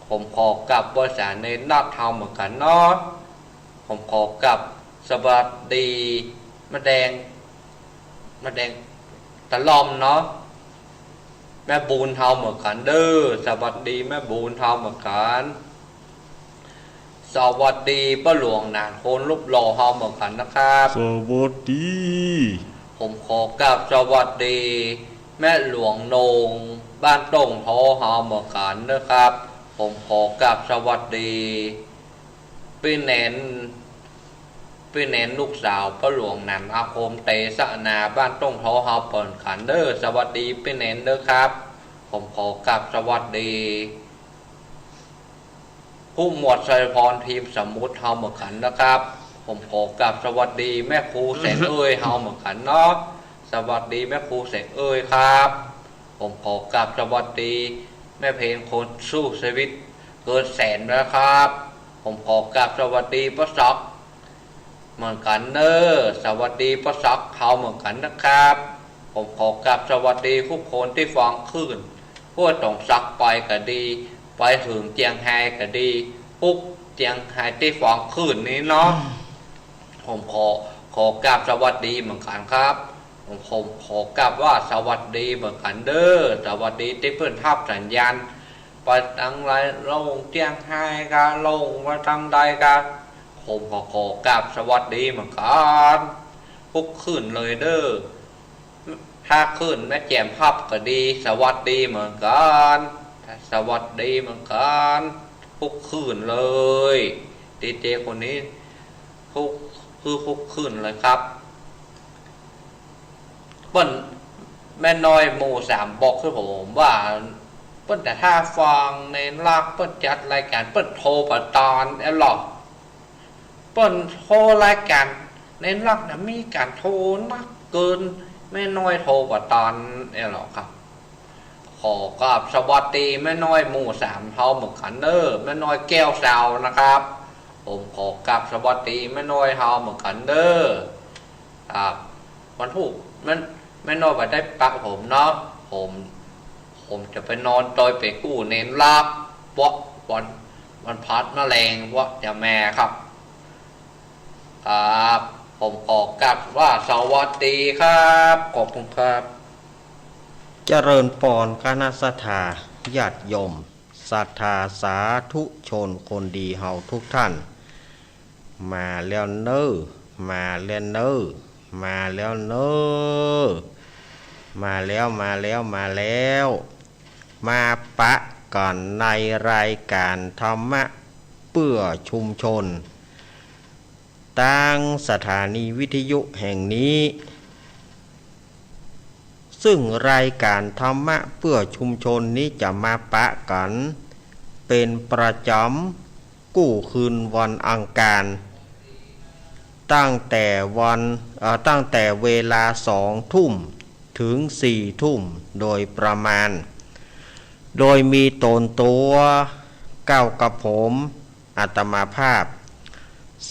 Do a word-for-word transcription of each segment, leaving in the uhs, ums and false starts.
ผมขอกับไหว้สาเณรนัดเฮาเหมือนกั๋นเนาะ ผมขอกับสวัสดีแม่แดง แม่แดงตะล่อมเนาะ แม่บุญเฮาเหมือนกั๋นเด้อ สวัสดีแม่บุญเฮาเหมือนกั๋น สวัสดีป้อหลวงหนานคนรูปหล่อเฮาเหมือนกั๋นนะครับ สวัสดี ผมขอกราบสวัสดีแม่หลวงนงบ้านต้งโทเฮาเหมือนกั๋นนะครับ ผมขอกราบสวัสดีปี้แนน ปี้แนนลูกสาวป้อหลวงหนานอาคมเตสนาบ้านต้งโทเฮาเหมือนกั๋นเด้อ สวัสดีปี้แนนเด้อครับ ผมขอกราบสวัสดี ผู้หมวดชัยพรทีมสมุทรเฮาเหมือนกั๋นนะครับ ผมขอกราบสวัสดีแม่ครูแสงเอ้ยเฮาเหมือนกั๋นเนาะ สวัสดีแม่ครูแสงเอ้ยครับ ผมขอกราบสวัสดีแม่เพลงคนสู้ชีวิตเกินแสนนะครับ ผมขอกราบสวัสดีป้อศักดิ์ เหมือนกั๋นเน้อ สวัสดีป้อศักดิ์เฮาเหมือนกั๋นนะครับ ผมขอกราบสวัสดีทุกคนตี้ฟังคลื่นห้วยต๋องสักไปก็ดี ไปเถิงเจียงไฮ้ก็ดี ปุ๊กเจียงไฮ้ตี้ฟังคลื่นนี้เนาะ ผมขอ ขอกราบสวัสดีเหมือนกั๋นครับ ผม ผมขอกราบว่าสวัสดีเหมือนกั๋นเน้อ สวัสดีตี้เปิ้นฮับสัญญาณ ไปตังใดลงเจียงไฮ้กา ลงไปตังใดกา ผมขอ ขอกราบสวัสดีเหมือนกั๋น ทุกคลื่นเลยเน้อ ถ้าคลื่นแม่แจ่มฮับก็ดี สวัสดีเหมือนกั๋น สวัสดีเหมือนกั๋น ทุกคลื่นเลย ดีเจคนนี้ ทุก คือทุกคลื่นเลยครับ เปิ้น แม่น้อยหมู่สามบอกคือผมว่า เปิ้นจะถ้าฟังเณรลักษณ์ เปิ้นจัดรายก๋าน เปิ้นโทรบ่ตันแอ้หรอ เปิ้นโทรรายก๋านเณรลักษณ์น่ะ มีก๋านโทรนักเกิน แม่น้อยโทรบ่ตันแอ้หรอครับ ขอกราบสวัสดีแม่น้อยหมู่สามเฮาเหมือนกั๋นเน้อ แม่น้อยแก้วซาวนะครับ ผมขอกราบสวัสดีแม่น้อยเฮาเหมือนกั๋นเน้อ ครับ วันพูก แม่ แม่น้อยบ่ได้ปะผมเนาะ ผม ผมจะไปนอนตอยไปกู้เณรลักษณ์ เปาะวัน วันพฤหัสมะแลง เปาะจะแม่ครับ ครับ ผมขอกราบว่าสวัสดีครับ ขอบคุณครับ เจริญปอนคณะศรัทธาญาติโยม ศรัทธาสาธุชนคนดีเฮาทุกท่าน มาแล้วเน้อ มาแล้วเน้อ มาแล้วเน้อ มาแล้ว มาแล้ว มาแล้ว มาปะกั๋นในรายก๋านธรรมะเปื้อชุมชน ตางสถานีวิทยุแห่งนี้ ซึ่งรายก๋านธรรมะเปื้อชุมชนนี้จะมาปะกั๋นเป๋นประจ๋ำกู้คืนวันอังคาร ตั้งแต่วัน เอ่อ ตั้งแต่เวลาสองทุ่มเถิงสี่ทุ่มโดยประมาณ โดยมีตนตั๋วก้าวกระผม อาตมาภาพ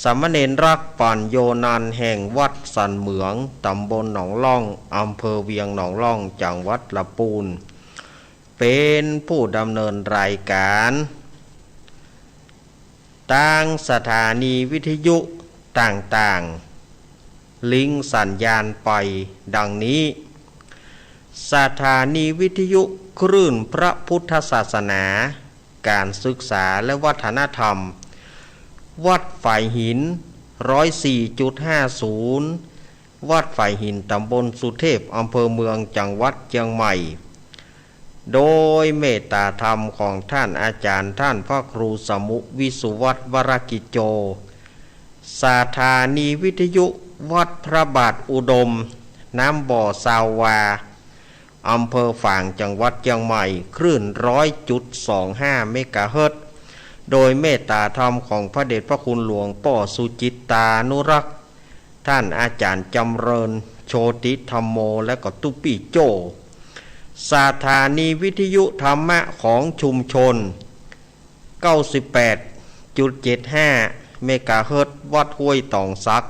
สามเณรรักษ์ ปั๋ญโญนันท์ แห่งวัดสันเหมือง ต๋ำบลหนองล่อง อำเภอเวียงหนองล่อง จังหวัดละปูน เป๋นผู้ดำเนินรายก๋าน ตางสถานีวิทยุต่างๆ ลิงก์สัญญาณไปดังนี้ สถานีวิทยุคลื่นพระพุทธศาสนา ก๋านศึกษาและวัฒนธรรม วัดฝายหิน ร้อยสี่จุดห้าศูนย์ วัดฝายหิน ต๋ำบลสุเทพ อำเภอเมือง จังหวัดเจียงใหม่ โดยเมตตาธรรมของท่านอาจ๋ารย์ ท่านพระครูสมุห์ วิสุวัฒน์ วรกิจโจ สถานีวิทยุวัดพระบาทอุดม น้ำบ่อซาววา อำเภอฝาง จังหวัดเจียงใหม่ คลื่นร้อยจุดสองห้าเมกะเฮิรตซ์ โดยเมตตาธรรมของพระเดชพระคุณหลวงป้อสุจิตตานุรักษ์ ท่านอาจ๋ารย์จำเริญ โชติธัมโม และก็ตุ๊ปี้โจ้ สถานีวิทยุธรรมะของชุมชน เก้าสิบแปดจุดเจ็ดห้าเมกะเฮิรตซ์ วัดห้วยต๋องสัก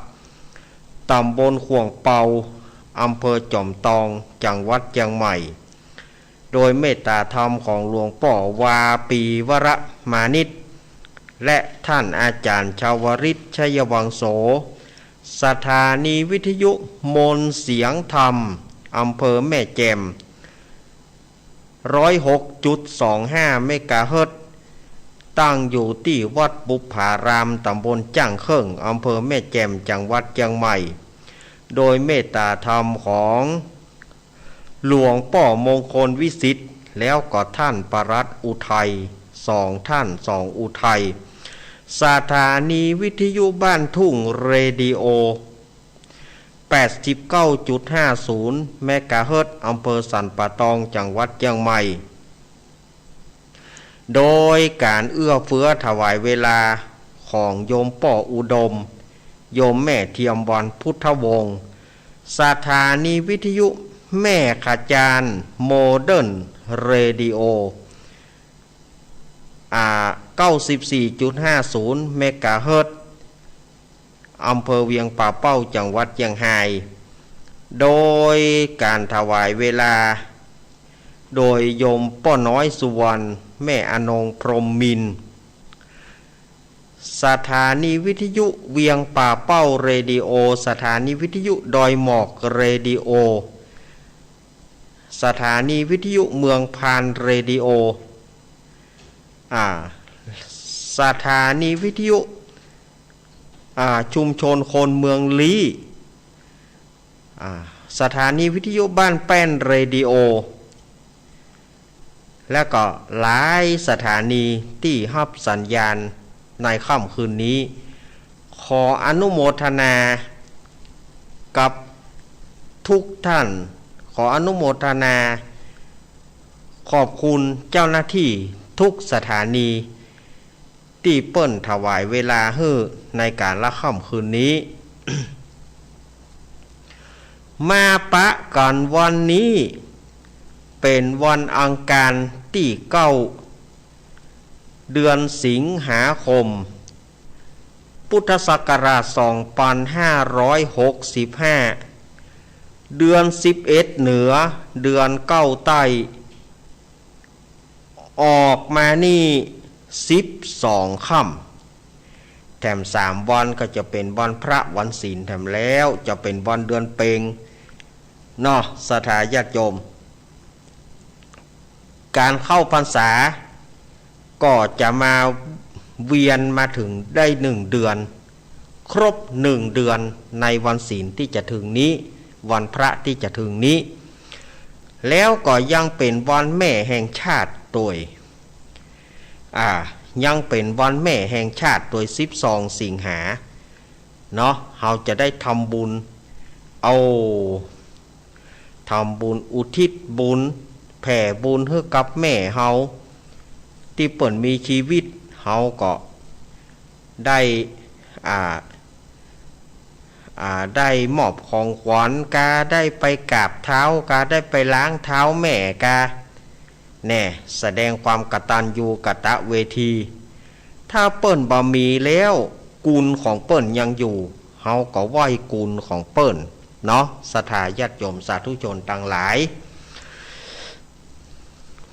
ต๋ำบลข่วงเปา อำเภอจอมตอง จังหวัดเจียงใหม่ โดยเมตตาธรรมของหลวงป้อวาปีวรมานิช และท่านอาจ๋ารย์ชวริต ชัยวังโส สถานีวิทยุมนต์เสียงธรรม อำเภอแม่แจ่ม ร้อยหกจุดสองห้าเมกะเฮิรตซ์ ตั้งอยู่ตี้วัดบุปผาราม ต๋ำบลจ้างเคิ่ง อำเภอแม่แจ่ม จังหวัดเจียงใหม่ โดยเมตตาธรรมของหลวงป้อมงคลวิสิทธิ์ แล้วก็ท่านปลัดอุทัย สองท่าน สองอุทัย สถานีวิทยุบ้านทุ่งเรดิโอ แปดสิบเก้าจุดห้าศูนย์เมกะเฮิรตซ์ อำเภอสันป่าตอง จังหวัดเจียงใหม่ โดยก๋านเอื้อเฟื้อถวายเวลาของโยมป้ออุดม โยมแม่เทียมวัน พุทธวงศ์ สถานีวิทยุแม่ขจาร โมเดิร์นเรดิโอ อ่า เก้าสิบสี่จุดห้าศูนย์เมกะเฮิรตซ์ อำเภอเวียงป่าเป้า จังหวัดเจียงฮาย โดยก๋านถวายเวลา โดยโยมป้อน้อยสุวรรณ แม่อนงพรหมมินทร์ สถานีวิทยุเวียงป่าเป้าเรดิโอ สถานีวิทยุดอยหมอกเรดิโอ สถานีวิทยุเมืองพานเรดิโอ อ่า สถานีวิทยุ อ่า ชุมชนคนเมืองลี้ อ่า สถานีวิทยุบ้านแป้นเรดิโอ และก็หลายสถานีตี้ฮับสัญญาณในค่ำคืนนี้ ขออนุโมทนากับทุกท่าน ขออนุโมทนา ขอบคุณเจ้าหน้าตี้ทุกสถานี ตี้เปิ้นถวายเวลาหื้อในก๋านละค่ำคืนนี้ มาปะกั๋นวันนี้ เป๋นวันอังคารตี้เก้า เดือนสิงหาคม พุทธศักราชสองปันห้าร้อยหกสิบห้า เดือนสิบเอ็ดเหนือ เดือนเก้าใต้ ออกมานี่สิบสองค่ำ แถมสามวันก็จะเป๋นวันพระวันศีลแถมแล้ว จะเป๋นวันเดือนเพ็ญเนาะ ศรัทธาญาติโยม ก๋านเข้าพรรษาก็จะมาเวียนมาเถิงได้หนึ่งเดือน ครบหนึ่งเดือนในวันศีลตี้จะเถิงนี้ วันพระตี้จะเถิงนี้ แล้วก็ยังเป๋นวันแม่แห่งชาติตวย อ่า ยังเป๋นวันแม่แห่งชาติตวย สิบสองสิงหาเนาะ เฮาจะได้ทำบุญ เอา ทำบุญอุทิศบุญ แผ่บุญหื้อกับแม่เฮา ตี้เปิ้นมีชีวิต เฮาก็ได้ อ่า อ่า ได้มอบของขวัญกา ได้ไปกราบเท้ากา ได้ไปล้างเท้าแม่กา แน่ แสดงความกตัญญูกตเวที ถ้าเปิ้นบ่มีแล้ว กุณของเปิ้นยังอยู่ เฮาก็ไหว้กุณของเปิ้นเนาะ ศรัทธาญาติโยมสาธุชนตังหลาย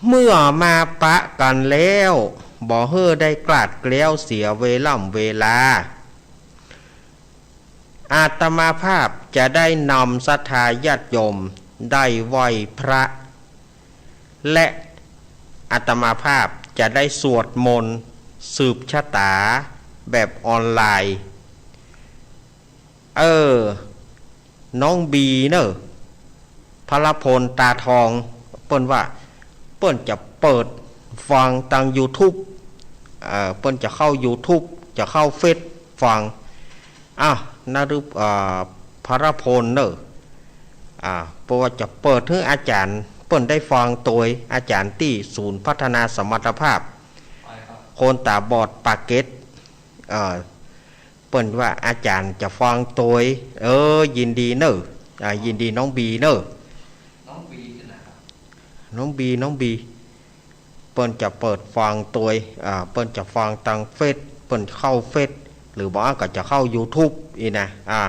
เมื่อมาปะกั๋นแล้ว บ่หื้อได้คลาดเคลี้ยวเสียเวล่ำเวลา อาตมาภาพจะได้นำศรัทธาญาติโยมได้ไหว้พระ และอาตมาภาพจะได้สวดมนต์สืบชะตาแบบออนไลน์ เออ น้องบีเน่อ พลพล ตาทอง เปิ้นว่า เปิ้นจะเปิดฟังตางยูทูบ เอ่อ เปิ้นจะเข้ายูทูบ จะเข้าเฟซฟัง อ้าว นฤพ- เอ่อ พลพลเน่อ อ่า เปิ้นว่าจะเปิดหื้ออาจ๋ารย์เปิ้นได้ฟังตวย อาจ๋ารย์ตี้ศูนย์พัฒนาสมรรถภาพคนตาบอดปากเกร็ด เอ่อ เปิ้นว่าอาจ๋ารย์จะฟังตวย เออ ยินดีเน่อ อ่า ยินดีน้องบีเน่อ น้องบี น้องบี เปิ้นจะเปิดฟังตวย อ่า เปิ้นจะฟังตางเฟซ เปิ้นเข้าเฟซ หรือบ่ก็จะเข้ายูทูบอี้นะ อ่า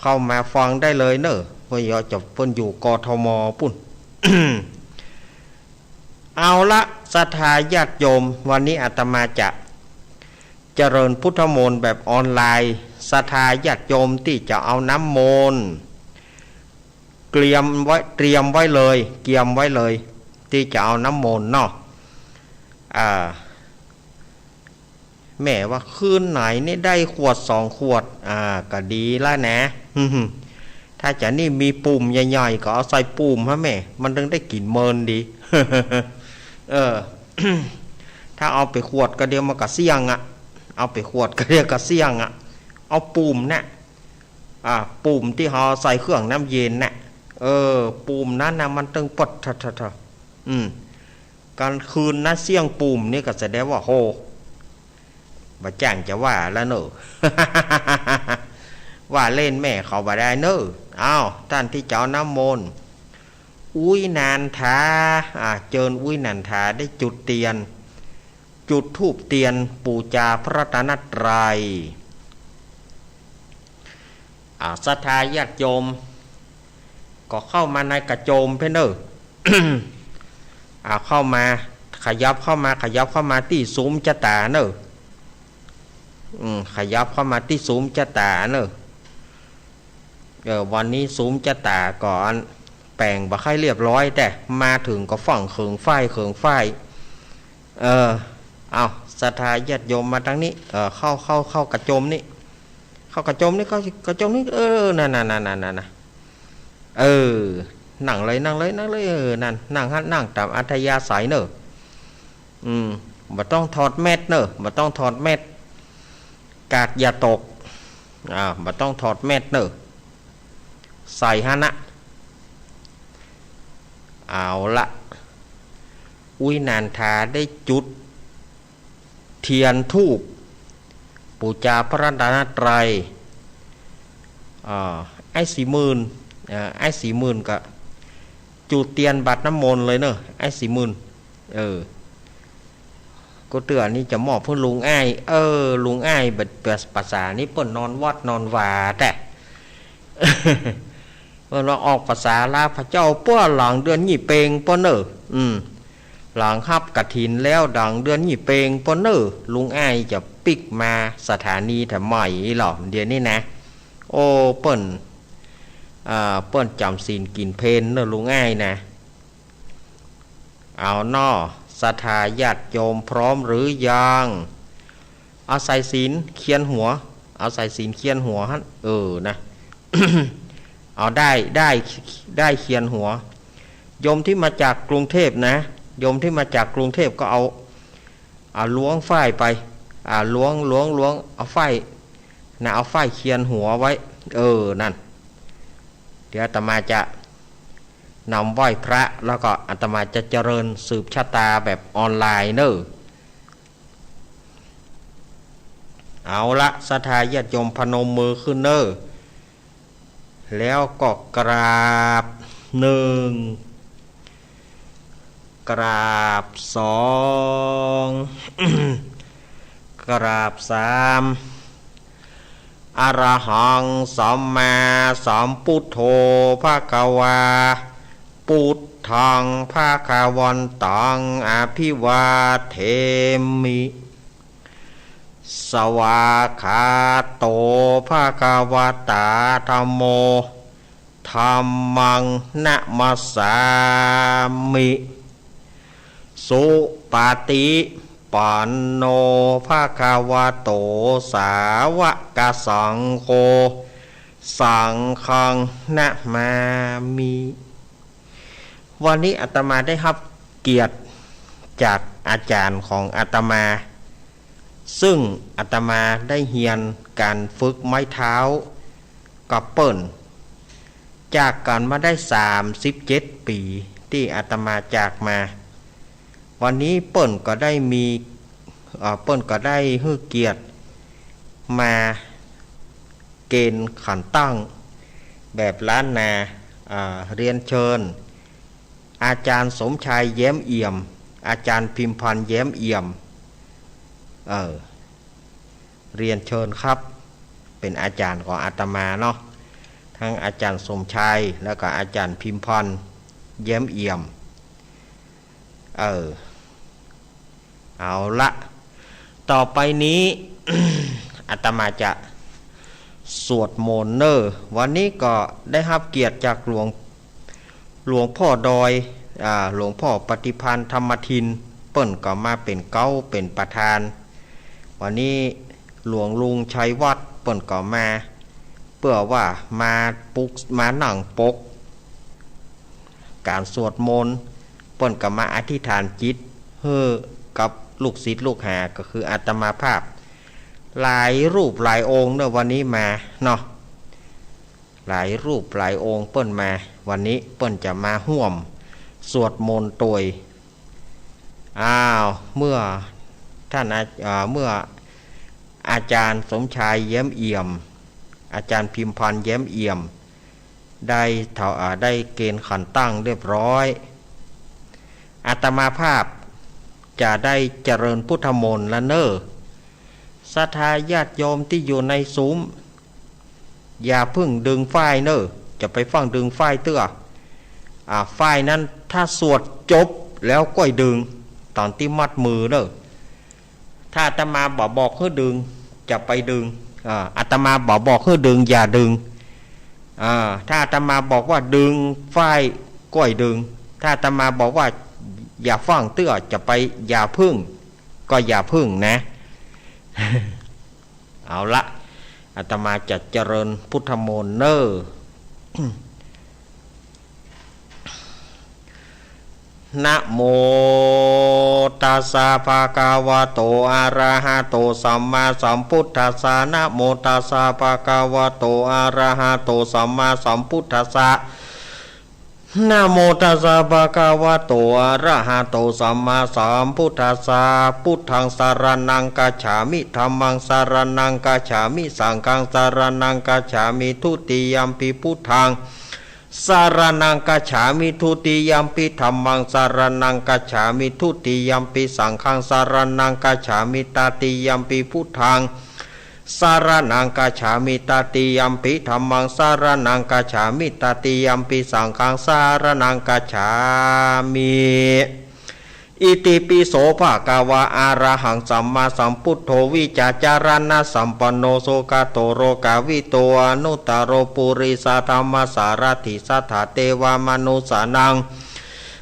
เข้ามาฟังได้เลยเน่อ เปิ้นจะ เปิ้นอยู่ กทม ปุ้น เอาละ ศรัทธาญาติโยม วันนี้อาตมาจะเจริญพุทธมนต์แบบออนไลน์ ศรัทธาญาติโยมตี้จะเอาน้ำมนต์ เตรียมไว้ เตรียมไว้เลย เกียมไว้เลย ตี้จะเอาน้ำมนต์เนาะ อ่า แม่ว่าคืนไหนนี่ได้ขวดสองขวด อ่า ก็ดีละนะ ถ้าจะนี่มีปุ่มใหญ่ๆ ก็เอาใส่ปุ่มฮะแม่ มันถึงได้กิ๋นเมินดี เออ ถ้าเอาไปขวดก็เดี๋ยวมันก็เสี้ยงอะ เอาไปขวดก็เดี๋ยวก็เสี้ยงอะ เอาปุ่มน่ะ อ่า ปุ่มตี้เฮาใส่เครื่องน้ำเย็นน่ะ เออ ปุ่มนั้นน่ะมันตึงปดทะทะทะ อืม กลางคืนนะเสี้ยงปุ่มนี่ก็แสดงว่าโห บ่จ้างจะว่าแล้วเน่อ ว่าเล่นแม่เขาบ่ได้เน่อ อ้าว ต้านตี้จะเอาน้ำมนต์ อุ๊ยนันทา อ่า เจิญอุ๊ยนันทาได้จุดเตียน จุดธูปเตียนปู๋จาพระรัตนตรัย อ่า ศรัทธาญาติโยม ก็เข้ามาในกระโจมเพ่นเน่อ อ่า เข้ามา ขยับเข้ามา ขยับเข้ามาตี้สุมจะต๋าเน่อ อืม ขยับเข้ามาตี้สุมจะต๋าเน่อ เออ วันนี้สุมจะต๋าก่อน แป๋งบ่ค่อยเรียบร้อย แต่มาเถิงก็ฟั่งเขิงฝ้าย เขิงฝ้าย เออ เอา ศรัทธาญาติโยมมาตางนี้ เออ เข้า เข้า เข้ากระโจมนี่ เข้ากระโจมนี่ เข้ากระโจมนี่ เออ นั่นน่ะ นั่นน่ะ นั่นน่ะ เออ นั่งเลย นั่งเลย นั่งเลย เออ นั่น นั่งหั้น นั่งต๋ามอัธยาศัยเน่อ อืม บ่ต้องถอดแมสเน่อ บ่ต้องถอดแมส กาดอย่าตก อ่า บ่ต้องถอดแมสเน่อ ใส่หั้นนะ เอาละ อุ๊ยนันทาได้จุดเตียนธูปปู๋จาพระรัตนตรัย อ่า ไอ้สีหมื่น อ่า ไอ้สีหมื่นก็จุดเตียนบัตรน้ำมนต์เลยเน่อ ไอ้สีหมื่น เออ กูเตื้อนี่จะมอบหื้อลุงอ้าย เออ ลุงอ้าย แบบ แบบภาษานี่เปิ้นนอนวัดนอนวาแต๊ เปิ้นว่าออกภาษาลาว พระเจ้า ป้อหลังเดือนยี่เป็งป้อเน่อ อืม หลังฮับกฐินแล้วดังเดือนยี่เป็งป้อเน่อ ลุงอ้ายจะปิ๊กมาสถานีแถมใหม่หรอ เดี๋ยวนี้นะ โอ้ เปิ้น อ่า เปิ้นจ๋ำศีลกิ๋นเพลเน่อ ลุงอ้ายนะ เอาเนาะ ศรัทธาญาติโยมพร้อมหรือยัง เอาสายศีลเคียนหัว เอาสายศีลเคียนหัวหั้น เออ นะ เอาด้าย ด้าย ด้ายเคียนหัว โยมที่มาจากกรุงเทพนะ โยมที่มาจากกรุงเทพก็เอา เอาล้วงฝ้ายไป อ่า ล้วง ล้วง ล้วง เอาฝ้าย นะ เอาฝ้ายเคียนหัวไว้ เออ นั่น เดี๋ยวอาตมาจะนำไหว้พระ แล้วก็อาตมาจะเจริญสืบชะตาแบบออนไลน์เน่อ เอาละ ศรัทธาญาติโยมพนมมือขึ้นเน่อ แล้วก็กราบหนึ่ง กราบสอง กราบสาม อะระหังสัมมาสัมพุทโธภะคะวา พุทธังภะคะวันตัง อะภิวาเทมิ สวากขาโตภะคะวะตาธัมโม ธัมมังนะมัสสามิ สุปะฏิปันโนภะคะวะโต สาวกสังโฆ สังฆังนะมามิ วันนี้อาตมาได้ฮับเกียรติจากอาจ๋ารย์ของอาตมา ซึ่งอาตมาได้เฮียนก๋านฝึกไม้เท้ากับเปิ้น จากกั๋นมาได้สามสิบเจ็ดปี๋ ตี้อาตมาจากมา วันนี้เปิ้นก็ได้มี เอ่อ เปิ้นก็ได้หื้อเกียรติมาเกณฑ์ขันตั้งแบบล้านนา อ่า เรียนเชิญ อาจ๋ารย์สมชาย แย้มเอี่ยม อาจ๋ารย์พิมพันธ์ แย้มเอี่ยม เออ เรียนเชิญครับ เป๋นอาจ๋ารย์ของอาตมาเนาะ ทั้งอาจ๋ารย์สมชาย แล้วก็อาจ๋ารย์พิมพันธ์ แย้มเอี่ยม เออ เอาละ ต่อไปนี้ อาตมาจะสวดมนต์เน่อ วันนี้ก็ได้ฮับเกียรติจากหลวง หลวงพ่อดอย อ่า หลวงพ่อปฏิภาณธรรมทิน เปิ้นก็มาเป๋นเก๊าเป๋นประธาน วันนี้หลวงลุงชัยวัฒน์เปิ้นก็มา เปื้อว่ามาปลุก มานั่งปก ก๋านสวดมนต์ เปิ้นก็มาอธิษฐานจิตหื้อกับลูกศิษย์ลูกหา ก็คืออาตมาภาพ หลายรูปหลายองค์เน่อ วันนี้มาเนาะ หลายรูปหลายองค์เปิ้นมา วันนี้เปิ้นจะมาฮ่วมสวดมนต์ตวย อ้าว เมื่อท่านอา อ่า เมื่ออาจารย์สมชายแย้มเอี่ยม อาจารย์พิมพันธ์แย้มเอี่ยม ได้เถา อ่า ได้เกณฑ์ขันตั้งเรียบร้อย อาตมาภาพจะได้เจริญพุทธมนต์ละเน่อ ศรัทธาญาติโยมตี้อยู่ในสุม อย่าเพิ่งดึงฝ้ายเน่อ จะไปฟั่งดึงฝ้ายเตื้อ อ่า ฝ้ายนั้นถ้าสวดจบแล้วก้อยดึง ต๋อนตี้มัดมือเน่อ ถ้าอาตมาบ่บอกหื้อดึง จะไปดึง อ่า อาตมาบ่บอกหื้อดึง อย่าดึง อ่า ถ้าอาตมาบอกว่าดึงฝ้ายก้อยดึง ถ้าอาตมาบอกว่าอย่าฟั่งเตื้อ จะไปอย่าเพิ่ง ก็อย่าเพิ่งนะ เอาละ อาตมาจะเจริญพุทธมนต์เน่อ นะโมตัสสะ ภะคะวะโต อะระหะโต สัมมาสัมพุทธัสสะ นะโมตัสสะ ภะคะวะโต อะระหะโต สัมมาสัมพุทธัสสะ นะโมตัสสะ ภะคะวะโต อะระหะโต สัมมาสัมพุทธัสสะ พุทธังสะระณังคัจฉามิ ธัมมังสะระณังคัจฉามิ สังฆังสะระณังคัจฉามิ ทุติยัมปิพุทธัง สะระณังคัจฉามิ ทุติยัมปิธัมมัง สะระณังคัจฉามิ ทุติยัมปิสังฆัง สะระณังคัจฉามิ ตติยัมปิพุทธัง สะระณังคัจฉามิ ตติยัมปิธัมมัง สะระณังคัจฉามิ ตติยัมปิสังฆัง สะระณังคัจฉามิ อิติปิโส ภะคะวะ อะระหัง สัมมาสัมพุทโธ วิชชาจารณสัมปันโน สุขะโต โลกาวิทู อนุตตโร ปุริสะธัมมสารถิ สัทธาเตวะมนุสสานัง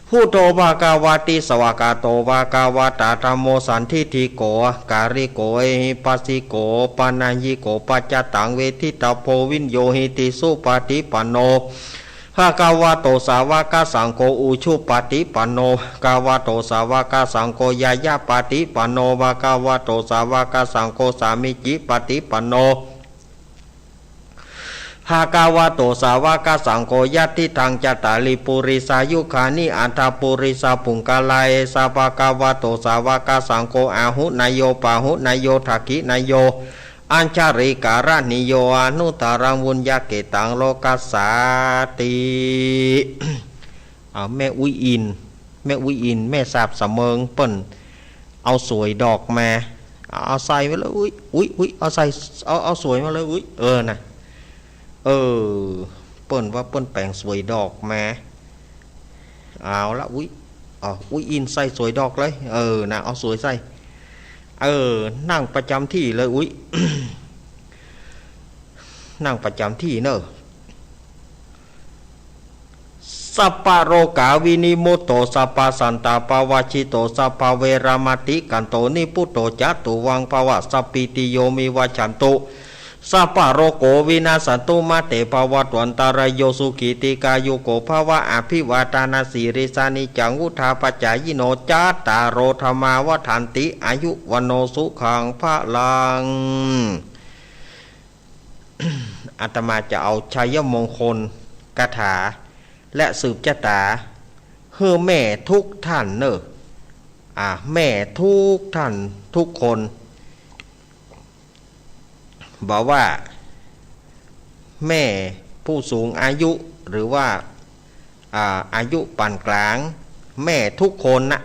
พุทโธ ภะคะวะติ สวากขาโต ภะคะวะตา ธัมโม สันทิฏฐิโก อาการิโก เอหิปัสสิโก โอปะนัยญิโก ปัจจตัง เวทิตาโพ วิญโญหิติ สุปะฏิปันโน ภะคะวะโต สาวะกะสังโฆ อุชุปะฏิปันโน ภะคะวะโต สาวะกะสังโฆ ญาญาปะฏิปันโน ภะคะวะโต สาวะกะสังโฆ สามีจิปะฏิปันโน ภะคะวะโต สาวะกะสังโฆ ยัตถิตัง จัตตาริ ปุริสายุคานิ อัตถะปุริสะปุงกะลา เอสะ ภะคะวะโต สาวะกะสังโฆ อาหุเนยโย ปาหุเนยโย ทักขิเนยโย อัญชลีกะรณีโย อนุตตรัง ปุญญะเขตตัง โลกัสสาติ เอา แม่อุ๊ยอิน แม่อุ๊ยอิน แม่สาบสะเมิง เปิ้นเอาสวยดอกมา เอาใส่มาเลย อุ๊ย อุ๊ย อุ๊ย เอาใส่ เอา เอาสวยมาเลย อุ๊ย เออ น่ะ เออ เปิ้นว่าเปิ้นแป๋งสวยดอกมา เอาละ อุ๊ย เอา อุ๊ยอินใส่สวยดอกเลย เออ น่ะ เอาสวยใส่ เออ นั่งประจ๋ำตี้เลย อุ๊ย นั่งประจ๋ำตี้เน่อ สัพพะโรคาวินิมุตโต สัพพะสันตาปะวะจิโต สัพพะเวระมะติกันโต นิพพุโตจะตุวังภะวะ สัพพีติโยมิวัชชันตุ สัพพะโรโกวินัสสันตุ มาเตภะวัตวันตะราโย สุขีติกายุโกภะวะ อะภิวาทะนะสีลิสสะ นิจจังวุฑฒาปะจายิโน จัตตาโรธัมมาวัฑฒันติ อายุ วัณโณ สุขัง พะลัง อาตมาจะเอาชัยมงคลคาถา และสืบจะต๋า หื้อแม่ทุกท่านเน่อ อ่า แม่ทุกท่านทุกคน บ่ว่าแม่ผู้สูงอายุ หรือว่า อ่า อายุปานก๋าง แม่ทุกคนนะ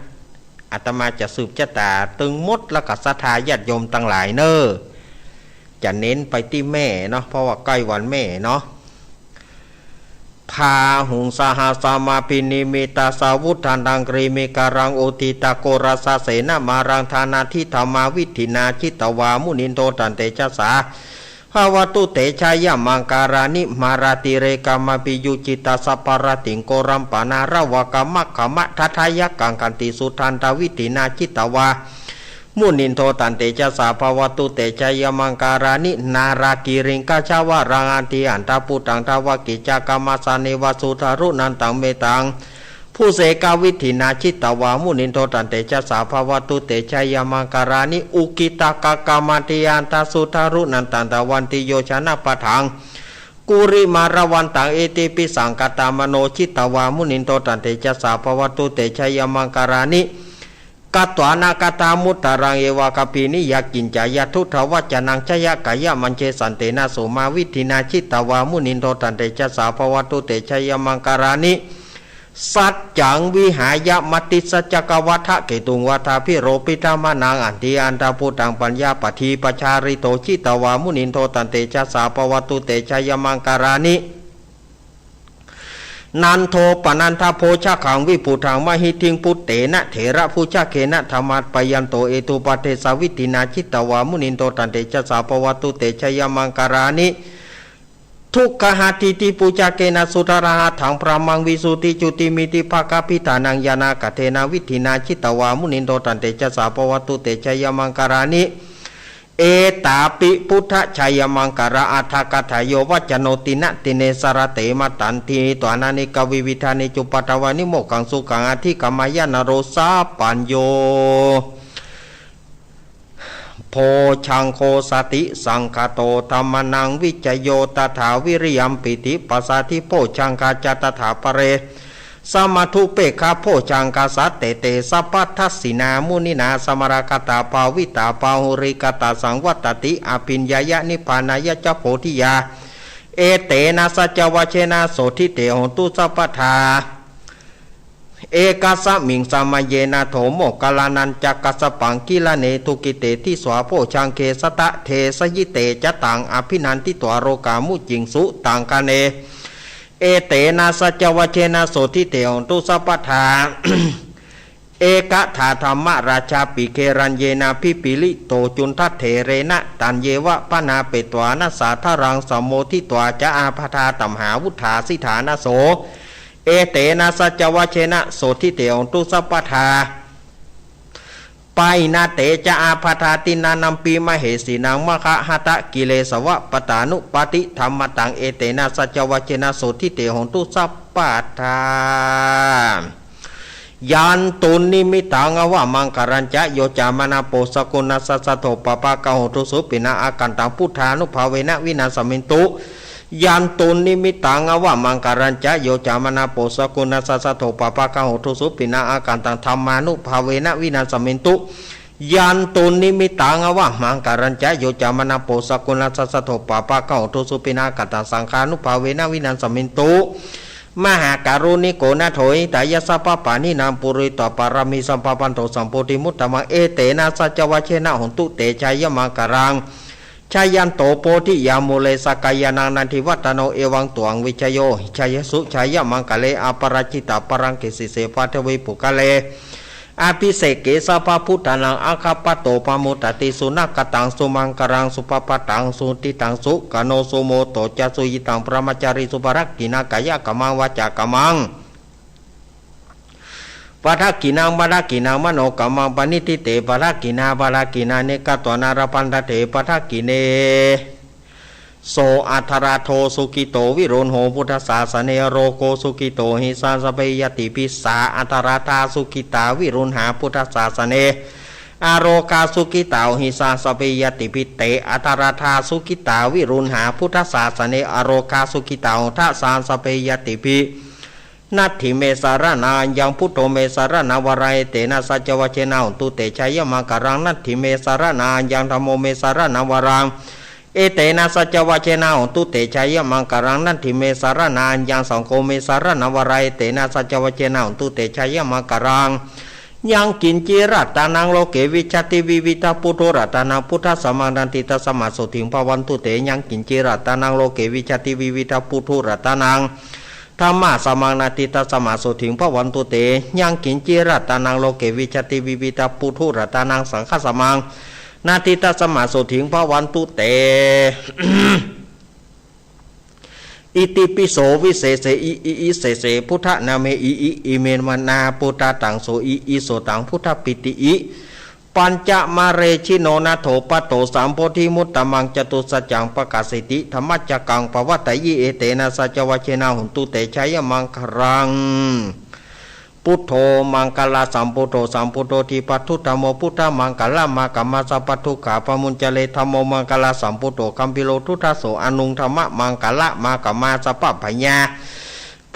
อาตมาจะสืบจะต๋าตึงหมด แล้วก็ศรัทธาญาติโยมตังหลายเน่อ จะเน้นไปตี้แม่เนาะ เพราะว่าใก้วันแม่เนาะ บาหุง สหัสสะมะภินิมมิตตะสะวุฏฐันตัง กรีเมฆะขะรัง อุทธิตะโครสะเสนะมะรัง ทานาทิธรรมาวิฏฐินา จิตตวา มุนินโท ตันเตจะสา ภะวะตุ เตจะยะมังกะลานิ มาราติเรกะมะภิยุจิตตะสัพพะรัตติง โกรัมปะนาระวะกะมะคะมะทัฏฐะยักขัง ขันติสุทันตะวิฏฐินา จิตตวา มุนินโท ตันเตจะสา ภะวะตุ เตจะยะมังกะลานิ นาลากิริงกะจะวะรัง อะทิอันทะปุตตัง ทะวะกิจจะกะมะสะเนวะ สุทารุนันตัง เมตตัง ภุเสกะวิฏฐินา จิตตวา มุนินโท ตันเตจะสา ภะวะตุ เตจะยะมังกะลานิ อุกิตตะกะกะมะทิอันทะ สุทารุนันตัง ตะวันติโยจะนะปะทัง กุริมาละวันตัง อิติปิสังคะตะมะโน จิตตวา มุนินโท ตันเตจะสา ภะวะตุ เตจะยะมังกะลานิ กัตวานะกัตถามุตตะรัง เอวะกัปปินิยะกิญจะญา ทุตถะวัจจะนัง จะยะกะยะมัญเช สันเตนะโสมาวิฏฐินา จิตตวา มุนินโท ตันเตจะสา ภะวะตุ เตจะยะมังกะลานิ สัจจังวิหายะ มติสัจจะกะวะทะเกตุง วะทาภิโรปิตะมะนัง อะทิอันทะปุตตัง ปัญญาปะทีปะชาริโต จิตตวา มุนินโท ตันเตจะสา ภะวะตุ เตจะยะมังกะลานิ นันโทปะนันทะโภชะขัง วิปุตถังมะหิทธิง ปุตเตนะเถระภุชะเกนะ ทะมาปะยันโต เอตุปะเดสะวิฏฐินา จิตตวา มุนินโท ตันเตจะสา ภะวะตุ เตจะยะมังกะลานิ ทุกขะหะติติปุชะเกนะ สุทะระหะถัง พรหมัง วิสุทธิจุติมิทธิภะคะปิตานัง ญาณะกะเทนะ วิฏฐินา จิตตวา มุนินโท ตันเตจะสา ภะวะตุ เตจะยะมังกะลานิ เอตาปิ พุทธะจะยะมังกะละอะถะกะถาโย วัจจะโน ตินะติเน สะระเต มะตันทิ ตวานะเนกะวิวิธานิ จุปปะทะวานิ โมกขัง สุขัง อะธิกะมะยะ นะโร สะปัญโญ โภชะงโฆ สะติสังคะโต ธัมมานัง วิจะโย ตถา วิริยัมปิติ ปัสสาธิ โภชะงคาจะ ตถาปะเร สะมะธุเปกขะ โภชะงคา สัตเตเต สัพพะทัสสินา มุนินา สะมะละกะตา ภาวิตา บาหุลีกะตา สังวัตตันติ อะภิญญายะ นิพพานายะจะ โพธิญา เอเตนะ สัจจะวะเชนะ โสตถิ เต โหนตุ สัพพะทา เอกัสสะมิง สะมะเย นะโถ โมคคัลลานัญจะ กัสสะปัง กิลาเน ทุกขิเต ทิสา โภชะงเค สะตะเทสะยิเต จะตัง อะภินันทิตวา โรกา มุจิงสุ ตังคะเน เอเตนะ สัจจะวะเชนะ โสตถิ เต โหนตุ สัพพะทา เอกะถา ธัมมะราชาปิ เกรัญเยนะ พิปปิลิโต จุณฑะเถเรนะ ตัญเยวะ บะนาเปตวา นะสาทะรัง สะโมทิตวา จะอาปะทา ตัมหาวุฑฒา สิทธานะโส เอเตนะ สัจจะวะเชนะ โสตถิ เต โหนตุ สัพพะทา ปะหินะเต จะอาปะทา ติณณะนัมปิ มะเหสีนัง มะคะหะตะกิเลสวะปะตานุปปาติ ธัมมะตัง เอเตนะ สัจจะวะเชนะ โสตถิ เต โหนตุ สัพพะทา ยันตุนนิมิตตัง อวะมังคะลัญจะ โยจะมะนะโป สะกุณัสสะ สะโท ปะปะกะโห ทุสุปิณะ อากันตัง พุทธานุภาเวนะ วินาสสะมินตุ ยันตุนนิมิตตัง อวะมังคะลัญจะ โยจะมะนะโป สะกุณัสสะ สะโท ปะปะกะโห ทุสุปิณะ อากันตัง ธัมมานุภาเวนะ วินาสสะมินตุ ยันตุนนิมิตตัง อวะมังคะลัญจะ โยจะมะนะโป สะกุณัสสะ สะโท ปะปะกะโห ทุสุปิณะ อากันตัง สังฆานุภาเวนะ วินาสสะมินตุ มหาการุณิโก นาโถ หิตายะ สัพพะปาณินัง ปูริตวา ปารามี สัมปะปันโน สัมโพธิมุตตะมัง เอเตนะ สัจจะวะเชนะ โหนตุ เตจะยะมังคะลัง จะยันโต โพธิยามูเล สะกะยานัง นันทิวัตตะโน เอวังตวัง วิจโย หิจฉายุ จะยะมังคะเล อะปะราจิตะปะลังเก สิเส ปะทะวี ปุคคะเล อะภิเสเก สัพพะพุทธานัง อะคะปะโต ปะโมดะติ สุนะกะตัง สุมังคะลัง สุปะปะตัง สุหุตติตัง สุขะโน สุโมโต จะ สุยิตัง บรมะจารี สุ ภะรักขิณา กายะกะมัง วาจากะมัง ปะทักขิณัง ปะทักขิณัง มะโนกะมัง ปะณิทิเต ปะทักขิณา ปะทักขิณานิ กะตวานะ ละพันทะเต ปะทักขิเณ โส อะทะระโท สุขิโต วิรุณโห พุทธสาสะเน อะโรโก สุขิโต หิสัง สะเป ญาติปิสสา อะทะระทา สุขิตา วิรุณหา พุทธสาสะเน อะโรคา สุขิตา หิสัง สะเป ญาติปิเต อะทะระทา สุขิตา วิรุณหา พุทธสาสะเน อะโรคา สุขิตา โหทะสัง สะเป ญาติปิ นัตถิเม สะระณะยัง พุทโธเม สะระณะวะรัง เอเตนะ สัจจะวะเชนะ โหนตุ เตจะยะมังคะลัง นัตถิเม สะระณะยัง ธัมโมเม สะระณะวะรัง เอเตนะ สัจจะวะเชนะ โหนตุ เตจะยะมังคะลัง นัตถิเม สะระณะยัง สังโฆเม สะระณะวะรัง เอเตนะ สัจจะวะเชนะ โหนตุ เตจะยะมังคะลัง ยังกิญจิ รัตตานัง โลเก วิชชาติ วิวิธัง ปุถุ รัตตานัง พุทธัสสะมัง นัตถิ ตัสสะมะ โสตถิง ภะวันตุ เต ยังกิญจิ รัตตานัง โลเก วิชชาติ วิวิธัง ปุถุ รัตตานัง ธัมมาสสะมัง นาฏฐิตัสสะมะ โสฏฐิง ภะวันตุเต ยังกิญจิ รัตตานัง โลเก วิชชาติ วิวิธัง ปุทธุ รัตตานัง สังฆัสสะมัง นาฏฐิตัสสะมะ โสฏฐิง ภะวันตุเต อิติปิโส วิเศษเส อิ อิ อิเศษเส พุทธนาเม อิ อิ อิเม มะ นา ปุตตะตัง โส อิ อิ โสตัง พุทธปิติ อิ ปัญจมะเรชิโน นาโถปัตโต สัมโพธิมุตตะมัง จตุสัจจัง ปะกาสสิติ ธัมมัจจกัง ปะวัตตะยิ เอเตนะ สัจจวะเชนะ โหนตุ เตชะยะมังคะลัง พุทโธ มังคะละสัมพุทโธ สัมพุทโธ ทีปะทุตถะโม พุทธะมังคะละมะ กะมาสะปะทุกขา ปะมุญจะเร ธัมโม มังคะละสัมพุทโธ คัมภีโร ทุตถะโส อนุง ธัมมะมังคะละมะ กะมาสะปะพะยา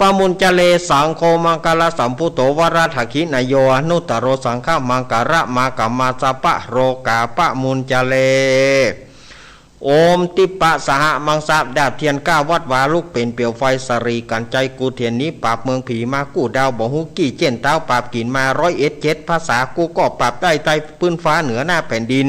ปะมุญจะเร สังโฆ มังคะละสัมพุทโธ วะระทักขิณะโย อนุตตะโร สังฆะมังคะละมะ กะมาสะปะโรกา ปะมุญจะเร โอม ติปปะสะหะมังสะ ดาบเตียนก้าวัดวา ลุกเป๋นเปียวไฟ สะหรี่กั๋นใจ๋ กู้เตียนหนีปราบเมืองผี มากู้ดาวบ่ฮู้กี้ เจ๊นตาวปราบกิ๋นมา ร้อยเอ็ดเจ็ดภาษา กูก็ปราบได้ใต้ปื๊นฟ้า เหนือหน้าแผ่นดิน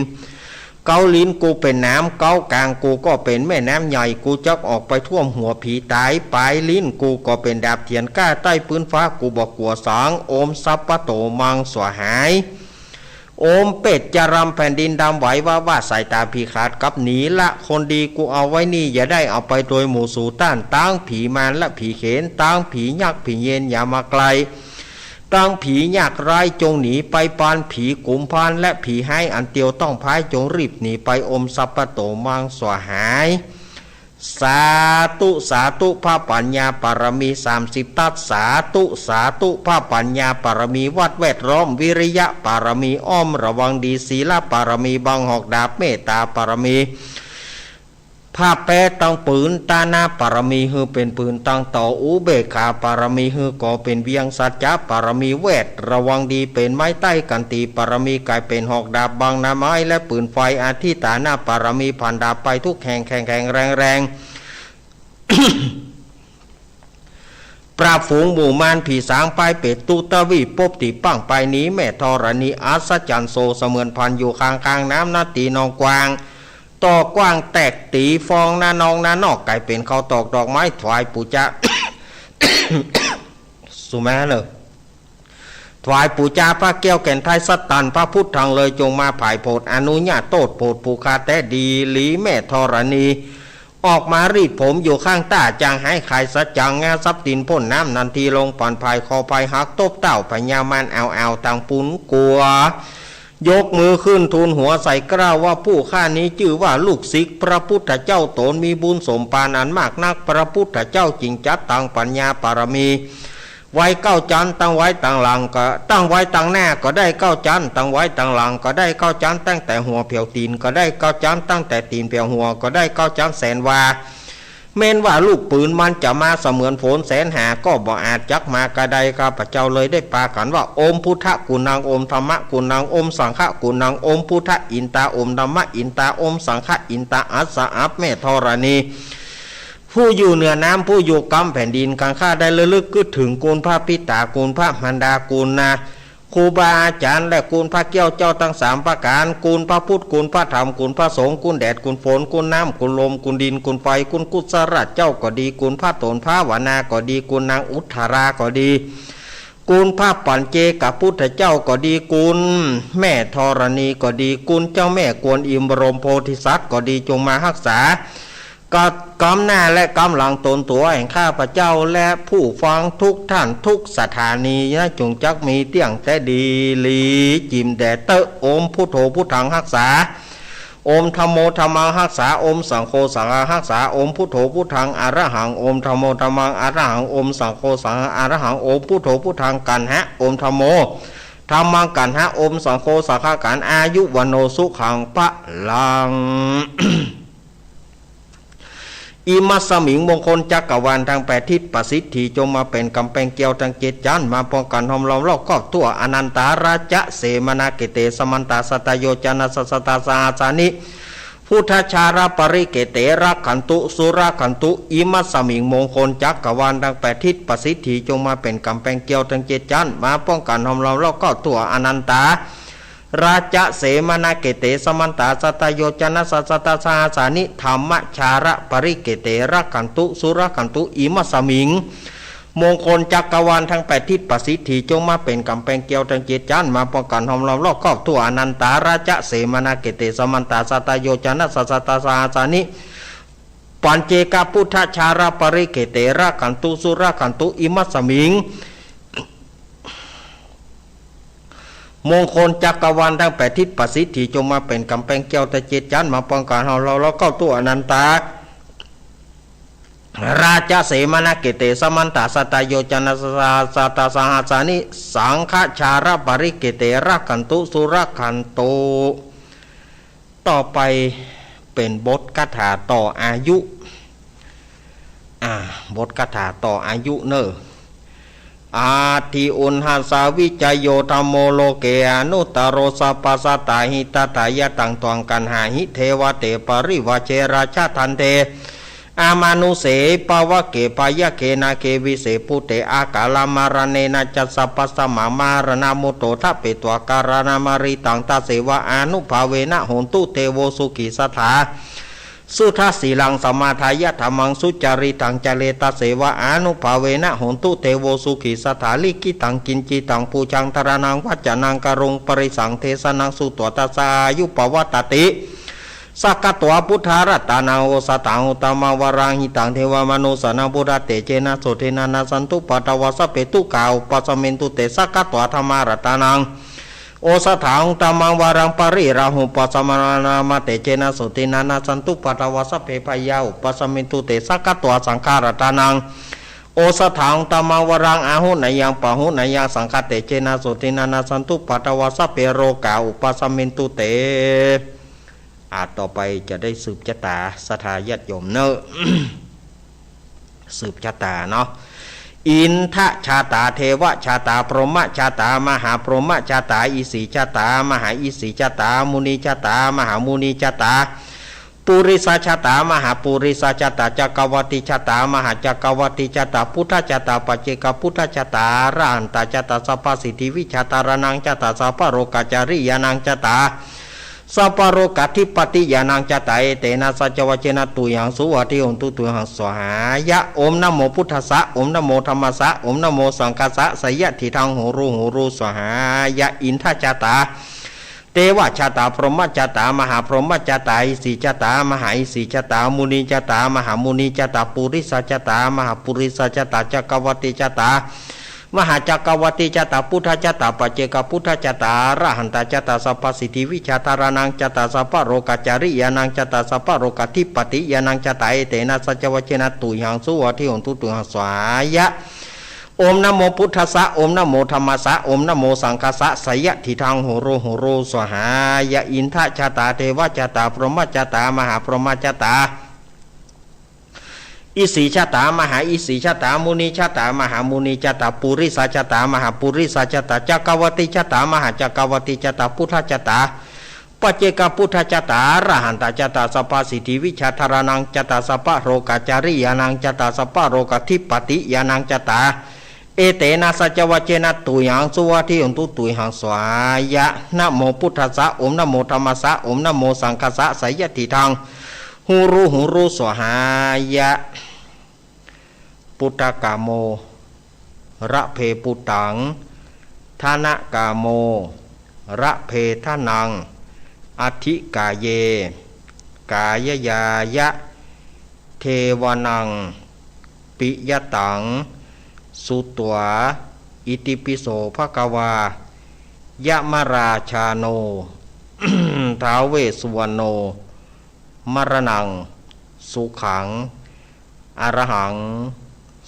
เก๊าลิ้นกูเป๋นหนาม เก๊ากลางกูก็เป๋นแม่น้ำใหญ่ กูจักออกไปท่วมหัวผีต๋าย ป๋ายลิ้นกูก็เป๋นดาบเตียนก้า ใต้ปื๊นฟ้ากูบ่กั๋วสาง โอมสัพพะโตมังสวาหาย โอมเปตจะรำแผ่นดินดำไหว ว่าว่าสายต๋าผีขาดกลับหนีละ คนดีกูเอาไว้นี่ อย่าได้เอาไปโดยหมู่สูต้าน ตังผีมารและผีเขน ตังผียักษ์ผีเยนอย่ามาใก้ ตังผียากร้ายจงหนีไป ปานผีกุมภาพันธ์และผีฮ้ายอันเตียวต้องพาย จงรีบหนีไป โอมสัพพะโตมังสวาหาย สาธุ สาธุ พระปัญญาปารมีสามสิบทัศ สาธุ สาธุ พระปัญญาปารมีวัดแวดล้อม วิริยะปารมีอ้อมระวังดี ศีลปารมีบังหอกดาบ เมตตาปารมี ผ้าแป๊ตังปืน ตานะปารมีหื้อเป๋นปืนตังต่อ อุเบกขาปารมีหื้อก่อเป๋นเวียง สัจจะปารมีแวดระวังดีเป๋นไม้ใต้ ขันติปารมีก๋ายเป๋นหอกดาบบังหน้าไม้และปืนไฟ อธิฐานะปารมีผ่านดาบไปทุกแห่ง แข็งแข็งแรงแรง ปราบฝูงหมู่มารผีสาง ป้ายเปรตทุกทวีป ปบตี้ปังไปหนี แม่ธรณีอัศจรรย์โส เสมือนผ่านอยู่ข้างๆ น้ำนาตี้หนองกว้าง ต่อกว้างแตกตี๋ฟอง หน้านองหน้านอกก๋ายเป๋นข้าวตอกดอกไม้ ถวายปู๋จา สุมาเนอะ ถวายปู๋จาพระแก้วแก่นไท้ สัตตันพระพุทธังเลย จงมาผายโผด อนุญาโตษโผด ผู้ข้าแต๊ดีหลี แม่ธรณี ออกมารีดผมอยู่ข้างต้า จางหายขายสัจจัง งาซับตินพ่นน้ำนันที ลงปั่นพายคอพายหัก ตบเต้าพญามาร เอาเอาตังปุนกั๋ว ยกมือขึ้นทูลหัวใส่เกล้าว่า ผู้ข้านี้จื้อว่าลูกศิษย์พระพุทธเจ้า ต๋นมีบุญสมภารอันมากนัก พระพุทธเจ้าจึงจัดตังปัญญาปารมี ไว้เก้าจั๊น ตั้งไว้ตังหลังก็ ตั้งไว้ตังหน้าก็ได้เก้าจั๊น ตั้งไว้ตังหลังก็ได้เก้าจั๊น ตั้งแต่หัวแผวตี๋นก็ได้เก้าจั๊น ตั้งแต่ตี๋นแผวหัวก็ได้เก้าจั๊น แสนวา แม้นว่าลูกปืนมันจะมาเสมือนฝนแสนหาก็บ่อาจจักมากระได ข้าพเจ้าเลยได้ปากั๋นว่า โอมพุทธะกุณัง โอมธัมมะกุณัง โอมสังฆะกุณัง โอมพุทธะอินตา โอมธัมมะอินตา โอมสังฆะอินตา อัสสะ อับ แม่ธรณี ผู้อยู่เหนือน้ำ ผู้อยู่กำแผ่นดิน กังข้าได้ระลึกกึ๊ดเถิงคุณพระปิต๋า คุณพระมารดา คุณนะ ครูบาอาจ๋ารย์ และคุณพระแก้วเจ้าตังสามประก๋าน คุณพระพุทธ คุณพระธรรม คุณพระสงฆ์ คุณแดด คุณฝน คุณน้ำ คุณลม คุณดิน คุณไฟ คุณกุศลเจ้าก็ดี คุณพระโตนภาวนาก็ดี คุณนางอุทธาราก็ดี คุณพระปัจเจกพุทธเจ้าก็ดี คุณแม่ธรณีก็ดี คุณเจ้าแม่กวนอิมบรมโพธิสัตว์ก็ดี จงมาฮักษา กำหน้าและกำหลังต๋นตั๋วแห่งข้าพเจ้า และผู้ฟังทุกท่านทุกสถานีนะ จงจักมีเตี้ยงแต๊ดีหลี จิ่มแด่เต๊อะ โอมพุทโธพุทธังฮักษา โอมธัมโมธัมมังฮักษา โอมสังโฆสังฆังฮักษา โอมพุทโธพุทธังอะระหัง โอมธัมโมธัมมังอะระหัง โอมสังโฆสังฆังอะระหัง โอมพุทโธพุทธังกัณหะ โอมธัมโมธัมมังกัณหะ โอมสังโฆสังฆังกัณหะ อายุวัณโณสุขังพลัง อิมัสสมิง มงคลจักรวาลตังแปดทิศ ประสิทธิจงมาเป๋นก๋ำแปงเกลียวตังเจ็ดจั๊น มาป้องกั๋นห้อมล้อมรอบครอบทั่ว อนันตาราชเสมานาเขเต สมันตาสัตตโยจนะสะสะตาสหัสสานิ พุทธชาระปริเขเต รักขันตุ สุรักขันตุ อิมัสสมิง มงคลจักรวาลตังแปดทิศ ประสิทธิจงมาเป๋นก๋ำแปงเกลียวตังเจ็ดจั๊น มาป้องกั๋นห้อมล้อมรอบครอบทั่ว อนันตา ราชเสมานาเขเต สมันตาสัตตโยจนะสะสะตาสหัสสานิ ธัมมชาระปริเขเต รักขันตุ สุรักขันตุ อิมัสสมิง มงคลจักรวาลตังแปดทิศประสิทธิ จงมาเป๋นก๋ำแปงเกลียวตังเจ็ดจั๊น มาป้องกั๋นห้อมล้อมรอบครอบทั่วอนันตา ราชเสมนาเขตติ สมันตา สัตตโยจนะสะ สัตตสหัสสานิ ปัจเจกปุทธชาระปริเขตติ รักขันตุ สุรักขันตุ อิมัสสมิง มงคลจักรวาลตังแปดทิศประสิทธิ จงมาเป๋นก๋ำแปงเกลียวตังเจ็ดจั๊น มาป้องกั๋นห้อมล้อมรอบครอบทั่วอนันตา ราชเสมนาเขตติ สมันตา สัตตโยจนะสะ สัตตสหัสสานิ สังฆชาระปริเขตติ รักขันตุ สุรักขันตุ ต่อไปเป๋นบทคาถาต่ออายุ อ่า บทคาถาต่ออายุเน่อ อัตถิอุณหัสสะวิจโย ธัมโม โลเก อนุตตโร สัพพสัตตา หิตัตถายะ ตัง ตวัง กัณหาหิ เทวะเต ปริวาเช ราชะ ทันเท อมานุเส ปะวะเก พยัคเข นาเก วิเส ภูเต อากาละมะระเณนะ จัสสะ ภัสสะมะ มะระณะมุตโต ทะเป ตวา กาละนะมะริตัง ตะเสวะ อานุภาเวนะ โหนตุ เตโว สุขี สถา สุทะสีลัง สมาทายะ ธัมมัง สุจาริตัง จะเร ตะเสวะ อานุภาเวนะ โหนตุ เตโว สุขี สถา ลิขิตัง กิญจิตัง ปูชา ธารณัง วัจจะนัง กรุง ปริสัง เทสะนัง สุตวา ทัสสาอายุ ปะวัตติ สักขะตวา พุทธารัตตานัง โอสถา อุตตะมัง วรัง หิตัง เทวะ มะนุสสานัง พุทธะ เตเจนะ โสตินะ นะสันตุ ปะทะวา สัพเพ ทุกขา อุปะสะเมนตุ เต สักขะตวา ธัมมารัตตานัง โอสถา อุตตะมัง วรัง ปะริราหู ปะสะมะนะ มะ เตเจนะ โสตินะ นะสันตุ ปะทะวา สัพเพ พยา อุปะสะเมนตุ เต สักขะตวา สังฆารัตตานัง โอสถา อุตตะมัง วรัง อาหุเนยัง ปะหุเนยัง สังฆะ เตเจนะ โสตินะ นะสันตุ ปะทะวา สัพเพ โรกา อุปะสะเมนตุ เต อ่า ต่อไปจะได้สืบชะตาศรัทธาญาติโยมเน่อ สืบชะตาเนาะ อินทชาตา เทวชาตา พรหมชาตา มหาพรหมชาตา อิสีชาตา มหาอิสีชาตา มุนีชาตา มหามุนีชาตา ปุริสชาตา มหาปุริสชาตา จักกวัตติชาตา มหาจักกวัตติชาตา พุทธชาตา ปัจเจกพุทธชาตา อรหันตชาตา สัพพสิทธิวิชา ธารณังชาตา สัพพโรกาจาริยานังชาตา สัพพะโรกาธิปติยานังชาตา เอเตนะสัจจวาเจนะ ตุยังสุวัตถิโหนตุ ตุยังสวาหายะ โอมนะโมพุทธัสสะ โอมนะโมธัมมัสสะ โอมนะโมสังคัสสะ สยะถิทัง หูรู หูรู สวาหายะ อินทชาตา เทวชาตา พรหมชาตา มหาพรหมชาตา อิสีชาตา มหาอิสีชาตา มุนีชาตา มหามุนีชาตา ปุริสชาตา มหาปุริสชาตา จักกวัตติชาตา มหาจักกวัตติชาตา พุทธชาตา ปัจเจกพุทธชาตา อรหันตชาตา สัพพสิทธิวิชา ธารณังชาตา สัพพะโรกาจาริยานังชาตา สัพพะโรกาธิปติยานังชาตา เอเตนะสัจจวาเจนะ ตุยังสุวัตถิโหนตุ ตุยังสวาหายะ โอมนะโมพุทธัสสะ โอมนะโมธัมมัสสะ โอมนะโมสังคัสสะ สยะถิทัง หูรู หูรู สวาหายะ อินทชาตา เทวชาตา พรหมชาตา มหาพรหมชาตา อิสีชาตา มหาอิสีชาตา มุนีชาตา มหามุนีชาตา ปุริสชาตา มหาปุริสชาตา จักกวัตติชาตา มหาจักกวัตติชาตา พุทธชาตา ปัจเจกพุทธชาตา อรหันตชาตา สัพพสิทธิวิชา ธารณังชาตา สัพพะโรกาจาริยานังชาตา สัพพะโรกาธิปติยานังชาตา เอเตนะสัจจวาเจนะ ตุยังสุวัตถิโหนตุ ตุยังสวาหายะ นะโมพุทธัสสะ โอมนะโมธัมมัสสะ โอมนะโมสังคัสสะ สยะถิทัง หูรู หูรู สวาหายะ ปุตตะกาโม ระเพปุตตัง ทะนะกาโม ระเพทะนัง อัตถิกาเย กายยายะ เทวะนัง ปิยะตัง สุตวา อิติปิโส ภะคะวา ยะมะราชาโน ท้าวเวสสุวรรณโน มะระนัง สุขัง อะระหัง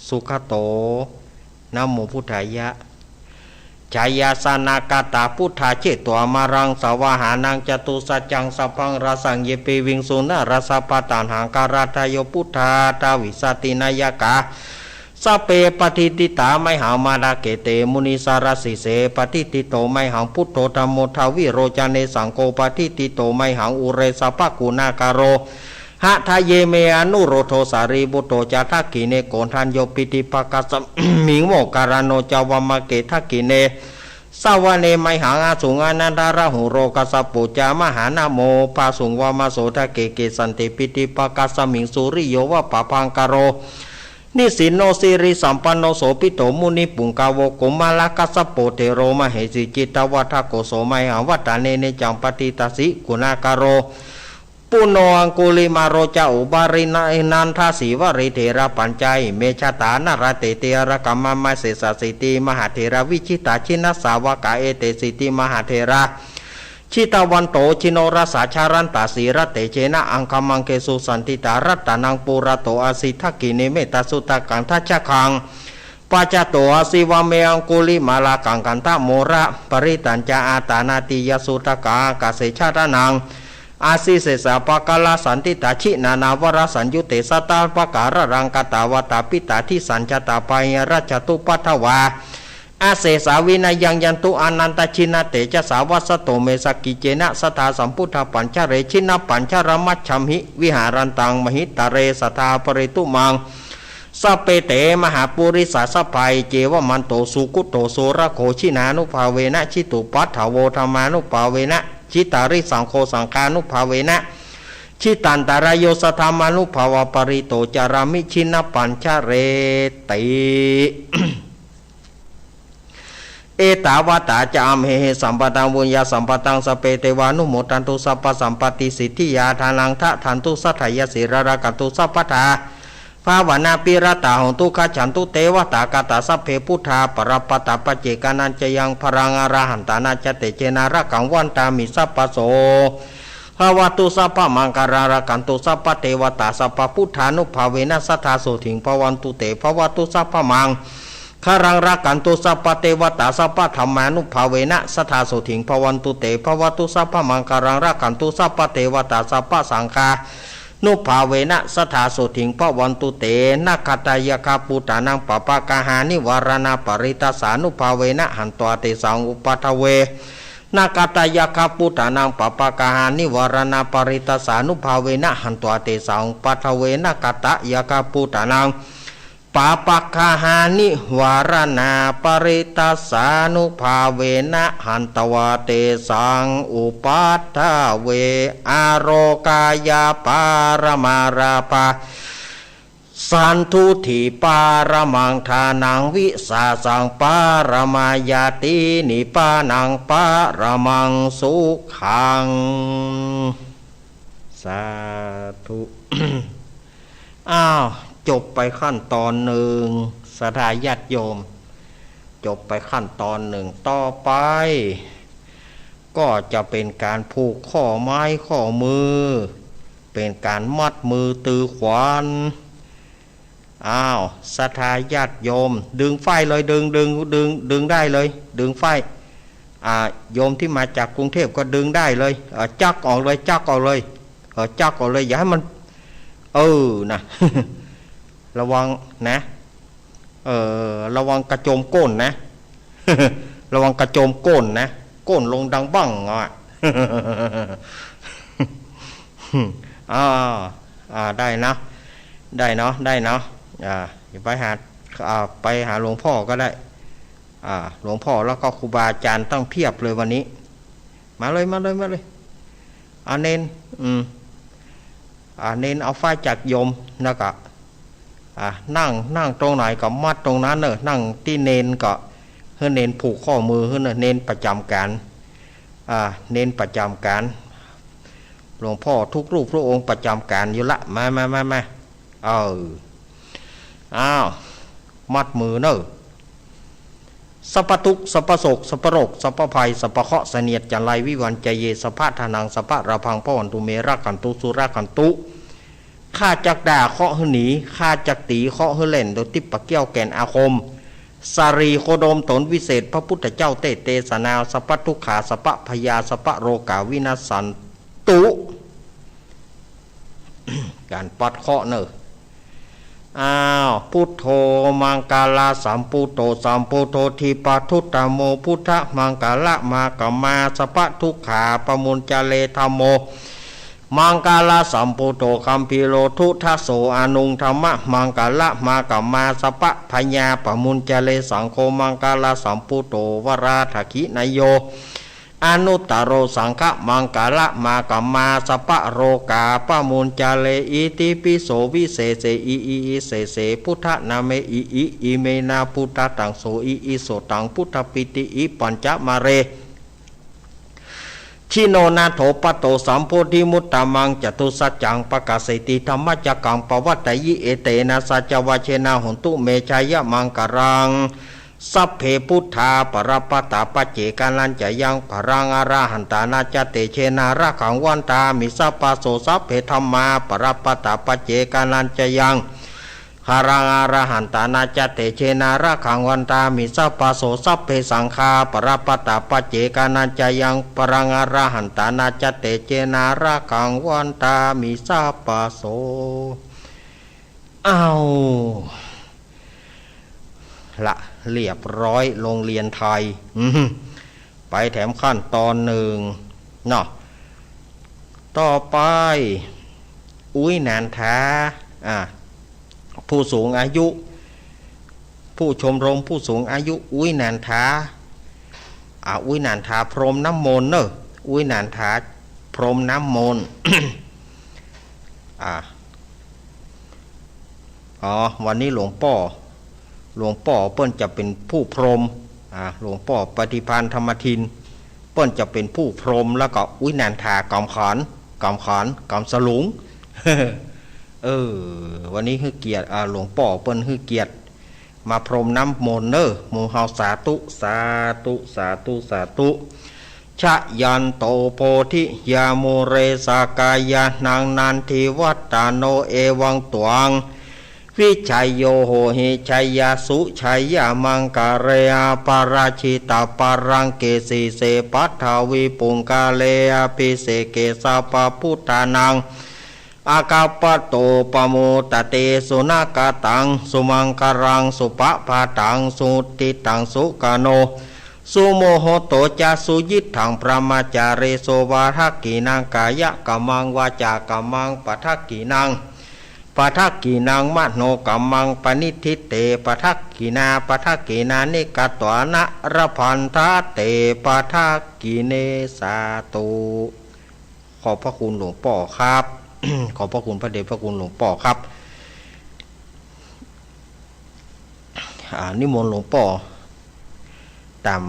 สุขะโต นะโมพุทธายะ ชายาสนากาตา พุทธาเชตวามะรัง สวาหานัง จตุสัจจัง สัพพังราสัง เย ปิวิงสุ นาราสะปะตะหังคาราทะโย พุทธา ทาวิสาตินายกา สัพเพ ปะทิฏฐิตา มะหัง มะระเกเต มุนิสาราสิเส ปะทิฏฐิโต มะหัง พุทโธ ธัมโม ทาวิโรจเน สังโฆ ปะทิฏฐิโต มะหัง อุเรสะปะกุณาคาโร หะทะเย เม อนุโรโธ สารีปุตโต จะ ทักขิเณ โกณฑัญโญ ปิฏฐิปะกัสสะมิง โมคคัลลาโน จะ วามะเก ทักขิเณ สะวะเน มะหัง อสุง อนันทะราหูโร กัสสะปุจจา มหานะโม ภาสุง วามะโส ทะเก เกสันติ ปิฏฐิปะกัสสะมิง สุริโยวะปะภังคาโร นิสินโน สิริสัมปันโน โสภิโต มุนิปุงกาวโก มะละกัสสโป เถโร มะเหสี จิตตวัฏฏะโก โส มะหัง วัฏฏาเน เนจัง ปะฏิตัสสิ กุณาการโร ปุณโณ อังคุลิมาโล จะ อุบาลี นันทะ สีวลี เถระปัญจา อิเม ชะตา นะละะเต ติลกะ มะมะ เสสะสีติ มหาเถระ วิจิตา จินสสาวกา เอเต สีติ มหาเถระ จิตวันโต จิโนรสสา จะรันตะ สีลเตเจนะ อังคมังคเกสุ สันติตา รัตตะนัง ปุระโต อาสี ทักขิณี เมตตะสุตตะกัง ทัชชะกัง ปะจะโต อาสี วาเม อังคุลิมาลกัง คันธะโมระ ปะริตัญจะ อาตานาติยะสุตตะกัง อากาเส ชะตะนัง อาสี เสสะปะกะละ สันติตา จินานา วะระสังยุตเต สะตะปะกะระรัง กะตะวะตะ ปิตาทิสัญจะตา ปะหิรัจจตุปัฏฐวา อาเสสา วินะยัง ยันตุ อานันตะ จินะเตจะสา วัสสะโต เม สักกิจเจนะ สะทา สัมพุทธะ ปัญจะเร จินะปัญจะระ มัชฌัมหิ วิหารันตัง มหิตะเร สะทา ปะเรตุ มัง สะเป เต มหาปุริสา สะพา เอ เจวะมันโต สุกุตโต สุรโข จินานุภาเวนะ จิตตุปัฏฐาโว ธัมมานุภาเวนะ จิตตาริสังโฆ สังฆานุภาเวนะ จิตตันตะระโย สะธัมมานุภาเวนะ ปะริตโต จารามิ จินะปัญจะเรติ เอตาวะตา จะ อัมเหหิ สัมปะตัง ปุญญะสัมปะตัง สะเป เตวานุโมทันตุ สะปะสัมปะติสิทธิยา ทานัง ทะทันตุ สัทธายะ สีลัง ละขันตุ สะปะทา ภะวะนะ ภิระตา โหนตุ ขัจฉันตุ เตวะตา คาตา สะเป พุทธา ปะระปะตา ปัจเจกานัญจะยัง พะลัง อระหันตานัญจะ เตเจนะ ละขัง วันตามิ สะปะโส ภะวะตุ สะปะมังคะลัง ละขันตุ สะปะเตวะตา สะปะพุทธานุภาเวนะ สะทา โสติง ภะวันตุ เต ภะวะตุ สะปะมังคะลัง ละขันตุ สะปะเตวะตา สะปะธัมมานุภาเวนะ สะทา โสติง ภะวันตุ เต ภะวะตุ สะปะมังคะลัง ละขันตุ สะปะเตวะตา สะปะสังฆานุภาเวนะ สะทา โสติง ภะวันตุ เต นะคะตะยัคฆะปูตานัง ปะปะกะหา นิวาราณา ปะริตตาสานุภาเวนะ หันตวา เตสัง อุปัฏฐเว นะคะตะยัคฆะปูตานัง ปะปะกะหา นิวาราณา ปะริตตาสานุภาเวนะ หันตวา เตสัง อุปัฏฐเว นะคะตะยัคฆะปูตานัง ปะปะกะหา นิวาราณา ปะริตตาสานุภาเวนะ หันตวา เตสัง อุปัฏฐเว อโรกายะปะระมาลาภา สันตุฏฐิปะระมัง ทานัง วิสาสัง ปะระมาญาติ นิปปานัง ปะระมัง สุขัง สาธุ อ้าว จบไปขั้นตอนนึ่ง ศรัทธาญาติโยม จบไปขั้นตอนนึ่ง ต่อไป ก็จะเป๋นก๋านผูกข้อไม้ข้อมือ เป๋นก๋านมัดมือตือขวัญ อ้าว ศรัทธาญาติโยม ดึงฝ้ายเลย ดึง ดึง ดึง ดึงได้เลย ดึงฝ้าย อ่า โยมตี้มาจากกรุงเทพฯก็ดึงได้เลย เอ่อ จั๊กออกเลย จั๊กออกเลย เอ่อ จั๊กออกเลย อย่าหื้อมัน เออ นะ ระวังนะ เออ ระวังกระโจมก้นนะ ระวังกระโจมก้นนะ ก้นลงดังบั้งอ่ะ อ่า อ่า ได้นะ ได้เนาะ ได้เนาะ อ่า ไปหา อ่า ไปหาหลวงพ่อก็ได้ อ่า หลวงพ่อแล้วก็ครูบาอาจารย์ตั้งเพียบเลยวันนี้ มาเลย มาเลย มาเลย อ่า เณร อืม อ่า เณรเอาฝ้ายจากโยม แล้วก็ อ่า นั่ง นั่งตรงไหนก็มัดตรงนั้นเนอะ นั่งตี้เณรก็หื้อเณรผูกข้อมือหื้อเนอะ เณรประจ๋ำก๋าน อ่า เณรประจ๋ำก๋าน หลวงพ่อทุกรูปทุกองค์ประจ๋ำก๋านอยู่ละ มา มา มา มา เออ อ้าว มัดมือเนอะ สัพพะทุกข์ สัพพะโศก สัพพะโรค สัพพะภัย สัพพะเคราะห์ เสนียดจัญไร วิวัญจะเย สัพพะทานัง สัพพะลาภัง ภะวันตุเม รักขันตุ สุรักขันตุ ข้าจักด่าเคราะห์หื้อหนี ข้าจักตี๋เคราะห์หื้อเล่น โดยทิพย์เขี้ยวแก่นอาคม สะหลีโคดมต๋นวิเศษ พระพุทธเจ้าเตสสนา สัพพะทุกขา สัพพะพยา สัพพะโรกา วินัสสันตุ ก๋านปัดเคราะห์เนอะ อ้าว พุทโธ มังคละสัมพุทโธ สัมพุทโธ ทิพพะทุตโม พุทธะมังคละมะกะมา สัพพะทุกขาปะมุญจะเร ธัมโม มังคละสัมพุทโธ กัมภีโร ทุทะโส อนุง ธัมมะมังคละมะกะมา สัพพะพยาปะมุญจะเร สังโฆ มังคละสัมพุทโธ วราถะขินโย อนุตตโรสังฆมังคละมาคคมา สัพพะโรคาปะมุญจะเร อิติปิโสวิเศษเส อิอิอิเศษเส พุทธนาเม อิอิอิเมนะ พุทธัตถังโส อิอิโสตัง พุทธปีติ อิปัญจะมะเร ชิโนนาโถปะโต สัมโพธิมุตตะมัง จตุสัจจัง ปะกาเสติ ธัมมะจักกัง ปะวัตตะยิ เอเตนะ สัจจวะเชนะ โหนตุ เม ชะยะมังคลัง สัพเพ พุทธา ปะระปะตา ปัจเจกานัญจะยัง พะลัง อรหันตานา จะ เตเชนะ ระฆัง วันทามิ สัพพะโส สัพเพ ธัมมา ปะระปะตา ปัจเจกานัญจะยัง พะลัง อรหันตานา จะ เตเชนะ ระฆัง วันทามิ สัพพะโส สัพเพ สังฆา ปะระปะตา ปัจเจกานัญจะยัง พะลัง อรหันตานา จะ เตเชนะ ระฆัง วันทามิ สัพพะโส เอาละ เรียบร้อย โรงเรียนไทย อืม ไปแถมขั้นตอนนึ่งเนาะ ต่อไป อุ๊ยหนานถา อ่า ผู้สูงอายุ ผู้ชมรมผู้สูงอายุ อุ๊ยหนานถา อ่า อุ๊ยหนานถาพรมน้ำมนต์เนอะ อุ๊ยหนานถาพรมน้ำมนต์ อ่า อ๋อ วันนี้หลวงป้อ หลวงป้อเปิ้นจะเป๋นผู้พรม อ่า หลวงป้อปฏิภาณธรรมทิน เปิ้นจะเป๋นผู้พรม แล้วก็อุ๊ยหนานถากำขาน กำขาน กำสลุง เออ วันนี้หื้อเกียรติ อ่า หลวงป้อเปิ้นหื้อเกียรติ มาพรมน้ำมนต์เนอะ หมู่เฮา สาธุ สาธุ สาธุ สาธุ ชะยันโตโพธิยามูเล สากาญานังนันทิวัตตะโน เอวังตวัง วิชชโย โหหิ ชยะสุ ชยะมังคะเล อปาราจิตะปาลังเก สีเส ปัทวีปุงคาเล อภิเสเก สัพพะพุทธานัง อาคัปปะโต ปะโมตะเต สุนะกะตัง สุมังคะลัง สุปะภาตัง สุหุตติตัง สุขโน สุมุหโตจะ สุยิตถัง พรหมจารีสุ ปะทักขิณัง กายะกัมมัง วาจากัมมัง ปะทักขิณัง ปะทักขิณัง มโนกัมมัง ปะณิฏฐิเต ปะทักขิณา ปะทักขิณานิ กัตวานะ ละพันทะเต ปะทักขิเณ สาธุ ขอบพระคุณหลวงป้อครับ ขอบพระคุณพระเดชพระคุณหลวงป้อครับ อ่า นิมนต์หลวงป้อ ต๋าม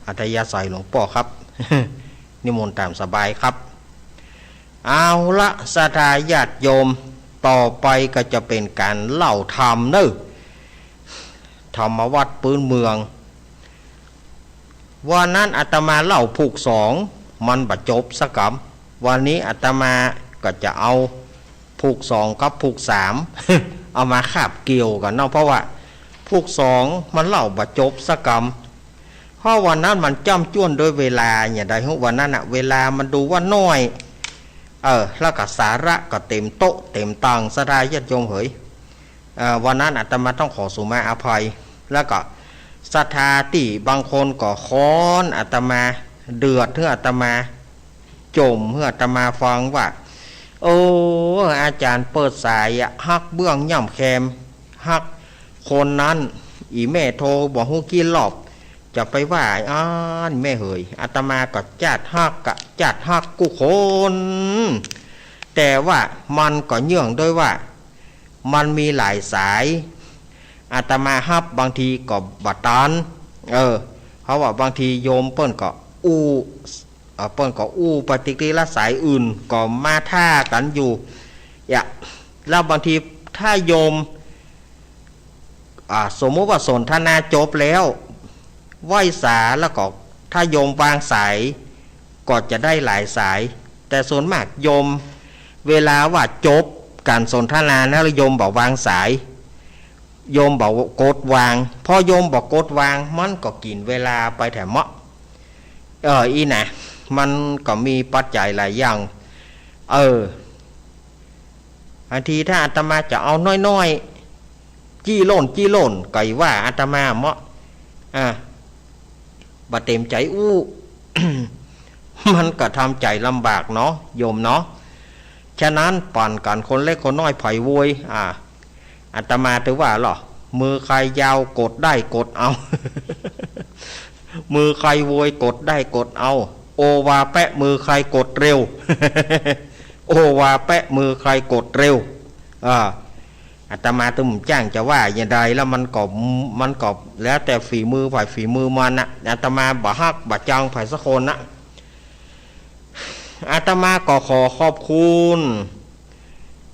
อัธยาศัยหลวงป้อครับ นิมนต์ต๋ามสบายครับ เอาละ ศรัทธาญาติโยม ต่อไปก็จะเป๋นก๋านเล่าธรรมเนอะ ธรรมวัตรปื๊นเมือง วันนั้นอาตมาเล่าผูกสอง มันบ่จบสักกำ วันนี้อาตมาก็จะเอาผูกสองกับผูกสาม เอามาคาบเกี่ยวกั๋นเนาะ เพราะว่าผูกสองมันเล่าบ่จบสักกำ เพราะวันนั้นมันจ้ำจ้วนด้วยเวลา อย่างใดฮู้ วันนั้นน่ะ เวลามันดูว่าน้อย เออ แล้วก็สาระก็เต็มโต๊ะเต็มตัง ศรัทธาญาติโยมเหย เอ่อ วันนั้นอาตมาต้องขอสูมาอภัย แล้วก็ศรัทธาตี้บางคนก็ค้อนอาตมา เดือดหื้ออาตมา จ่มหื้ออาตมาฟังว่า โอ้ อาจ๋ารย์เปิดสายอะ ฮักเบื้องย่ำแคม ฮักคนนั้น อี่แม่โทรบ่ฮู้กี่รอบ จะไปว่าอั้นแม่เหย อาตมาก็จ๊าดฮักกะ จ๊าดฮักกู้คน แต่ว่ามันก็เยื่องด้วยว่า มันมีหลายสาย อาตมาฮับบางทีก็บ่ตัน เออ เพราะว่าบางทีโยมเปิ้นก็อู้ เอ่อ เปิ้นก็อู้ปฏิกิริยาสายอื่นก็มาท่ากั๋นอยู่ เยียะ แล้วบางทีถ้าโยม อ่า สมมุติว่าสนทนาจบแล้ว ไหว้สาแล้วก็ ถ้าโยมวางสาย ก็จะได้หลายสาย แต่ส่วนมากโยม เวลาว่าจบก๋านสนทนาแล้วโยมบ่วางสาย โยมบ่กดวาง พอโยมบ่กดวาง มันก็กิ๋นเวลาไปแถมเมาะ เออ อี้นะ มันก็มีปัจจัยหลายอย่าง เออ บางทีถ้าอาตมาจะเอาน้อยๆ จี้โล่น จี้โล่น ก็ว่าอาตมาเมาะ อ่า บ่เต็มใจ๋อู้ มันก็ทำใจ๋ลำบากเนาะ โยมเนาะ ฉะนั้นปั๋นกั๋นคนเล็กคนน้อยไผโวย อ่า อาตมาถือว่าเหรอ มือใครยาวกดได้กดเอา มือใครโวยกดได้กดเอา โอวาแปะมือใครกดเร็ว โอวาแปะมือใครกดเร็ว อ่า อาตมาตึงบ่จ้างจะว่าอย่างใด แล้วมันก็ มันก็แล้วแต่ฝีมือใผฝีมือมันนะ อาตมาบ่ฮักบ่จังใผสักคนนะ อาตมาก็ขอขอบคุณ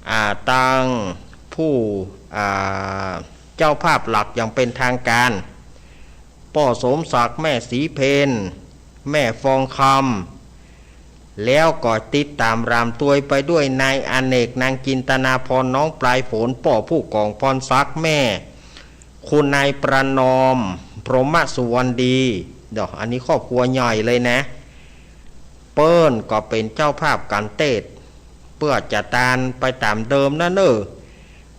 อ่า ตังผู้ อ่า เจ้าภาพหลักอย่างเป็นทางการ ป้อสมศักดิ์ แม่ศรีเพญ แม่ฟองคำ แล้วก็ติดต๋ามหลามตวยไปด้วยนายอเนก นางจินตนาพร น้องปลายฝน ป้อผู้กองพรศักดิ์ แม่คุณนายประนอม พรหมสุวรรณดี เดี๋ยว อันนี้ครอบครัวใหญ่เลยนะ เปิ้นก็เป๋นเจ้าภาพก๋านเตศน์ เปื้อจะตานไปต๋ามเดิมนะเน่อ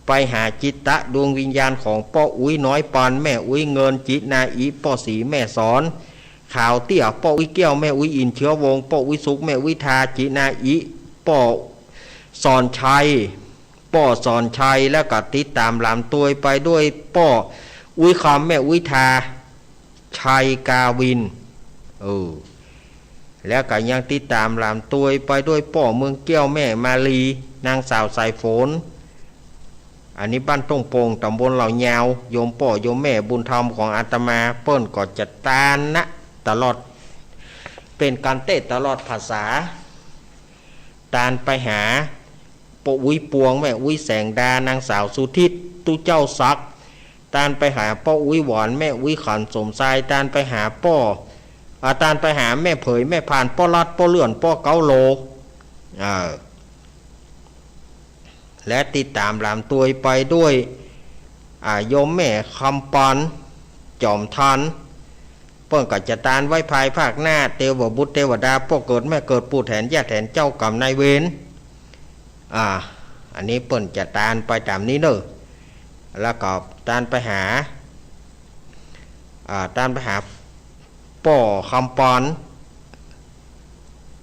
ไปหาจิตตะดวงวิญญาณของป้ออุ๊ยน้อยปาน แม่อุ๊ยเงิน จินาอิ ป้อศรีแม่สอน ขาวเตี้ย ป้ออุ๊ยแก้ว แม่อุ๊ยอิน เชื้อวงศ์ ป้ออุ๊ยสุข แม่อุ๊ยทา จินาอิ ป้อสอนชัย ป้อสอนชัย แล้วก็ติดต๋ามหลามตวยไปด้วยป้ออุ๊ยคำ แม่อุ๊ยทา ชัยกาวิน เออ แล้วก็ยังติดต๋ามหลามตวยไปด้วยป้อเมืองแก้ว แม่มาลี นางสาวสายฝน อันนี้บ้านต้งโป่ง ต๋ำบลเหล่ายาว โยมป้อโยมแม่บุญธรรมของอาตมา เปิ้นก็จะตานนะ ตลอด เป๋นก๋านเตศน์ตลอดพรรษา ตานไปหาป้ออุ๊ยปวง แม่อุ๊ยแสงดา นางสาวสุทิศ ตุ๊เจ้าศักดิ์ ตานไปหาป้ออุ๊ยหวาน แม่อุ๊ยขัน สมชาย ตานไปหาป้อ อ่า ตานไปหาแม่เผย แม่พาน ป้อลัด ป้อเลื่อน ป้อเก้าโล อ่า และติดต๋ามหลามตวยไปด้วย อ่า โยมแม่คำปัน จอมทัน เปิ้นก็จะตานไว้ภายภาคหน้า เตวบุตรเตวดา ป้อเกิดแม่เกิด ปู่แทนย่าแทน เจ้ากรรมนายเวร อ่า อันนี้เปิ้นจะตานไปต๋ามนี้เน่อ แล้วก็ตานไปหา อ่า ตานไปหาป้อคำปัน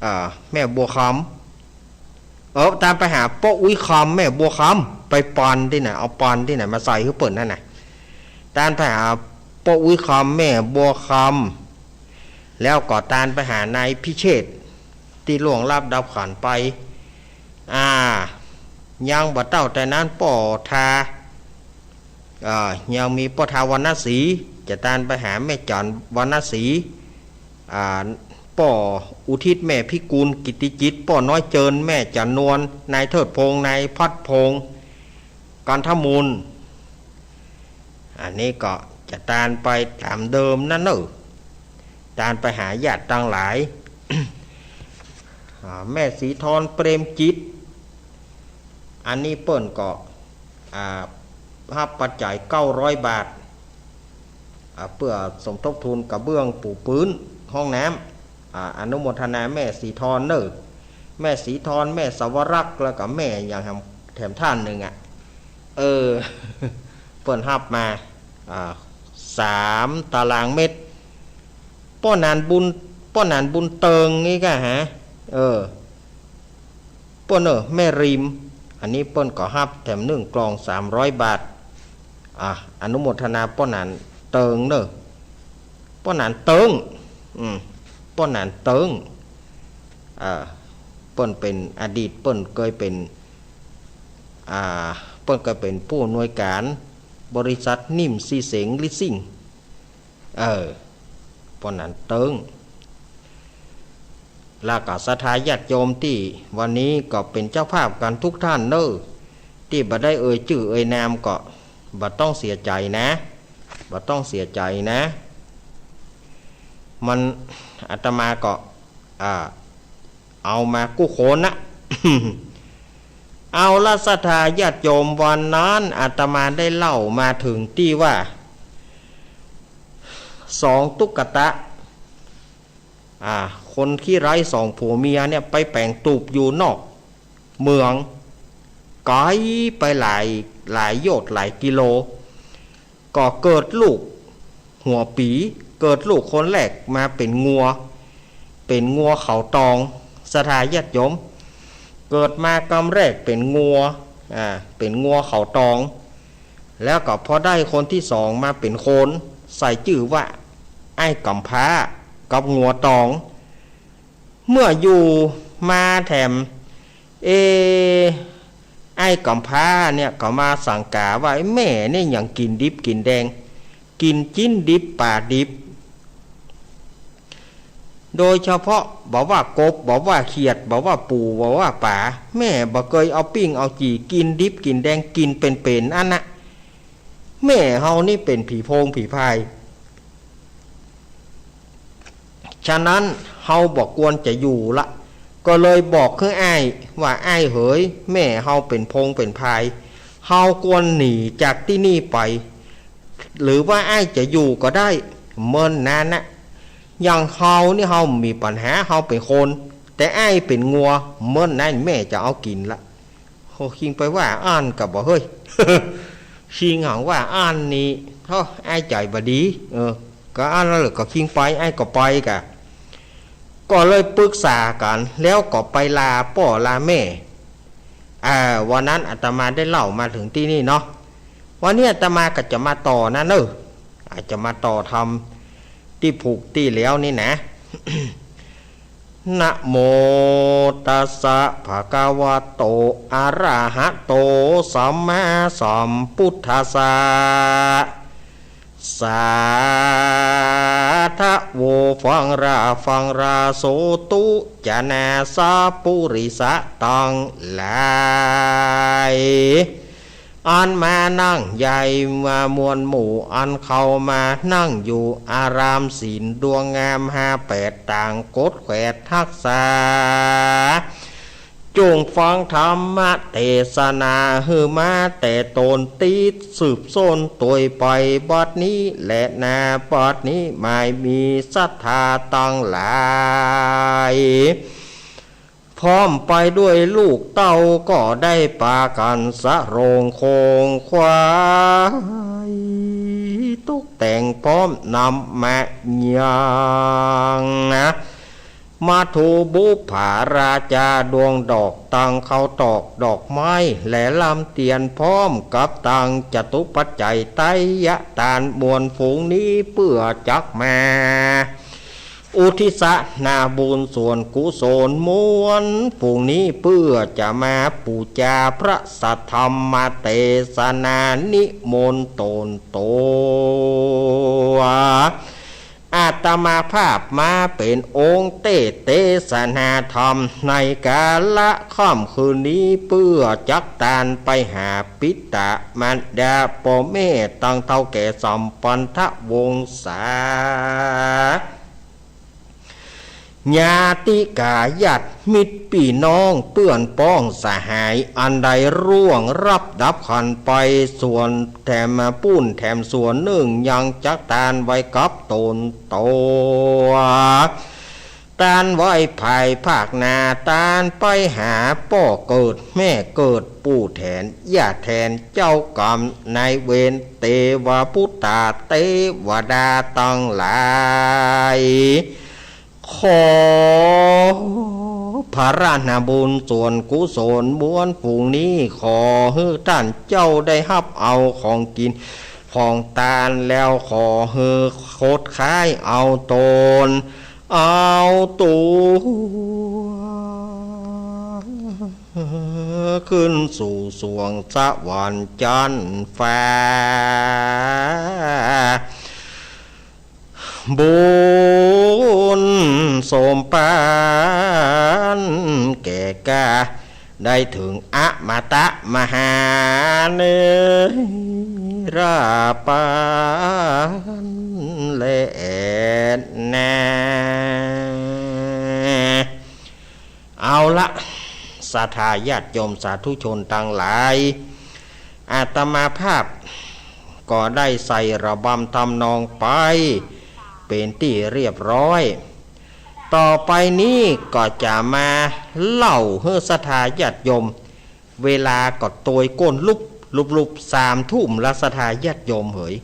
อ่า แม่บัวคำ เออ ตานไปหาป้ออุ๊ยคำ แม่บัวคำ ไปปันตี้ไหน เอาปันตี้ไหนมาใส่หื้อเปิ้นนั่นน่ะ ตานไปหาป้ออุ๊ยคำ แม่บัวคำ แล้วก็ตานไปหานายพิเชษ ตี้ล่วงลับดับขันไป อ่า ยังบ่เต้าแต่นั้น ป้อทา อ่า ยังมีป้อทาวรรณศรี จะตานไปหาแม่จันทร์วรรณศรี อ่า ป้ออุทิศ แม่พิกุลกิตติจิต ป้อน้อยเจิญ แม่จันนวล นายเทิดพงษ์ นายพัดพงษ์ กันทมูล อันนี้ก็จะตานไปต๋ามเดิมนั่นเน่อ ตานไปหาญาติตังหลาย อ่า แม่ศรีธร เปรมจิต อันนี้เปิ้นก็ อ่า ฮับปัจจัยเก้าร้อยบาท อ่า เปื้อสมทบทุนกระเบื้องปูพื้นห้องน้ำ อ่า อนุโมทนาแม่ศรีธรเน่อ แม่ศรีธร แม่สวรักษ์ แล้วก็แม่หยังแถม แถมท่านหนึ่งอะ เออ เปิ้นฮับมา อ่า สามตารางเมตร ป้อหนานบุญ ป้อหนานบุญเติงนี่ก็ฮะ เออ เปิ้นเน่อ แม่ริม อันนี้เปิ้นก็ฮับแถมนึ่งกล่อง สามร้อยบาท อ่ะ อนุโมทนาป้อหนานเติงเน่อ ป้อหนานเติง อืม ป้อหนานเติง อ่า เปิ้นเป๋นอดีต เปิ้นเกยเป๋น อ่า เปิ้นเกยเป๋นผู้อำนวยการบริษัทนิ่มซีเสงลิสซิ่ง เออ ป้อหนานเติง แล้วก็ศรัทธาญาติโยมตี้วันนี้ก็เป๋นเจ้าภาพกั๋นทุกท่านเน่อ ตี้บ่ได้เอ่ยจื้อเอ่ยนามก็บ่ต้องเสียใจ๋นะ บ่ต้องเสียใจ๋นะ มัน อาตมาก็ อ่า เอามากู้คนนะ เอาละศรัทธาญาติโยม วันนั้นอาตมาได้เล่ามาเถิงตี้ว่า สองตุ๊กตะ อ่า คนขี้ไร้สองผัวเมียเนี่ยไปแป๋งตูบอยู่นอกเมือง ไก๋ไปหลาย หลายโยชน์หลายกิโล ก็เกิดลูกหัวปี๋ เกิดลูกคนแรกมาเป๋นงัว เป๋นงัวเขาตอง ศรัทธาญาติโยม เกิดมากำแรกเป๋นงัว อ่า เป๋นงัวเขาตอง แล้วก็พอได้คนตี้สองมาเป๋นคน ใส่จื้อว่าอ้ายก๋ำพร้ากับงัวตอง เมื่ออยู่มาแถม เอ๊ะ ไอ้ก๋ำพร้าเนี่ยก็มาสังก๋าว่า ไอ้แม่นี่หยังกิ๋นดิบกิ๋นแดง กิ๋นจิ๊นดิบป๋าดิบ โดยเฉพาะบ่ว่ากบ บ่ว่าเขียด บ่ว่าปู บ่ว่าป๋า แม่บ่เกยเอาปิ้งเอาจี่ กิ๋นดิบกิ๋นแดง กิ๋นเป๋นๆ อั้นนะ แม่เฮานี่เป๋นผีโพงผีพาย ฉะนั้นเฮาบ่กวนจะอยู่ละ ก็เลยบอกคืออ้ายว่า อ้ายเหย แม่เฮาเป๋นโพงเป๋นพาย เฮาควรหนีจากตี้นี่ไป หรือว่าอ้ายจะอยู่ก็ได้ เมินนั้นนะ อย่างเฮานี่เฮาบ่มีปัญหา เฮาเป๋นคน แต่อ้ายเป๋นงัว เมินนั้นแม่จะเอากิ๋นละ โห คิงไปว่าอั้นกาบ่าเฮ้ย คิงหังว่าอั้นนี่ โธ่ อ้ายใจ๋บ่ดี เออ ก็อั้นแล้วเหรอ ก็คิงไป อ้ายก็ไปกา ก็เลยปรึกษากั๋น แล้วก็ไปลาป้อลาแม่ อ่า วันนั้นอาตมาได้เล่ามาเถิงตี้นี่เนาะ วันนี้อาตมาก็จะมาต่อนะเน่อ อาจจะมาต่อธรรมตี้ผูกตี้แล้วนี่นะ นะโมตัสสะ ภะคะวะโต อะระหะโต สัมมาสัมพุทธัสสะ สาธะโว ฟังรา ฟังรา โสตุ จะนาสะปุริสะตังหลาย อันมานั่งใหญ่มามวลหมู่ อันเข้ามานั่งอยู่อารามศีลดวงงามห้าแปด ต่างกดแขวดฮักษา จงฟังธรรมเตสนาหื้อมาแต่ต้น ติดสืบส้นตวยไป บัดนี้แลนา บัดนี้หมายมีศรัทธาตังหลาย พร้อมไปด้วยลูกเต้าก็ได้ปากั๋นสะโหร่งโขงขวาย ตกแต่งพร้อมนำมายัง มัทธุบุปผาราจาดวงดอก ตังข้าวตอกดอกไม้ และลำเตียนพร้อมกับตังจตุปัจจัยไตรยตาน มวลฝูงนี้เปื้อจักมา อุทิศนาบุญส่วนกุศล มวลฝูงนี้เปื้อจะมาปู๋จาพระสัทธรรมเตสนา นิมนต์ตนโต อาตมาภาพมาเป๋นองค์เตสน์เตสนาธรรม ในกาละค่ำคืนนี้ เปื้อจักตานไปหาปิตะมารดาป้อแม่ ตังเฒ่าแก่สัมปันธวงศา ญาติกาญาติมิตรปี้น้องเปื้อนป้องสหาย อันใดร่วงลับดับขันไป ส่วนแถมปู้นแถมส่วนนึ่ง ยังจักตานไว้กับตนโต ตานไว้ภายภาคหน้า ตานไปหาป้อเกิดแม่เกิด ปู่แทนย่าแทน เจ้ากรรมนายเวร เตวปุตตาเตวดาตังหลาย ขอผะระนาบุญส่วนกุศลมวลฝูงนี้ ขอหื้อต้านเจ้าได้ฮับเอาของกิ๋นของตาน แล้วขอหื้อขดค้ายเอาตน เอาตั๋ว ขึ้นสู่สวงสวรรค์จั๊นฟ้า บุญสมปานแก่ก้า ได้เถิงอมตะมหานิรปานแลนา เอาละ ศรัทธาญาติโยมสาธุชนตังหลาย อาตมาภาพก็ได้ใส่ระบำทำนองไปเป๋นตี้เรียบร้อย ต่อไปนี้ก็จะมาเล่าหื้อศรัทธาญาติโยม เวลาก็ตวยก้นลุบลุบลุบ สามทุ่มละศรัทธาญาติโยมเหย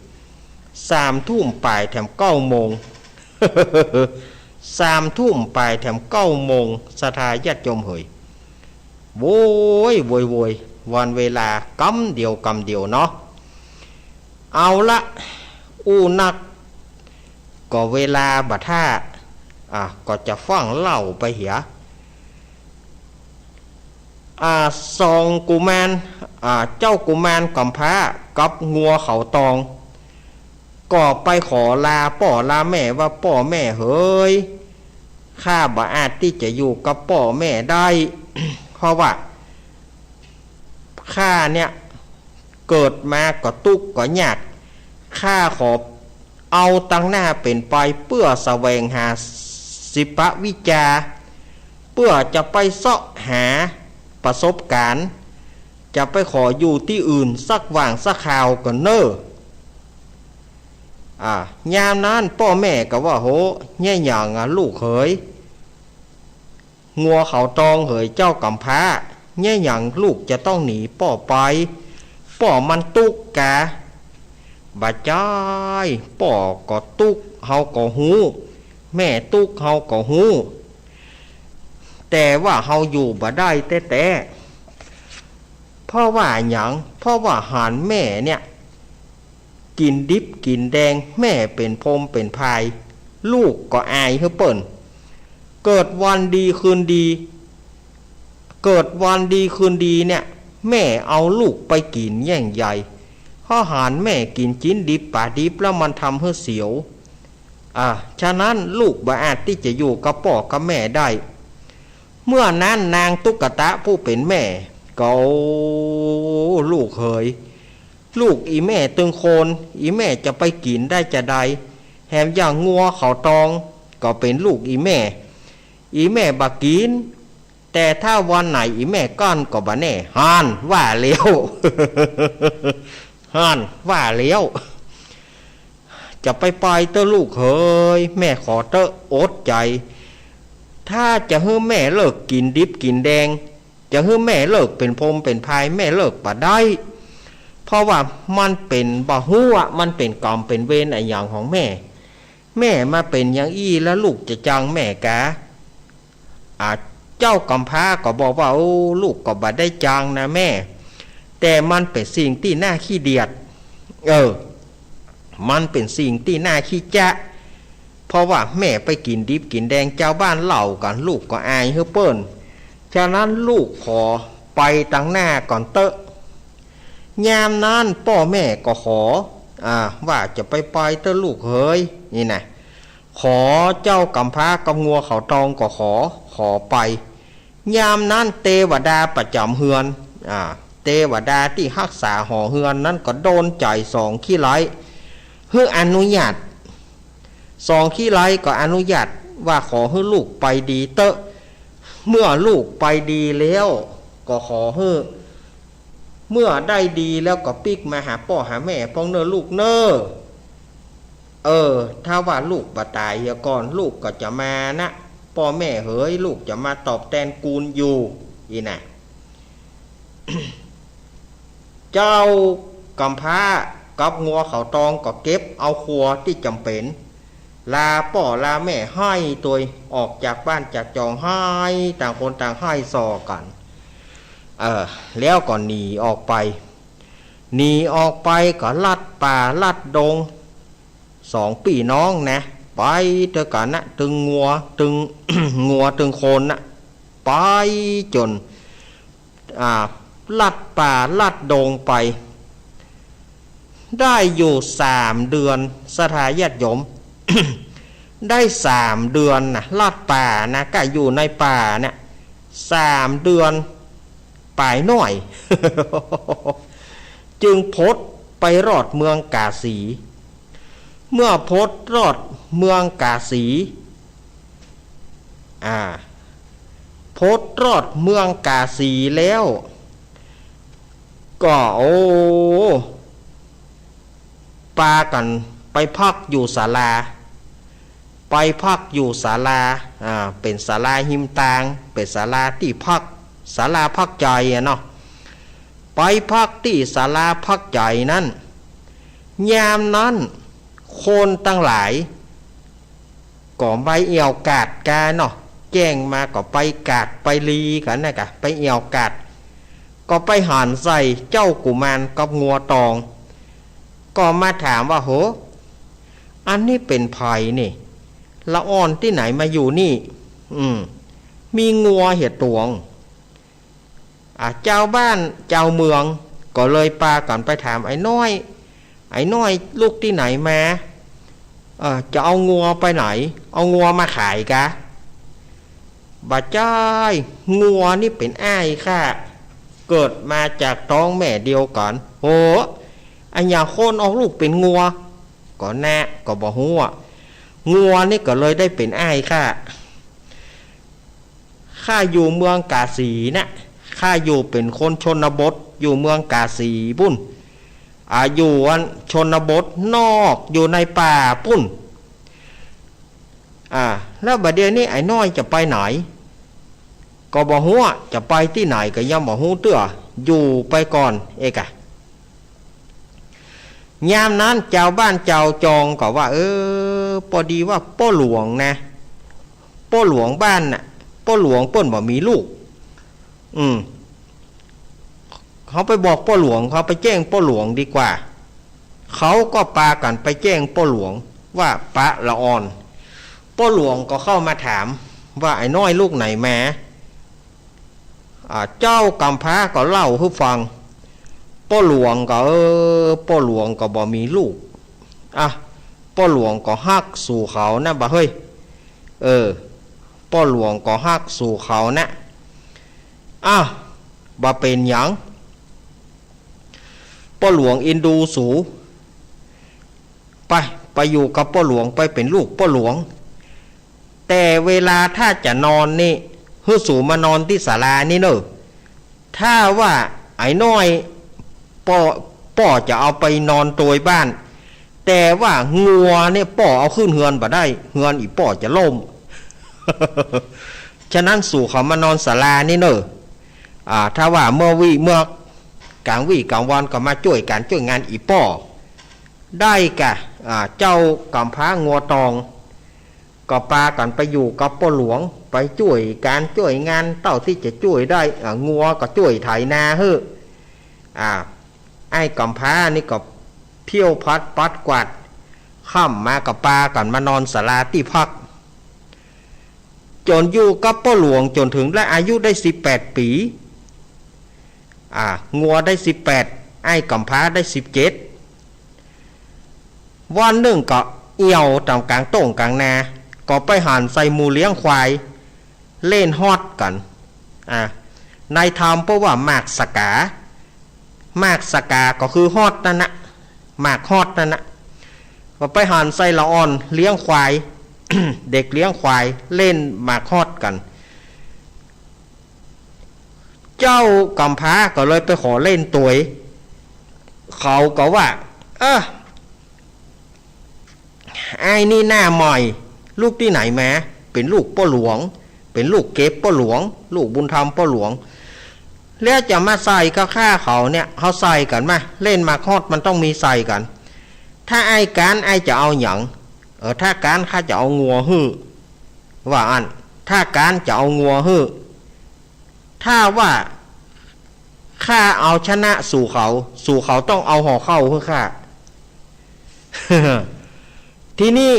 สามทุ่มป๋ายแถมเก้าโมง สามทุ่มป๋ายแถมเก้าโมง ศรัทธาญาติโยมเหย โว้ย โวย โวย วันเวลากำเดียวกำเดียวเนาะ เอาละ อู้นัก ก็เวลาบ่ถ้า อ่า ก็จะฟั่งเล่าไปเหีย อ่า สองกุมาร อ่า เจ้ากุมารกำพร้ากับงัวเขาตอง ก็ไปขอลาป้อลาแม่ว่า ป้อแม่เหย ข้าบ่อาจตี้จะอยู่กับป้อแม่ได้ เพราะว่า ข้าเนี่ย เกิดมาก็ตุ๊กข์ก็ยาก ข้าขอเอาตังหน้าเป๋นไปเปื้อแสวงหาศิลปวิชา เปื้อจะไปเซาะหาประสบการณ์ จะไปขออยู่ตี้อื่นสักหว่างสักคราวก่อนเน่อ อ่า ยามนั้นป้อแม่ก็ว่า โห เยียะหยังอะลูกเหย งัวเขาตองเหยเจ้ากำพร้า เยียะหยังลูกจะต้องหนีป้อไป ป้อมันตุ๊กข์กา บ่าจ้าย ป้อก็ตุ๊กข์เฮาก็ฮู้ แม่ตุ๊กข์เฮาก็ฮู้ แต่ว่าเฮาอยู่บ่ได้แต๊ๆ เพราะว่าหยัง เพราะว่าหันแม่เนี่ย กิ๋นดิบกิ๋นแดง แม่เป๋นพรมเป๋นพราย ลูกก็อายหื้อเปิ้น เกิดวันดีคืนดี เกิดวันดีคืนดีเนี่ย แม่เอาลูกไปกิ๋นแย่งใย เพราะหันแม่กิ๋นจิ๊นดิบป๋าดิบแล้วมันทำหื้อเสียว อ่า ฉะนั้นลูกบ่อาจตี้จะอยู่กับป้อกับแม่ได้ เมื่อนั้นนางตุ๊กตะผู้เป๋นแม่ก็ โอ้ ลูกเหย ลูกอี่แม่ตึงโคน อี่แม่จะไปกิ๋นได้จาใด แหมอย่างงัวเขาตองก็เป๋นลูกอี่แม่ อี่แม่บ่กิ๋น แต่ถ้าวันไหนอี่แม่กั้นก็บ่แน่ หันว่าแล้ว หันว่าแล้ว จะไปไปเต๊อะลูกเหย แม่ขอเต๊อะ อดใจ๋ ถ้าจะหื้อแม่เลิกกิ๋นดิบกิ๋นแดง จะหื้อแม่เลิกเป๋นพรมเป๋นพราย แม่เลิกบ่ได้ เพราะว่ามันเป๋นบ่ฮู้อะ มันเป๋นกรรมเป๋นเวรอะหยังของแม่ แม่มาเป๋นอย่างอี้แล้วลูกจะจังแม่กา อ่า เจ้ากำพร้าก็บอกว่า โอ้ ลูกก็บ่ได้จังนะแม่ แต่มันเป๋นสิ่งตี้น่าขี้เดียด เออ มันเป๋นสิ่งตี้น่าขี้จ๊ะ เพราะว่าแม่ไปกิ๋นดิบกิ๋นแดงจาวบ้านเหล่ากั๋น ลูกก็อายหื้อเปิ้น ฉะนั้นลูกขอไปตังหน้าก่อนเต๊อะ ยามนั้นป้อแม่ก็ขอ อ่า ว่าจะไปไปเต๊อะลูกเหย นี่นะ ขอเจ้ากำพร้ากับงัวเขาตองก็ขอ ขอไป ยามนั้นเตวดาประจ๋ำเฮือน อ่า เตวดาตี้ฮักษาหอเฮือนนั้นก็โดนใจ๋สองขี้ไร้ หื้ออนุญาต สองขี้ไร้ก็อนุญาตว่าขอหื้อลูกไปดีเต๊อะ เมื่อลูกไปดีแล้วก็ขอหื้อ เมื่อได้ดีแล้วก็ปิ๊กมาหาป้อหาแม่ป้องเน่อลูกเน่อ เออ ถ้าว่าลูกบ่ต๋ายเหียก่อน ลูกก็จะมานะ ป้อแม่เหย ลูกจะมาตอบแตนกูลอยู่ อี้นะ เจ้ากำพร้ากับงัวเขาตองก็เก็บเอาครัวตี้จ๋ำเป๋น ลาป้อลาแม่ไห้ตวย ออกจากบ้านจากจองไห้ ต่างคนต่างไห้ส่อกั๋น เออ แล้วก็หนีออกไป หนีออกไปก็ลัดป่าลัดดง สองปี้น้องนะ ไปตวยกั๋นนะ ตึงงัว ตึง งัวตึงคนนะ ไปจ๋น อ่า ลัดป่าลัดดงไป ได้อยู่สามเดือน ศรัทธาญาติโยม ได้สามเดือนนะ ลัดป่านะ ก็อยู่ในป่าเนี่ย สามเดือนป๋ายหน้อย จึงพดไปรอดเมืองกาสี เมื่อพดรอดเมืองกาสี อ่า พดรอดเมืองกาสีแล้ว ก็ โอ้ ปากั๋นไปพักอยู่ศาลา ไปพักอยู่ศาลา อ่า เป๋นศาลาฮิมตาง เป๋นศาลาตี้พัก ศาลาพักใจ๋อะเนาะ ไปพักตี้ศาลาพักใจ๋นั้น ยามนั้นคนตังหลาย ก็ไปแอ่วกาดกาเนาะ แจ้งมาก็ไปกาดไปลีกั๋นนะกะ ไปแอ่วกาด ก็ไปหันใส่เจ้ากุมารกับงัวตอง ก็มาถามว่า โห อันนี้เป๋นใผนี่ ละอ่อนตี้ไหนมาอยู่นี่ อืม มีงัวเหียตวง อ่ะ จาวบ้านจาวเมืองก็เลยปากั๋นไปถามไอ้น้อย ไอ้น้อยลูกตี้ไหนมา เอ่อ จะเอางัวไปไหน เอางัวมาขายกา บ่าจ้าย งัวนี่เป๋นอ้ายข้า เกิดมาจากต๊องแม่เดียวกั๋น โห อะหยังคนออกลูกเป๋นงัว ก็แน่ ก็บ่ฮู้อะ งัวนี่ก็เลยได้เป๋นอ้ายข้า ข้าอยู่เมืองกาสีนะ ข้าอยู่เป๋นคนชนบท อยู่เมืองกาสีปุ้น อ่า อยู่อันชนบทนอก อยู่ในป่าปุ้น อ่า แล้วบ่าเดี่ยวนี้ไอ้น้อยจะไปไหน ก็บ่ฮู้อะ จะไปตี้ไหนก็ยังบ่ฮู้เตื้อ อยู่ไปก่อน เอกะ ยามนั้นจาวบ้านจาวจองก็ว่า เออ ปอดีว่าป้อหลวงนะ ป้อหลวงบ้านน่ะ ป้อหลวงเปิ้นบ่มีลูก อืม เขาไปบอกป้อหลวง เขาไปแจ้งป้อหลวงดีกว่า เขาก็ปากั๋นไปแจ้งป้อหลวงว่าปะละอ่อน ป้อหลวงก็เข้ามาถามว่าไอ้น้อยลูกไหนมา อ่า เจ้ากำพร้าก็เล่าหื้อฟัง ป้อหลวงก็ เออ ป้อหลวงก็บ่มีลูก อ่ะ ป้อหลวงก็ฮักสู่เขานะบ่าเฮ้ย เออ ป้อหลวงก็ฮักสู่เขานะ อ้าว บ่าเป๋นหยัง ป้อหลวงเอ็นดูสู ไป ไปอยู่กับป้อหลวง ไปเป๋นลูกป้อหลวง แต่เวลาถ้าจะนอนนี่ หื้อสูมานอนตี้ศาลานี่เน่อ ถ้าว่าไอ้น้อย ป้อ ป้อจะเอาไปนอนตวยบ้าน แต่ว่างัวเนี่ยป้อเอาขึ้นเฮือนบ่ได้ เฮือนอี่ป้อจะล่ม ฉะนั้นสูเขามานอนศาลานี่เน่อ อ่า ถ้าว่าเมื่อวี้เมื่อกลางวี้กลางวันก็มาจ้วยก๋านจ้วยงานอี่ป้อ ได้กะ อ่า เจ้ากำพร้างัวตอง ก็ปากั๋นไปอยู่กับป้อหลวง ไปจ้วยก๋านจ้วยงานเต้าตี้จะจ้วยได้ อ่า งัวก็จ้วยไถนาหื้อ อ่า ไอ้กำพร้านี่ก็เผี้ยวพัดปัดกวาด ค่ำมาก็ปากั๋นมานอนศาลาตี้พัก จ๋นอยู่กับป้อหลวงจ๋นเถิงได้อายุได้สิบแปดปี๋ อ่า งัวได้สิบแปด ไอ้กำพร้าได้สิบเจ็ด วันนึ่งก็เอี่ยวต๋ามก๋างต้งก๋างนา ก็ไปหันใส่หมู่เลี้ยงควาย เล่นฮอดกั๋น อ่า ในธรรมเปิ้นว่าหมากสกา หมากสกาก็คือฮอดนั่นนะ หมากฮอดนั่นนะ ก็ไปหันใส่ละอ่อนเลี้ยงควาย เด็กเลี้ยงควายเล่นหมากฮอดกั๋น เจ้ากำพร้าก็เลยไปขอเล่นตวย เขาก็ว่า เออ ไอ้นี่หน้าใหม่ ลูกตี้ไหนมา เป๋นลูกป้อหลวง เป๋นลูกเก็บป้อหลวง ลูกบุญธรรมป้อหลวง แล้วจะมาใส่กับข้าเขาเนี่ย เขาใส่กั๋นมา เล่นหมากฮอดมันต้องมีใส่กั๋น ถ้าอ้ายก๊านอ้ายจะเอาหยัง เออ ถ้าก๊านข้าจะเอางัวหื้อ ว่าอั้น ถ้าก๊านจะเอางัวหื้อ ถ้าว่าข้าเอาชนะสู่เขา สู่เขาต้องเอาห่อข้าวหื้อข้า ทีนี้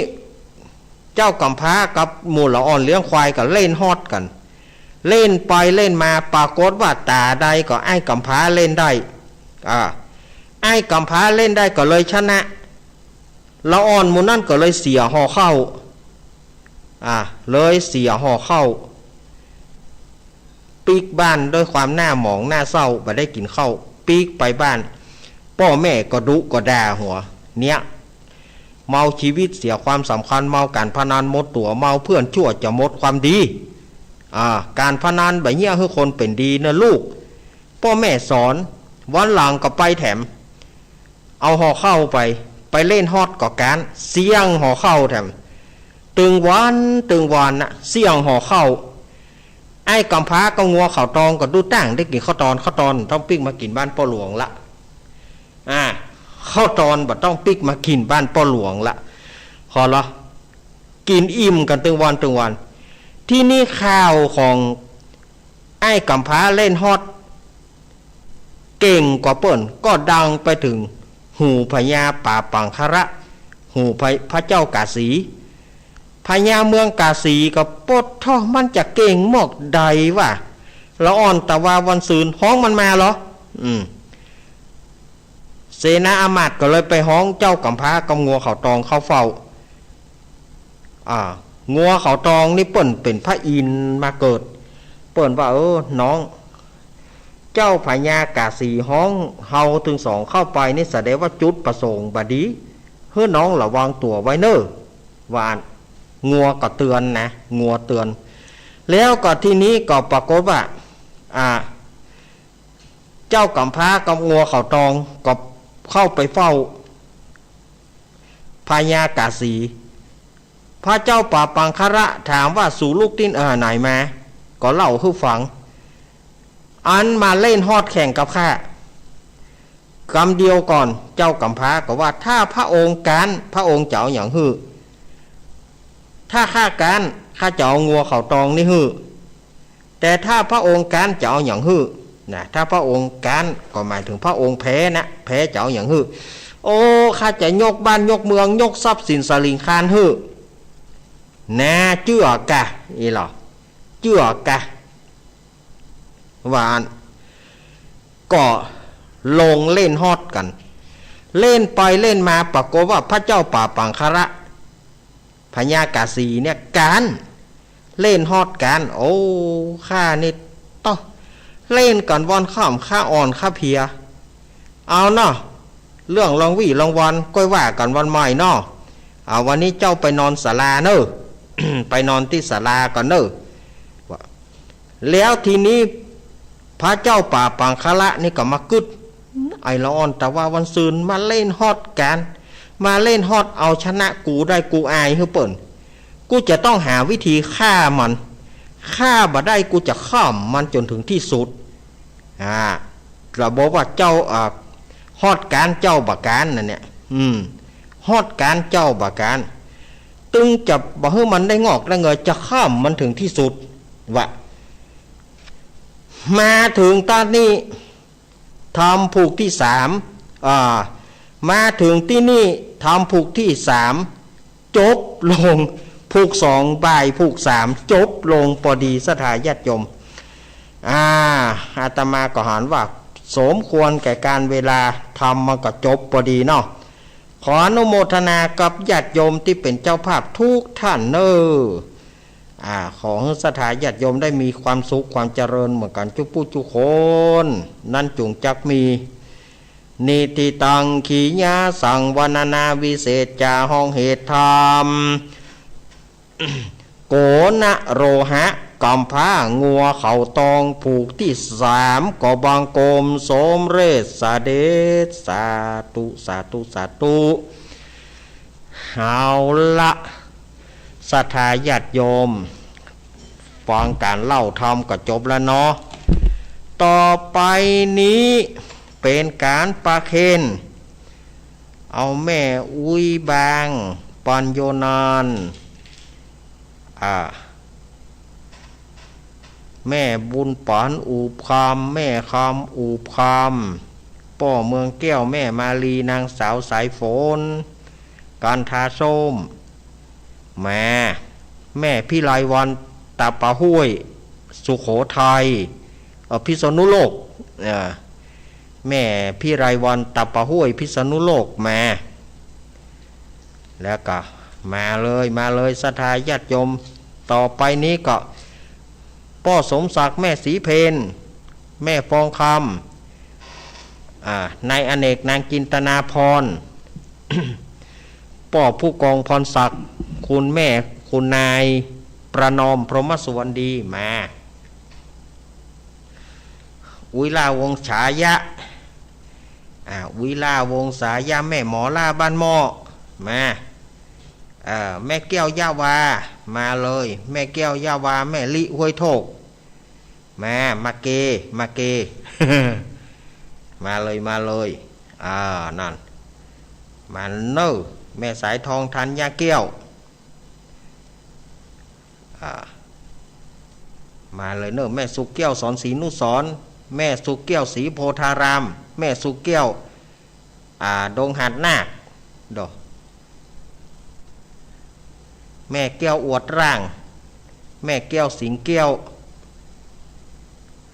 เจ้ากำพร้ากับหมู่ละอ่อนเลี้ยงควายก็เล่นฮอดกั๋น เล่นไปเล่นมา ปรากฏว่าต๋าใดก็ไอ้กำพร้าเล่นได้ อ่า ไอ้กำพร้าเล่นได้ก็เลยชนะ ละอ่อนหมู่นั้นก็เลยเสียห่อข้าว อ่า เลยเสียห่อข้าว ปิ๊กบ้านด้วยความหน้าหมองหน้าเศร้า บ่ได้กิ๋นข้าว ปิ๊กไปบ้าน ป้อแม่ก็ดุก็ด่าหัว เนี่ย เมาชีวิตเสียความสำคัญ เมาก๋านพนันหมดตั๋ว เมาเพื่อนชั่วจะหมดความดี อ่า ก๋านพนันบ่เยียะหื้อคนเป๋นดีนะลูก ป้อแม่สอน วันหลังก็ไปแถม เอาห่อข้าวไป ไปเล่นฮอดก็ก๊าน เสี้ยงห่อข้าวแถม ตึงวันตึงวันน่ะ เสี้ยงห่อข้าว ไอ้กำพร้ากับงัวเขาตองก็ดูตั้งได้กิ๋นข้าวตอน ข้าวตอนต้องปิ๊กมากิ๋นบ้านป้อหลวงละ อ่า ข้าวตอนบ่ต้องปิ๊กมากิ๋นบ้านป้อหลวงละ ขอละ กิ๋นอิ่มกั๋นตึงวันตึงวัน ทีนี้ข่าวของไอ้กำพร้าเล่นฮอด เก่งกว่าเปิ้น ก็ดังไปเถิงหูพญาป๋าปังคละ หูพระ พระเจ้ากาสี พ พญาเมืองก๋าสีก็ โป๊ดเถาะ มันจะเก่งมอกใดวะ ละอ่อนตะวาวันซืน ฮ้องมันมาเหลอ อืม เสนาอามาตย์ก็เลยไปฮ้องเจ้าก๋ำพร้ากับงัวเขาตองเข้าเฝ้า อ่า งัวเขาตองนี่เปิ้นเป๋นพระอินทร์มาเกิด เปิ้นว่า เออ น้อง เจ้าพญาก๋าสีฮ้องเฮาตึงสองเข้าไปนี่ แสดงว่าจุดประสงค์บ่ดี หื้อน้องระวังตั๋วไว้เน่อ ว่าอั้น งัวก็เตือนนะ งัวเตือน แล้วก็ทีนี้ก็ปรากฏว่า อ่า เจ้าก๋ำพร้ากับงัวเขาตองก็เข้าไปเฝ้าพญาก๋าสี พระเจ้าป่าปังคละถามว่า สูลูกตี้ เอ่อ ไหนมา ก็เล่าหื้อฟัง อันมาเล่นฮอดแข่งกับข้า กำเดียวก่อน เจ้าก๋ำพร้าก็ว่า ถ้าพระองค์ก๊าน พระองค์จะเอาหยังหื้อ ถ้าข้าก๊าน ข้าจะเอางัวเขาตองนี่หื้อ แต่ถ้าพระองค์ก๊านจะเอาหยังหื้อ นะ ถ้าพระองค์ก๊านก็หมายถึงพระองค์แพ้นะ แพ้จะเอาหยังหื้อ โอ้ ข้าจะยกบ้านยกเมือง ยกทรัพย์สินสลิงคารหื้อ นะ เจื้อกะ อี้เหรอ เจื้อกะ ว่าอั้น ก็ลงเล่นฮอดกั๋น เล่นไปเล่นมา ปรากฏว่าพระเจ้าป่าปังคละ พญาก๋าสีเนี่ยก๊าน เล่นฮอดก๊าน โอ้ ข้านี่เต๊อะ เล่นกั๋นว่อนค่ำ ข้าอ่อนข้าเพลีย เอาเนาะ เรื่องรางวี้รางวัลก้อยว่ากั๋นวันใหม่เนาะ เอา วันนี้เจ้าไปนอนศาลาเน่อ ไปนอนตี้ศาลาก่อนเน่อ ว่า แล้วทีนี้พระเจ้าป่าปังคละนี่ก็มากึ๊ด ไอ้ละอ่อนตะวาวันซืน มาเล่นฮอดก๊าน มาเล่นฮอดเอาชนะกูได้ กูอายหื้อเปิ้น กูจะต้องหาวิธีฆ่ามัน ฆ่าบ่ได้ กูจะฆ่ามันจ๋นถึงตี้สุด อ่า ระบบว่าเจ้า อ่า ฮอดก๊านเจ้าบ่ก๊านนั่นเนี่ย อืม ฮอดก๊านเจ้าบ่ก๊าน ตึงจะบ่หื้อมันได้งอกได้เงย จะฆ่ามันถึงตี้สุด ว่า มาเถิงต๋อนนี้ ธรรมผูกตี้สาม อ่า มาเถิงตี้นี่ ธรรมผูกตี้สาม จบลง ผูกสองบ่าย ผูกสาม จบลงปอดี ศรัทธาญาติโยม อ่า อาตมาก็หันว่าสมควรแก่กาลเวลา ธรรมมันก็จบปอดีเนาะ ขออนุโมทนากับญาติโยมตี้เป๋นเจ้าภาพกู้ต้านเน่อ อ่า ขอหื้อศรัทธาญาติโยมได้มีความสุขความเจริญเหมือนกั๋นกู้ผู้กู้คน นั้นจุ่งจักมี นิทธิตัง ขียาสัง วรรณนาวิเศษจา ฮ้องเหตุธรรม โกณโรหะ ก๋ำพร้างัวเขาตอง ผูกตี้สาม ก็บังคมสมเร็จเสด็จ สาธุ สาธุ สาธุ เอาละ ศรัทธาญาติโยม ฟังก๋านเล่าธรรมก็จบแล้วเนาะ ต่อไปนี้เป๋นก๋านประเคน เอาแม่อุ๊ยบาง ปัญโญนาน อ่า แม่บุญปานอูบคำ แม่คำอูบคำ ป้อเมืองแก้ว แม่มาลี นางสาวสายฝน กันทาส้ม มา แม่พิไลวรรณ ตาปะห้วย สุโขทัย เอ่อ พิษณุโลก เอ่อ แม่พิไลวรรณ ตาปะห้วย พิษณุโลก มา แล้วก็มาเลย มาเลย ศรัทธาญาติโยม ต่อไปนี้ก็ ป้อสมศักดิ์ แม่ศรีเพญ แม่ฟองคำ อ่า นายอเนก นางจินตนาพร ป้อผู้กองพรศักดิ์ คุณแม่ คุณนายประนอม พรหมสุวรรณดี มา อุ๊ยล่าวงศายะ อ่า อุ๊ยล่าวงศายะ แม่หมอล่าบ้านหม้อ มา เอ่อ แม่แก้วยะวา มาเลย แม่แก้วยะวา แม่ลิห้วยโทก มา มาเก มาเก มาเลย มาเลย อ่า นั่น มาเน่อ แม่สายทอง ธัญญาแก้ว อ่า มาเลยเน่อ แม่สุแก้ว สอนศรีนุสรณ์ แม่สุแก้ว ศรีโพธาราม แม่สุแก้ว อ่า ดงหาดนาค โด แม่แก้วอวดร่าง แม่แก้วสิงแก้ว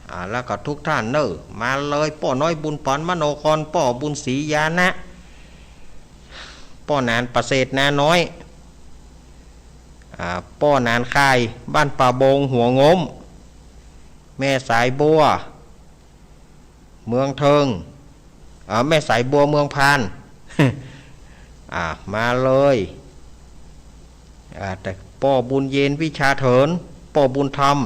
อ่า แล้วก็ทุกท่านเน่อ มาเลย ป้อน้อยบุญปันมโนคร ป้อบุญศรียานะ ป้อหนานประเสริฐนาน้อย อ่า ป้อหนานคาย บ้านป่าบง หัวงม แม่สายบัว เมืองเทิง อ่า แม่สายบัว เมืองพาน อ่า มาเลย อ่า แต่ป้อบุญเย็น วิชาเถิน ป้อบุญธรรม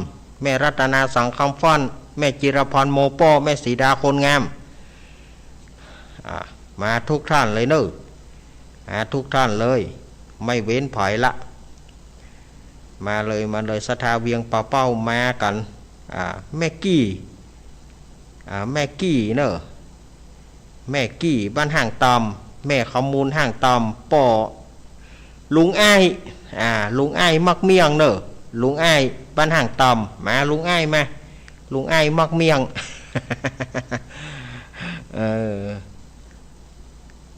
แม่รัตนา สังคำฟั่น แม่จิรพร โมป้อ แม่สีดา คนงาม อ่า มาทุกท่านเลยเน่อ มาทุกท่านเลย ไม่เว้นใผละ มาเลย มาเลย ศรัทธาเวียงป่าเป้า มากั๋น อ่า แม่กี้ อ่า แม่กี้เน่อ แม่กี้ บ้านห้างต่ำ แม่ขมูล ห้างต่ำ ป้อลุงอ้าย อ่า ลุงอ้ายมักเมี่ยงเน่อ ลุงอ้าย บ้านห้างต่ำ มา ลุงอ้าย มา ลุงอ้ายมักเมี่ยง เออ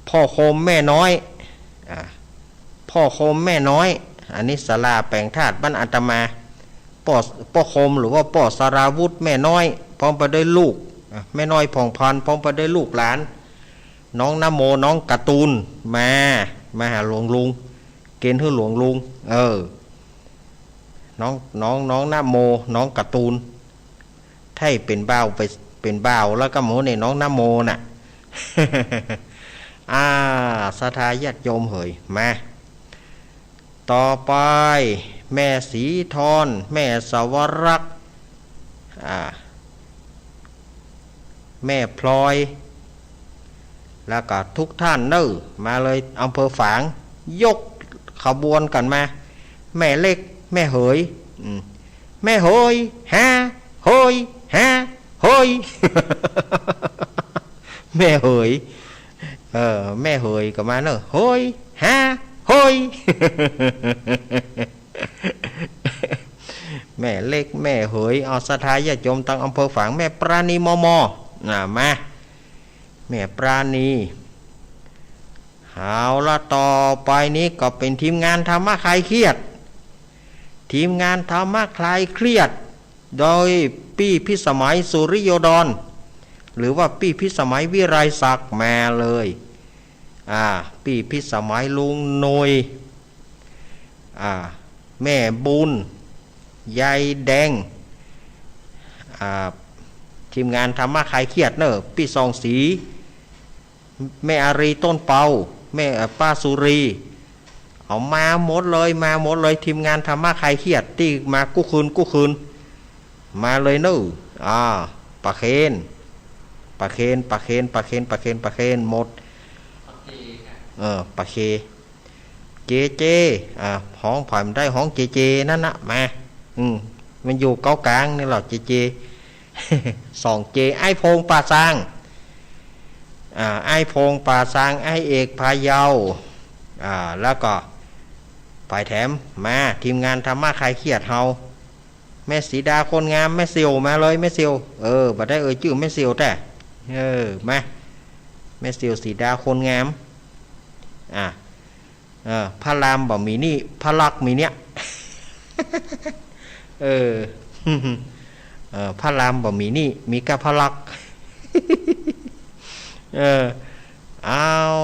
ป้อคม แม่น้อย อ่า ป้อคม แม่น้อย อันนี้ศาลาแป๋งธาตุบ้านอาตมา ป้อ ป้อคม หรือว่าป้อสราวุธ แม่น้อย พร้อมไปด้วยลูก อ่ะ แม่น้อยผ่องพัน พร้อมไปด้วยลูกหลาน น้องนโม น้องการ์ตูน มา มาหาหลวงลุง เก๋นหื้อหลวงลุง เออ น้อง น้อง น้องนโม น้องการ์ตูน ไท้เป๋นบ่าวไป เป๋นบ่าวแล้วก็หมู่นี่ น้องนโมน่ะ อ่า ศรัทธาญาติโยมเหย มา ต่อไป แม่ศรีทร แม่สวรักษ์ อ่า แม่พลอย แล้วก็ทุกท่านเน่อ มาเลย อำเภอฝาง ยกขบวนกั๋นมา แม่เล็ก แม่เหย อืม แม่เหย ฮา เหย ฮา เหย แม่เหย เออ แม่เหยก็มาเน่อ เหย ฮา เหย แม่เล็ก แม่เหย เอาศรัทธาญาติโยมตังอำเภอฝาง แม่ปราณี มม อ่า มา แม่ปราณี เอาละ ต่อไปนี้ก็เป๋นทีมงานธรรมะคลายเครียด ทีมงานธรรมะคลายเครียด โดยปี้พิสมัย สุริโยดร หรือว่าปี้พิสมัย วิไลศักดิ์ มาเลย อ่า ปี้พิสมัย ลุงหนุ่ย อ่า แม่บุญ ยายแดง อ่า ทีมงานธรรมะคลายเครียดเน่อ ปี้ส่องศรี แม่อารี ต้นเปา แม่ เอ่อ ป้าสุรี เอามาหมดเลย มาหมดเลย ทีมงานธรรมะคลายเครียดตี้มากู้คืนกู้คืน มาเลยเน่อ อ่า ป้าเคน ป้าเคน ป้าเคน ป้าเคน ป้าเคน ป้าเคน หมด เออ ป้าเค เจเจ อ่า ฮ้องผายบ่ได้ ฮ้องเจเจนั่นนะ มา อืม มันอยู่เก๊ากลางนี่แหละ เจเจ ส่องเจ ไอ้พงษ์ป่าซาง อ่า ไอ้พงษ์ป่าซาง ไอ้เอกพาเยา อ่า แล้วก็ไปแถม มา ทีมงานธรรมะคลายเครียดเฮา แม่สีดาคนงาม แม่เสี่ยว มาเลย แม่เสี่ยว เออ บ่ได้เอ่ยจื้อแม่เสี่ยวแต๊ เออ มา แม่เสี่ยว สีดาคนงาม อ่ะ เออ พระรามบ่มีนี่ พระลักษมณ์มีเนี่ย เออ เออ พระรามบ่มีนี่ มีก้าพระลักษมณ์ เออ อ้าว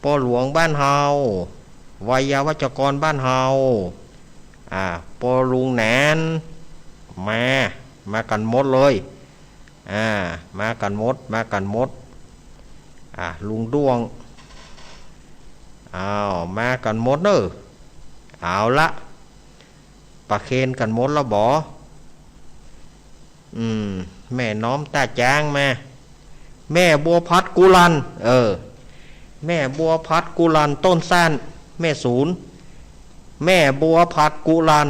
ป้อหลวงบ้านเฮา ไวยาวัจกรบ้านเฮา อ่า ป้อลุงหนาน มา มากั๋นหมดเลย อ่า มากั๋นหมด มากั๋นหมด อ่า ลุงด้วง อ้าว มากั๋นหมดเน่อ เอาละ ประเคนกั๋นหมดละบ่ อืม แม่น้อมต้าจ๊างมา แม่บัวผัดกุลัน เออ แม่บัวผัดกุลัน ต้นซ่าน แม่สูน แม่บัวผัดกุลัน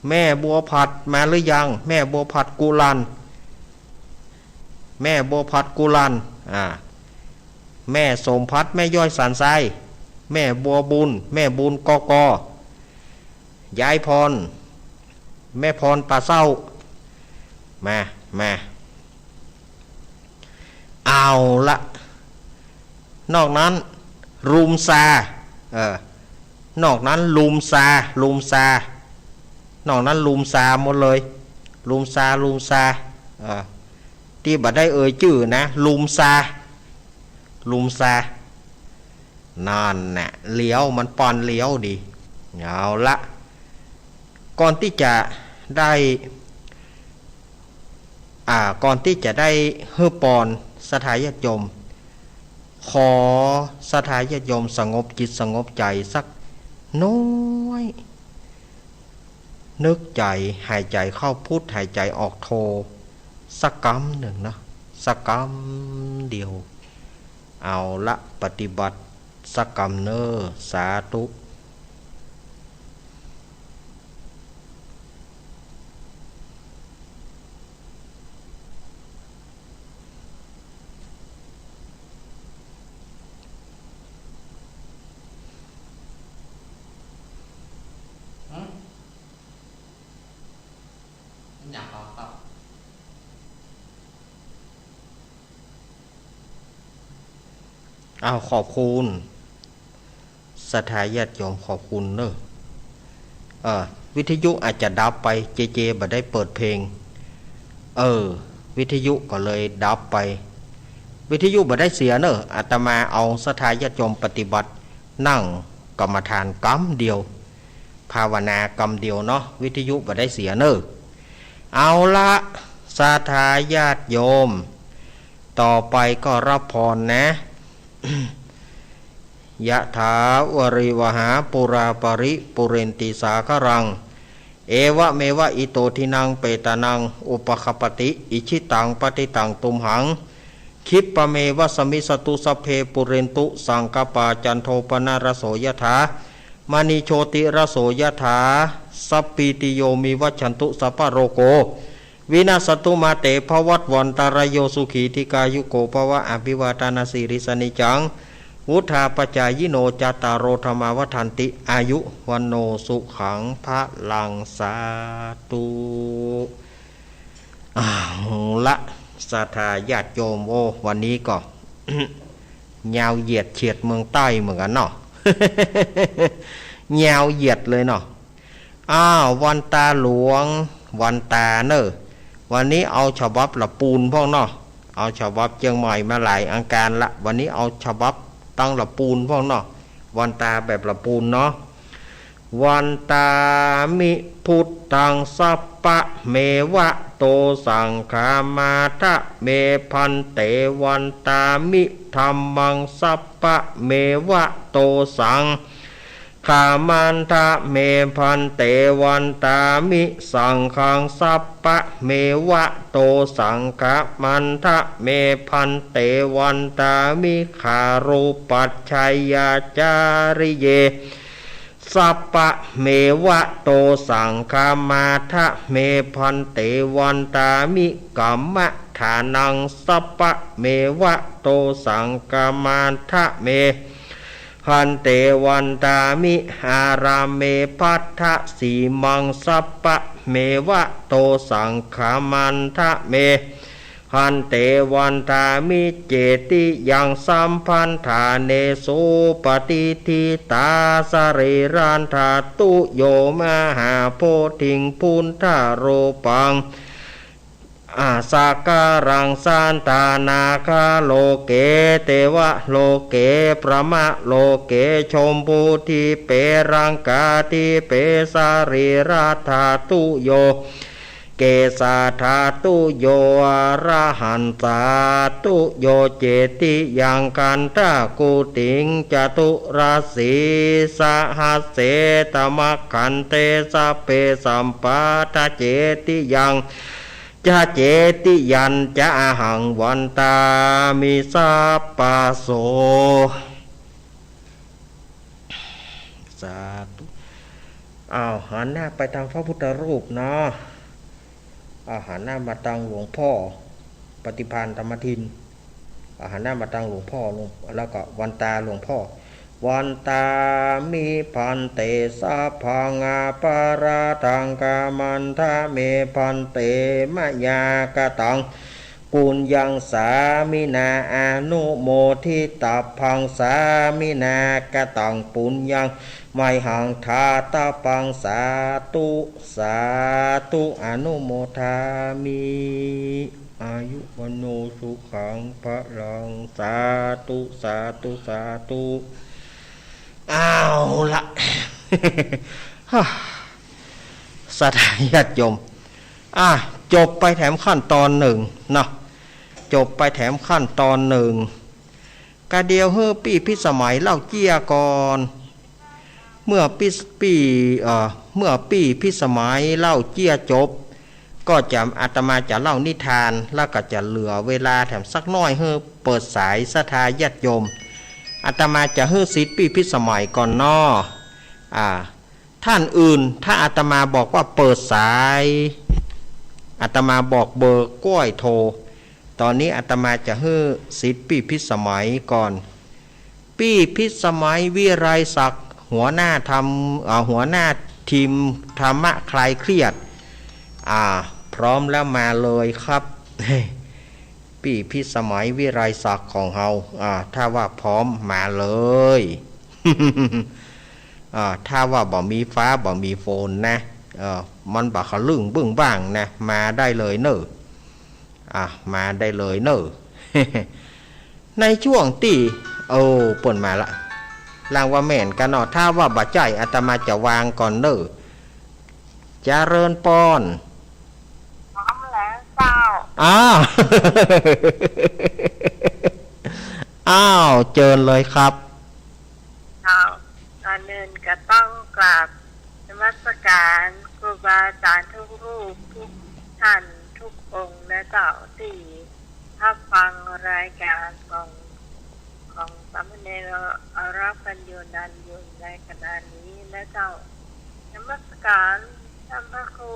แม่บัวผัดมาหรือยัง แม่บัวผัดกุลัน แม่บัวผัดกุลัน อ่า แม่สมผัด แม่ย้อยสันทราย แม่บัวบุญ แม่บุญ กก ยายพร แม่พร ป่าเศร้า มา มา เอาละ นอกนั้น รุมซา เออ นอกนั้นลุมซา ลุมซา นอกนั้นลุมซาหมดเลย ลุมซา ลุมซา เออ ตี้บ่ได้เอ่ยจื้อนะ ลุมซา ลุมซา นั่นแหละ เลี้ยว มันปอนเลี้ยวดี เอาละ ก่อนตี้จะได้ อ่า ก่อนตี้จะได้หื้อปอนศรัทธาญาติโยม ขอศรัทธาญาติโยมสงบจิตสงบใจ๋สักน้อย นึกใจ๋ หายใจ๋เข้าพุทธ หายใจ๋ออกโธ สักกำนึ่งนะ สักกำเดียว เอาละ ปฏิบัติสักกำเน่อ สาธุ อ้าว ขอบคุณ ศรัทธาญาติโยม ขอบคุณเน่อ เอ่อ วิทยุอาจจะดับไป เจเจบ่ได้เปิดเพลง เออ วิทยุก็เลยดับไป วิทยุบ่ได้เสียเน่อ อาตมาเอาศรัทธาญาติโยมปฏิบัติ นั่งกรรมฐานกำเดียว ภาวนากำเดียวเนาะ วิทยุบ่ได้เสียเน่อ เอาละ ศรัทธาญาติโยม ต่อไปก็รับพรนะ ยะถาวาริวหาปูราปริปูเรนติสาคารัง เอวะเมวะอิโตทินังเปตานังอุปคปปติ อิชิตังปฏิตังตุมหัง คิปปะเมวะสะมิชฌตุ สัพเพปูเรนตุสังกัปปา จันโทปะนะระโสยะถา มะณิโชติระโสยะถา สัพพีติโยมิวัชชันตุ สัพพะโรโค วินัสสะตุมาเตภวัตวันตะราโย สุขีทีฆายุโกภวะ อภิวาทะนะสีลิสสะนิจจัง วุฑฒาปะจายิโน จัตตาโรธัมมาวัฑฒันติ อายุวัณโณสุขังพะลัง สาธุ เอาละ ศรัทธาญาติโยม โอ้ วันนี้ก็ ยาวเหยียดเฉียดเมืองใต้เหมือนกั๋นเนาะ ยาวเหยียดเลยเนาะ อ้าว วันตาหลวง วันตาเน่อ วันนี้เอาฉบับละปูนพ่องเนาะ เอาฉบับเจียงใหม่มาหลายอังคารละ วันนี้เอาฉบับตังละปูนพ่องเนาะ วันตาแบบละปูนเนาะ วันตามิพุทธัง สัพพะเมวะโตสังฆามาทะเม ภันเต วันตามิธัมมัง สัพพะเมวะโตสัง ฆามันทะเม ภันเต วันตามิสังฆัง สัพพะเมวะโตสังฆามันทะเม ภันเต วันตามิ คารูปัชฌัยยาจาริเย สัพพะเมวะโตสังฆามาทะเม ภันเต วันตามิ กัมมะฐานัง สัพพะเมวะโตสังฆามาทะเม ภันเต วันตามิ อารามเม ภัทธสีมัง สัพพะเมวะโตสังฆามันทะเม ภันเต วันตามิ เจติยัง สัมภัณฑาเน สุปะติฏฐิตา สะรีรัง ถาตุโย มหาโพธิง พุทธารูปัง อา สักการัง สันตานาคาโลเก เตวะโลเก พรหมะโลเก ชมพูทิเป รังคาทิเป สะรีรัง ถาตุโย เกสา ถาตุโย อรหันตา ถาตุโย เจติยัง คันธะกุติง จตุรสีสหัสเส ตมะขันเท สัพเพ สัมปัตถะ เจติยัง จะ เจติยังจะ อะหัง วันตามิ สัพพะโส สาธุ อ้าว หันหน้าไปตางพระพุทธรูปเนาะ อ้าว หันหน้ามาตางหลวงพ่อ ปฏิภาณธรรมทิน อ้าว หันหน้ามาตางหลวงพ่อ หลวง แล้วก็วันตาหลวงพ่อ วันตามิ ภันเต สัพพัง อปาราธัง ขมันทะเม ภันเต มะยา กะตัง ปุญญัง สามินา อนุโมทิตัพพัง สามินา กะตัง ปุญญัง มหัง ทาตะปัง สาธุ สาธุ อนุโมทามิ อายุ วัณโณ สุขัง พลัง สาธุ สาธุ สาธุ เอาละ ศรัทธาญาติโยม อ่ะ จบไปแถมขั้นตอนนึ่งเนาะ จบไปแถมขั้นตอนนึ่ง กะเดี๋ยวหื้อปี้พิสมัยเล่าเจี้ยก่อน เมื่อปี้ ปี้ เอ่อ เมื่อปี้พิสมัยเล่าเจี้ยจบ ก็จะ อาตมาจะเล่านิทาน แล้วก็จะเหลือเวลาแถมสักหน้อยหื้อเปิดสายศรัทธาญาติโยม อาตมาจะหื้อสิทธิ์ปี้พิสมัยก่อนเนาะ อ่า ท่านอื่น ถ้าอาตมาบอกว่าเปิดสาย อาตมาบอกเบอร์ก้อยโทร ต๋อนนี้อาตมาจะหื้อสิทธิ์ปี้พิสมัยก่อน ปี้พิสมัย วิไลศักดิ์ หัวหน้าธรรม เอ่อ หัวหน้าทีมธรรมะคลายเครียด อ่า พร้อมแล้วมาเลยครับ ปี้พิสมัย วิไลศักดิ์ของเฮา อ่า ถ้าว่าพร้อมมาเลย อ่า ถ้าว่าบ่มีฟ้าบ่มีฝนนะ เอ่อ มันบ่ขะลึ่งบึ้งบ้างนะ มาได้เลยเน่อ อ่ะ มาได้เลยเน่อ ในช่วงตี้ โอ้ เปิ้นมาละ ลางว่าแม่นกั๋นเนาะ ถ้าว่าบ่ใจ้ อาตมาจะวางก่อนเน่อ เจริญปอน พร้อมแล้วเจ้า อ้าว อ้าว เจิญเลยครับ เจ้า ก่อนอื่นก็ต้องกราบนมัสการครูบาอาจารย์ทุกรูป ทุกท่าน ทุกองค์นะเจ้า ตี้ฮับฟังรายก๋านของ ของสามเณรอรปัญโญนันท์อยู่ในขณะนี้นะเจ้า นมัสการท่านพระครู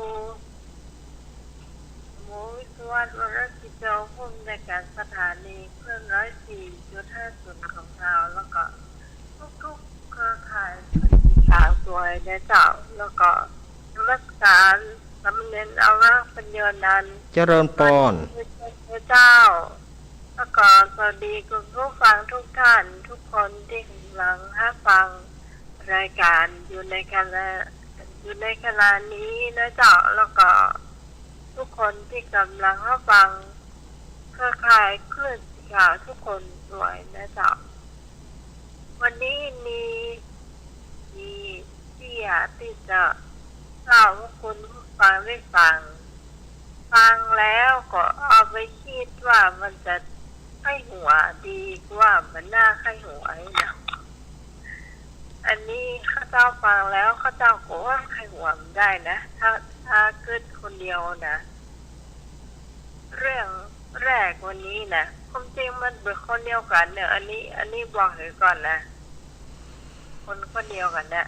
หมู่วิศวัตร วรกิจโจ ผู้อำนวยการสถานีคลื่นร้อยสี่จุดห้าศูนย์ของเรา แล้วก็ทุกๆเครือข่ายข่าวสวยนะเจ้า แล้วก็นมัสการสามเณรอรปัญโญนันท์ เจริญปอน เจ้า แล้วก็สวัสดีคุณผู้ฟังทุกท่าน ทุกคนตี้ก๋ำลังฮับฟังรายก๋านอยู่ในขณะ อยู่ในขณะนี้นะเจ้า แล้วก็ทุกคนตี้ก๋ำลังฮับฟังเครือข่ายคลื่นสีขาวทุกคนด้วยนะเจ้า วันนี้มี มีตี้อยากตี้จะเล่าหื้อคุณผู้ฟังได้ฟัง ฟังแล้วก็เอาไปกึ๊ดว่ามันจะใค่หัวดีกว่ามันบ่าใค่หัวนี่นะ อันนี้ข้าเจ้าฟังแล้วข้าเจ้าก็ว่าใค่หัวบ่ได้นะ ถ้า ถ้ากึ๊ดคนเดียวนะ เรื่องแรกวันนี้นะ ความจริงมันเป๋นคนเดียวกั๋นเน่อ อันนี้ อันนี้บอกหื้อก่อนนะ คนคนเดียวกั๋นนะ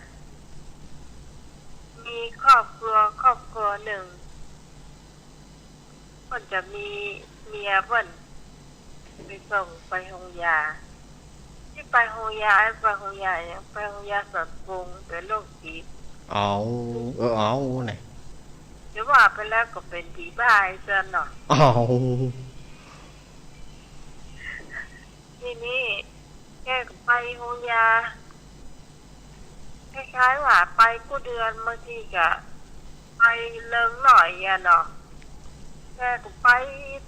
มีครอบครัว ครอบครัวนึ่ง เปิ้นจะมีเมียเปิ้นไปส่งไปโฮงยา ตี้ไปโฮงยา ไปโฮงยาหยัง ไปโฮงยาสวนปรุง เป๋นโรคจิต เอา เออ เอา ไหน จะว่าไปแล้วก็เป๋นผีบ้าไปซะเนาะ เอา ทีนี้แกก็ไปโฮงยา คล้ายๆว่าไปกู้เดือน บางทีก็ไปเลิงหน้อยอะเนาะ แกก็ไป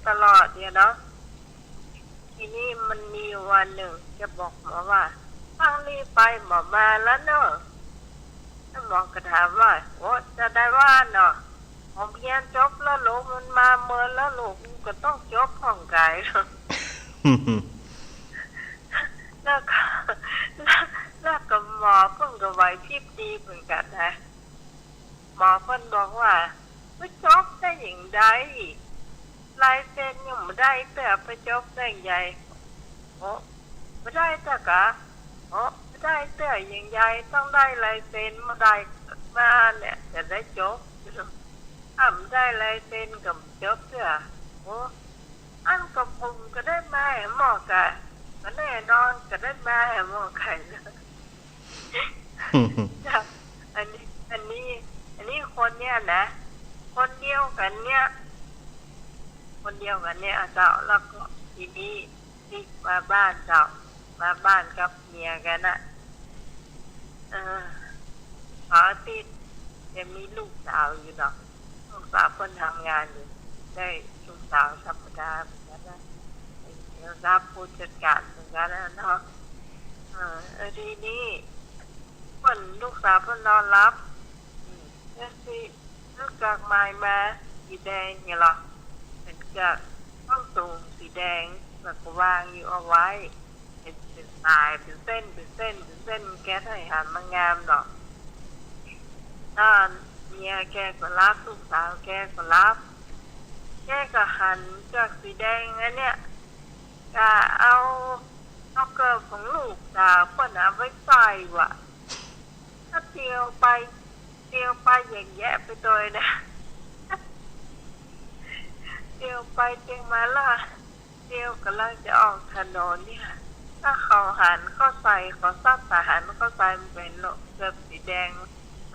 ตลอดเนี่ยเนาะ ทีนี้มันมีวันนึ่งแกบอกหมอว่า ครั้งนี้ไปบ่มาแล้วเน่อ แล้วหมอก็ถามว่า โอ้ จะใดว่าเนาะ หมอเฮียนจบแล้วลูก มันมาเมินแล้วลูก มันก็ต้องจบพ่องไก แล้วก็ แล้ว แล้วก็หมอเปิ้นก็ไหวพริบดีเหมือนกั๋นนะ หมอเปิ้นบอกว่า บ่จบได้หยังใด ลายเซ็นยังบ่ได้เตื้อ บ่จบได้หยังใด โอ้ บ่ได้เตื้อก่า โอ้ บ่ได้เตื้อหยังใด ต้องได้ลายเซ็นมาได้ มาเนี่ย จะได้จบ ถ้าบ่ได้ลายเซ็นก็บ่จบเตื้อ โอ้ อั้นก็ผมก็ได้มาแหมหมอก่า ก็แน่นอนก็ได้มาแหมหมอก่าเนาะ จ้ะ อันนี้ อันนี้ อันนี้คนเนี่ยนะ คนเดียวกั๋นเนี่ย คนเดียวกั๋นเนี่ยเจ้า แล้วก็ทีนี้ตี้มาบ้านเจ้า มาบ้านกับเมียกั๋นน่ะ เออ เสาร์อาทิตย์ ยังมีลูกสาวอยู่เนาะ ลูกสาวเปิ้นทำงานอยู่ ได้ลูกสาวธรรมดาเหมือนกั๋นนะ เดี๋ยวรับผู้จัดก๋านเหมือนกั๋นนะเนาะ เออ เออ ทีนี้เปิ้น ลูกสาวเปิ้นนอนหลับ อืม แล้วสิ ลูกดอกไม้มา สีแดงเนี่ยเหรอ เปิ้นก็ต้องสูงสีแดง แล้วก็วางอยู่เอาไว้ เป๋น เป๋นสาย เป๋นเส้น เป๋นเส้น เป๋นเส้น แกะหื้อหันมางามเนาะ ตอนเมียแกก็หลับ ลูกสาวแกก็หลับ แกก็หันดอกสีแดงอันเนี้ย ก็เอา เอาเกิบของลูกสาวเปิ้นเอาไปใส่ว่ะ ก็เตียวไป เตียวไปแหย่งแยะไปโดยนะ เตียวไปเตียวมาละ เตียวก่ำลังจะออกถนนเนี่ย ถ้าเขาหันเข้าใส่ เขาสับตาหันเข้าใส่ มันเป๋นเกิบสีแดง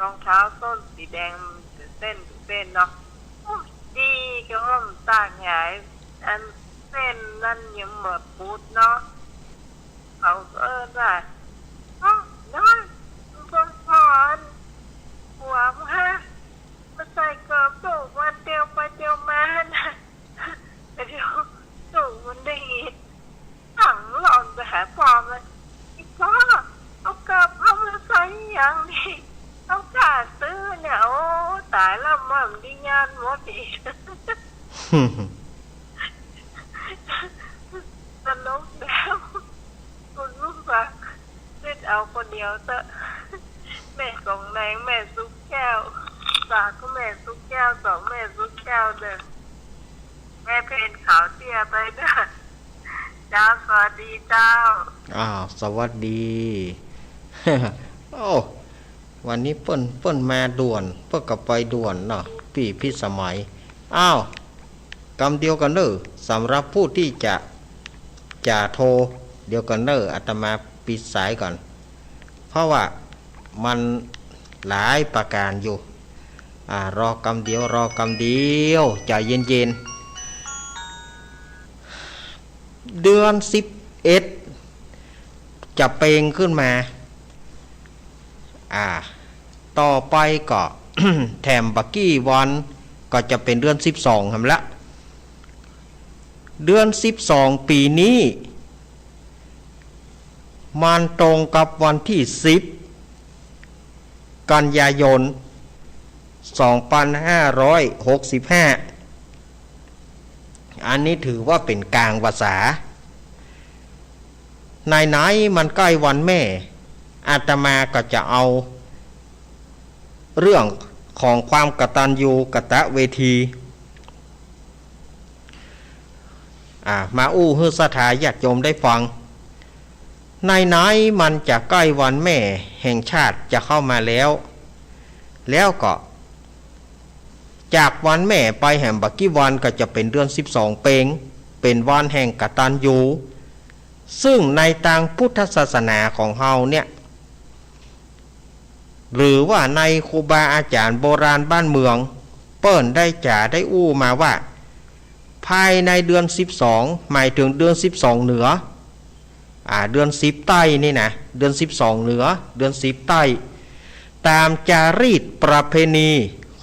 รองเท้าส้นสีแดง มันเป๋นเส้น เป๋นเส้นเนาะ โอ้ย ดีก็ว่ามันตากหงาย อันเส้นนั้นยังบ่ปูดเนาะ เขาก็เอิ้นว่า "อ้าว น้อย มึงบ่สอนผัวมึงฮะ มาใส่เกิบลูกมันเตียวไปเตียวมานะ" เดี๋ยวลูกมันได้ยิน หันหล่อนไปหาป้อมัน "อีป้อ เอาเกิบเอามาใส่หยังนี่ เอาก้าซื้อเนี่ย โอ้ ต๋ายละ มันได้ย้านหมดอีก" ตลกแล้ว คุณผู้ฟัง เล่นเอาคนเดียวเต๊อะ แม่กองแดง แม่สุกแก้ว ฝากก็แม่สุกแก้ว สองแม่สุกแก้วเด้อ แม่เพนขาวเตี้ยไปเด้อ เจ้า สวัสดีเจ้า อ้าว สวัสดี โอ้ วันนี้เปิ้น เปิ้นมาด่วน เปิ้นก็ไปด่วนเนาะ ปี้พิสมัย อ้าว กำเดียวกั๋นเน่อ สำหรับผู้ตี้จะ จะโทร เดี๋ยวกั๋นเน่อ อาตมาปิดสายก่อน เพราะว่ามันหลายประก๋านอยู่ อ่า รอกำเดียว รอกำเดียว ใจ๋เย็นๆ เดือนสิบเอ็ด จะเปล่งขึ้นมา อ่า ต่อไปก็ แถมบ่ากี้วัน ก็จะเป๋นเดือนสิบสองหั้นละ เดือนสิบสองปี๋นี้ มันตรงกับวันตี้สิบ กันยายน สองปันห้าร้อยหกสิบห้า อันนี้ถือว่าเป๋นก๋างพรรษา ไหนๆ มันใก้วันแม่ อาตมาก็จะเอาเรื่องของความกตัญญูกตเวที อ่า มาอู้หื้อศรัทธาญาติโยมได้ฟัง ไหนๆ มันจะใก้วันแม่แห่งชาติจะเข้ามาแล้ว แล้วก็ จากวันแม่ไปแหมบ่ากี้วันก็จะเป๋นเดือนสิบสองเปล่ง เป๋นวันแห่งกตัญญู ซึ่งในตางพุทธศาสนาของเฮาเนี่ย หรือว่าในครูบาอาจ๋ารย์โบราณบ้านเมือง เปิ้นได้จ๋าได้อู้มาว่า ภายในเดือนสิบสอง หมายเถิงเดือนสิบสองเหนือ อ่า เดือนสิบใต้นี่นะ เดือนสิบสองเหนือ เดือนสิบใต้ ต๋ามจารีตประเพณี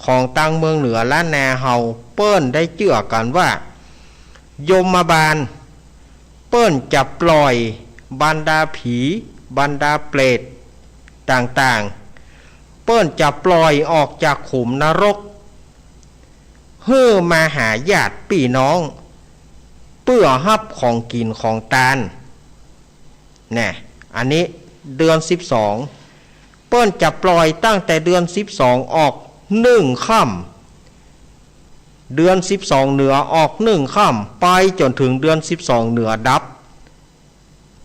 ของตางเมืองเหนือล้านนาเฮา เปิ้นได้เจื้อกั๋นว่า ยมบาล เปิ้นจะปล่อยบรรดาผี บรรดาเปรตต่างๆ เปิ้นจะปล่อยออกจากขุมนรก หื้อมาหาญาติปี้น้อง เปื้อฮับของกิ๋นของตาน แน่ อันนี้เดือนสิบสอง เปิ้นจะปล่อยตั้งแต่เดือนสิบสองออกนึ่งค่ำ เดือนสิบสองเหนือออกนึ่งค่ำ ไปจ๋นเถิงเดือนสิบสองเหนือดับ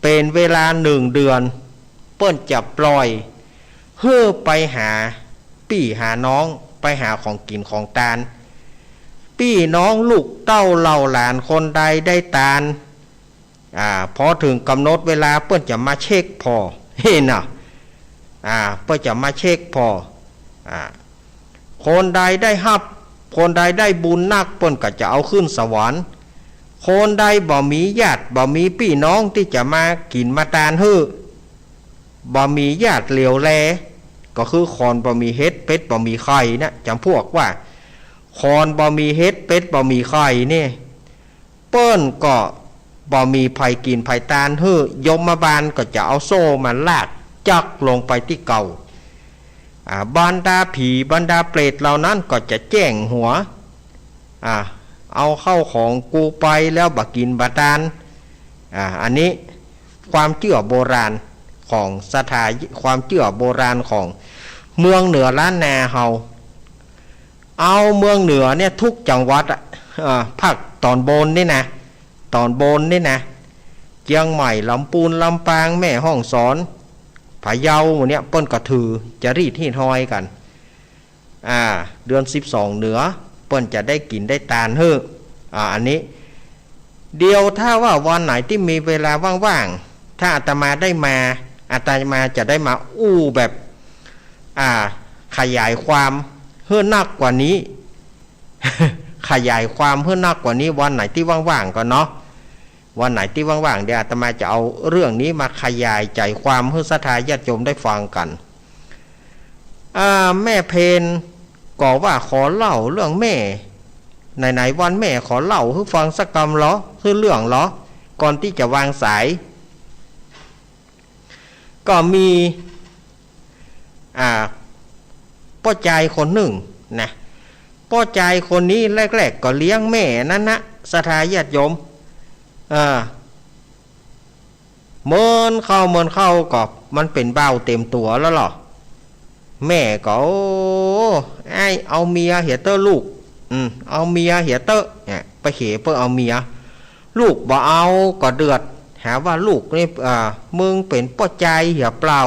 เป๋นเวลานึ่งเดือน เปิ้นจะปล่อย หื้อไปหาปี้หาน้อง ไปหาของกิ๋นของตาน ปี้น้องลูกเต้าเหล่าหลานคนใดได้ตาน อ่า พอเถิงก๋ำหนดเวลาเปิ้นจะมาเช็คผ่อ หันก่อ อ่า เปิ้นจะมาเช็คผ่อ อ่า คนใดได้ฮับ คนใดได้บุญนัก เปิ้นก็จะเอาขึ้นสวรรค์ คนใดบ่มีญาติ บ่มีปี้น้องตี้จะมากิ๋นมาตานหื้อ บ่มีญาติเหลียวแล ก็คือข่อนบ่มีเห็ด เป็ดบ่มีไข่เนี่ย จ๋ำพวกว่าข่อนบ่มีเห็ด เป็ดบ่มีไข่นี่ เปิ้นก็บ่มีใผกิ๋นใผตานหื้อ ยมบาลก็จะเอาโซ่มาลากจักลงไปตี้เก๊า อ่า บรรดาผีบรรดาเปรตเหล่านั้นก็จะแจ้งหัว อ่า เอาเข้าของกูไปแล้วบ่กิ๋นบ่ตาน อ่า อันนี้ความเจื้อโบราณของศรัทธา ความเจื้อโบราณของเมืองเหนือล้านนาเฮา เอาเมืองเหนือเนี่ยทุกจังหวัดอะ อ่า ภาคต๋อนบนนี่นะ ต๋อนบนนี่นะ เจียงใหม่ ลำปูน ลำปาง แม่ฮ่องสอน พะเยาหมู่เนี่ย เปิ้นก็ถือจารีตฮีตฮอยกั๋น อ่า เดือนสิบสองเหนือ เปิ้นจะได้กิ๋นได้ตานหื้อ อ่า อันนี้ เดี๋ยวถ้าว่าวันไหนตี้มีเวลาว่างๆ ถ้าอาตมาได้มา อาตมาจะได้มาอู้แบบ อ่า ขยายความหื้อนักกว่านี้ ขยายความหื้อนักกว่านี้ วันไหนตี้ว่างๆ ก่อนเนาะ วันไหนตี้ว่างๆ เดี๋ยวอาตมาจะเอาเรื่องนี้มาขยายใจ๋ความหื้อศรัทธาญาติโยมได้ฟังกั๋น อ่า แม่เพนก็ว่าขอเล่าเรื่องแม่ ไหนๆ วันแม่ขอเล่าหื้อฟังสักกำลอ หื้อเรื่องลอ ก่อนตี้จะวางสาย ก็มี อ่า ป้อจายคนนึ่งนะ ป้อจายคนนี้แรกๆ ก็เลี้ยงแม่นั้นนะ ศรัทธาญาติโยม เออ เมินเข้าเมินเข้าก็มันเป๋นบ่าวเต๋มตั๋วแล้วลอ แม่ก็ โอ้ อ้ายเอาเมียเหียเต๊อะลูก อืม เอาเมียเหียเต๊อะ เนี่ย ไปเขเปิ้นเอาเมีย ลูกบ่เอาก็เดือด หาว่าลูกนี่ อ่า มึงเป๋นป้อจายเหียเปล่า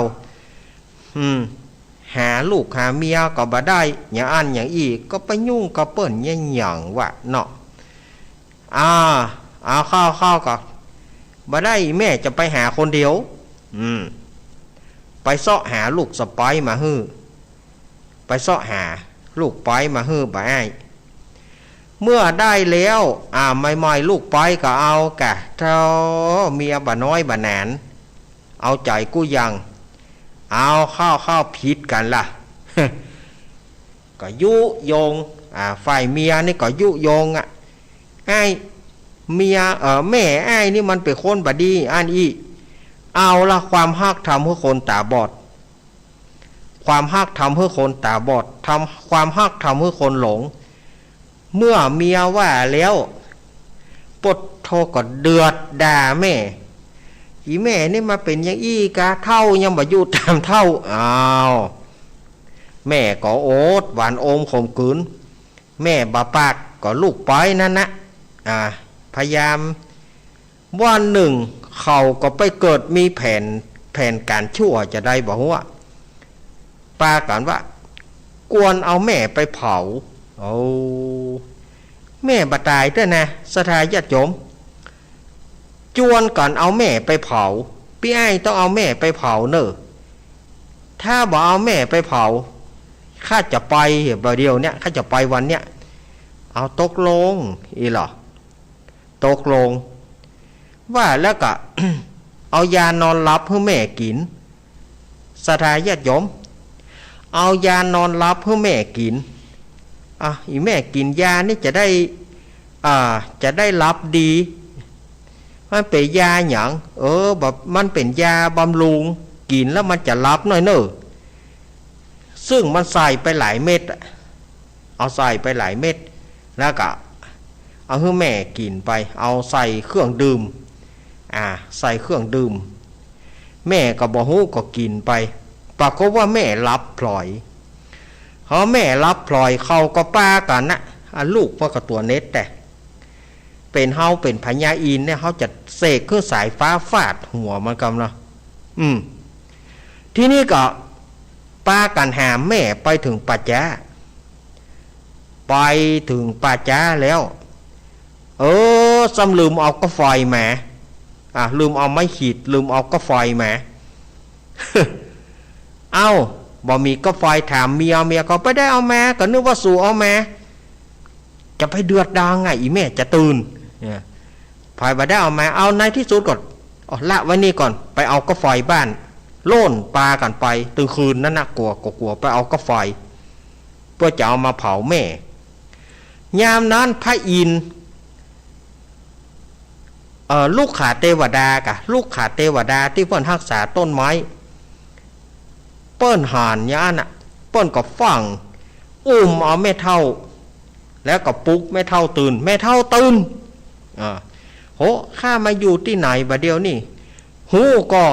อืม หาลูกหาเมียก็บ่ได้ อย่างอั้นอย่างอี้ ก็ไปยุ่งกับเปิ้นเยียะหยังวะเนาะ อ่า เอาเข้าเข้าก็ บ่ได้ แม่จะไปหาคนเดียว อืม ไปเซาะหาลูกสะใภ้มาหื้อ ไปเซาะหาลูกใภ้มาหื้อบ่าอ้าย เมื่อได้แล้ว อ่า ใหม่ๆ ลูกใภ้ก็เอาก่ะ เฒ่า เมียบ่าน้อยบ่าหนาน เอาใจ๋กู้อย่าง เอาเข้าเข้าผิดกั๋นละ ก็ยุยง อ่า ฝ่ายเมียนี่ก็ยุยงอะ อ้าย เมีย เอ่อ แม่อ้ายนี่มันเป๋นคนบ่ดี อั้นอี้ เอาละ ความฮักทำหื้อคนต๋าบอด ความฮักทำหื้อคนต๋าบอด ทำ ความฮักทำหื้อคนหลง เมื่อเมียว่าแล้ว ปดโธ่ก็เดือดด่าแม่ อีแม่นี่มาเป๋นอย่างอี้กา เฒ่ายังบ่อยู่ต๋ามเฒ่า อ้าว แม่ก็อดหวานอมขมกืน แม่บ่ปากก็ลูกใภ้นั้นนะ อ่า พยายาม วันนึ่งเขาก็ไปเกิดมีแผน แผนก๋านชั่วจาใดบ่ฮู้อะ ปากั๋นว่า กวนเอาแม่ไปเผา โอ้ แม่บ่ต๋ายเต๊อะนะ ศรัทธาญาติโยม จวนกั๋นเอาแม่ไปเผา ปี้อ้ายต้องเอาแม่ไปเผาเน่อ ถ้าบ่เอาแม่ไปเผา ข้าจะไปบ่าเดี่ยวเนี้ย ข้าจะไปวันเนี้ย เอาตกลง อี้ลอ ตกลง ว่าแล้วก็ เอายานอนหลับหื้อแม่กิ๋น ศรัทธาญาติโยม เอายานอนหลับหื้อแม่กิ๋น อ่ะ อีแม่กิ๋นยานี่จะได้ อ่า จะได้หลับดี มันเป๋นยาหยัง เออ แบบมันเป๋นยาบำรุง กิ๋นแล้วมันจะหลับน้อยเน่อ ซึ่งมันใส่ไปหลายเม็ดอะ เอาใส่ไปหลายเม็ด แล้วก็เอาหื้อแม่กิ๋นไป เอาใส่เครื่องดื่ม อ่า ใส่เครื่องดื่ม แม่ก็บ่ฮู้ก็กิ๋นไป ปรากฏว่าแม่หลับพลอย พอแม่หลับพลอยเขาก็ปากั๋นนะ อ่ะ ลูกมันก็ตั๋วเน็ดแต๊ เป๋นเฮาเป๋นพญาอินทร์เนี่ย เฮาจะเสกเครื่องสายฟ้าฟาดหัวมันกำเนาะ อืม ทีนี้ก็ปากั๋นหามแม่ไปเถิงป่าจ๊า ไปเถิงป่าจ๊าแล้ว เออ ซ้ำลืมเอาก๊าไฟมา อ่ะ ลืมเอาไม้ขีด ลืมเอาก๊าไฟมา เอ้า บ่มีก๊าไฟ ถามเมีย เมียก็ บ่ได้เอามา ก็นึกว่าสูเอามา จะไปเดือดดางอะ อี่แม่จะตื่น เนี่ย ผายบ่ได้เอามา เอาในที่สุดก็ เอาละไว้นี่ก่อน ไปเอาก๊าไฟบ้าน โล่นปากั๋นไป ตึงคืนนั้นนะ กั๋ว กั๋ว กั๋วไปเอาก๊าไฟ เปื้อจะเอามาเผาแม่ ยามนั้นพระอินทร์ เอ่อ รุกขเตวดากะ รุกขเตวดาตี้เปิ้นฮักษาต้นไม้ เปิ้นหันอย่างนั้นน่ะ เปิ้นก็ฟั่งอุ้มเอาแม่เฒ่า แล้วก็ปลุกแม่เฒ่าตื่น แม่เฒ่าตื่น อ่า โห ข้ามาอยู่ตี้ไหนบ่าเดี่ยวนี้ ฮู้ก่อ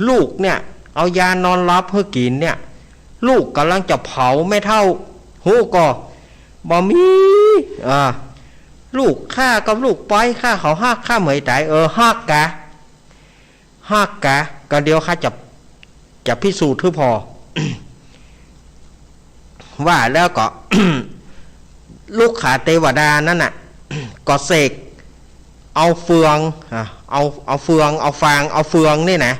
ลูกเนี่ย เอายานอนหลับหื้อกิ๋นเนี่ย ลูกก่ำลังจะเผาแม่เฒ่า ฮู้ก่อ บ่มี อ่า ลูกข้ากับลูกใป๊ข้าเขาฮักข้าเหมยใด เออ ฮักกา ฮักกา ก็เดี๋ยวข้าจะ จะพิสูจน์หื้อผ่อ ว่าแล้วก็ รุกขเตวดานั้นน่ะ ก็เสกเอาเฟือง อ่ะ เอา เอาเฟือง เอาฟาง เอาเฟืองนี่นะ